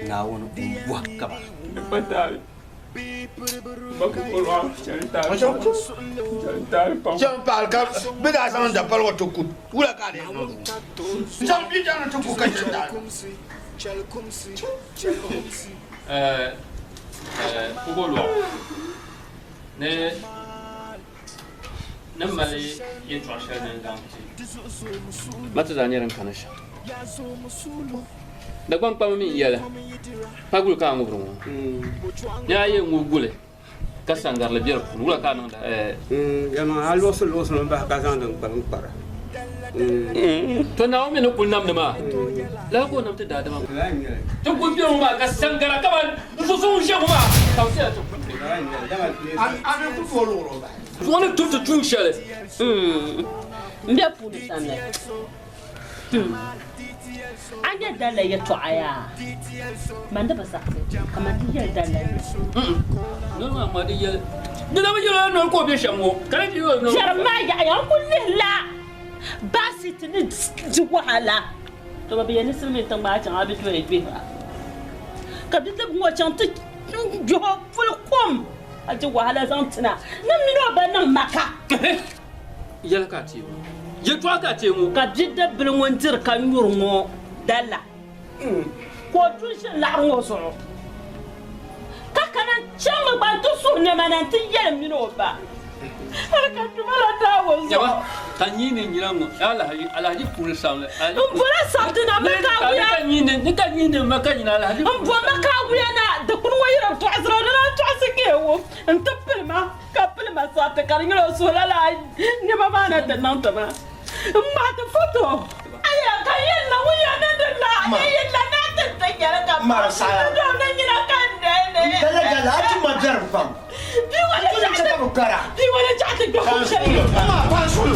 Naawuni m-bɔhi ka ba. Di pa taali. Chaŋ paɣili ka bɛ daa zaŋ dapaligu ti ku wula ka a lee niŋ n-zaŋ bia chaŋ ni ti ku ka chɛ taali. Kugolɔɣu ni ni mali yɛltɔɣa shɛli din zaŋ ti ma ti zaa nyɛ din kana shɛm. Dagbaŋ kpamba mi n-yɛli, Pa guli ka a ŋubiri ŋɔ. Ni a yɛn ŋubi guli ka sangarili be di puuni, wula ka a niŋda? Yɛlimaŋli, a luɣisi luɣisimi bahi ka zaŋdi n-kpari n-kpara. To Naawuni mi ni kuli namdi maa, lala ka o nam ti daadama. Ti kuli be ŋɔ maa ka sangara kaman n so so ŋun ʒe ŋɔ maa ka bɛ saha ti kuli be. Zuɣu ni tum ti tuun shɛli. M be puuni sani. A nya dala yɛtɔɣa yaa? Man di bi saɣisi ka man ti yɛli dala ni. Noli maa ŋma di yɛli. Di na bi yɛl o noli ka o be shɛm ŋɔ, ka di ti yɛl o noli. Jɛrimaya yaɣiya n-kul lihi la baasiti ni di wahala. To ba bi yɛn ni silimiin tiŋ maa chaŋ a bi doya gbihira. Ka bidib ŋɔ chaŋ ti. N gbiho puli kom ka di wahala zaŋ tina ni mini o ba niŋ maka. Yɛli ka a teei ŋɔ. Yɛltɔɣa ka a teei ŋɔ. Ka bidibbil ŋun diri ka nyuri ŋɔ dalla ka o du ʒini laɣiri ŋɔ zuɣu, ka kana n-chaŋmi gba nti suhi nɛma na nti yɛli m mini o ba, Hali ka duma la daai o zuɣu. Nyama, ka n yi ni nyina ŋɔ, alahaji, alahaji puuni samli. M bola sabiti na maka wuya. Ni ka n yi ni maka nyina alahaji. M bo maka wuya na dikpuni ŋɔ yi di tɔɣisira, di lan tɔɣisi ka yi wum nti pili ma. Ka pili ma sariti ka di nyɛla o suhu lala nɛma maa na ti niŋ ti ma. N ŋmahi ti foto. Aya ka yɛli na ŋun ya ni di la a yi la na ti ti nyɛli ka Ma di saɣiya. N dɔŋ ni nyina ka n doli ni. Dala dala a ti ma biɛrim pam. Bia ŋɔ ni Ti ka bi kara. Bia ŋɔ ni chaɣ ti kpe kum shɛli. Ma paai suɣulo.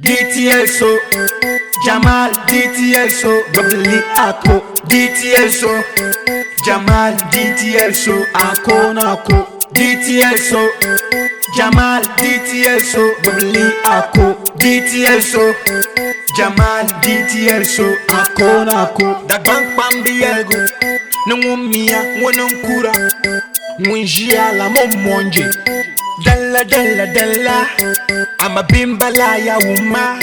DTSO, Jamal DTSO, Bubbly Ako DTSO, Jamal DTSO, Ako Nako DTSO, Jamal DTSO, Bubbly Ako DTSO, Jamal DTSO, Ako Nako. Dagban kpambi yɛligu ni ŋun miya ŋuni n kura ŋun ʒiya la mo monje. Dalla dalla dalla, ama bimbala ya wumma.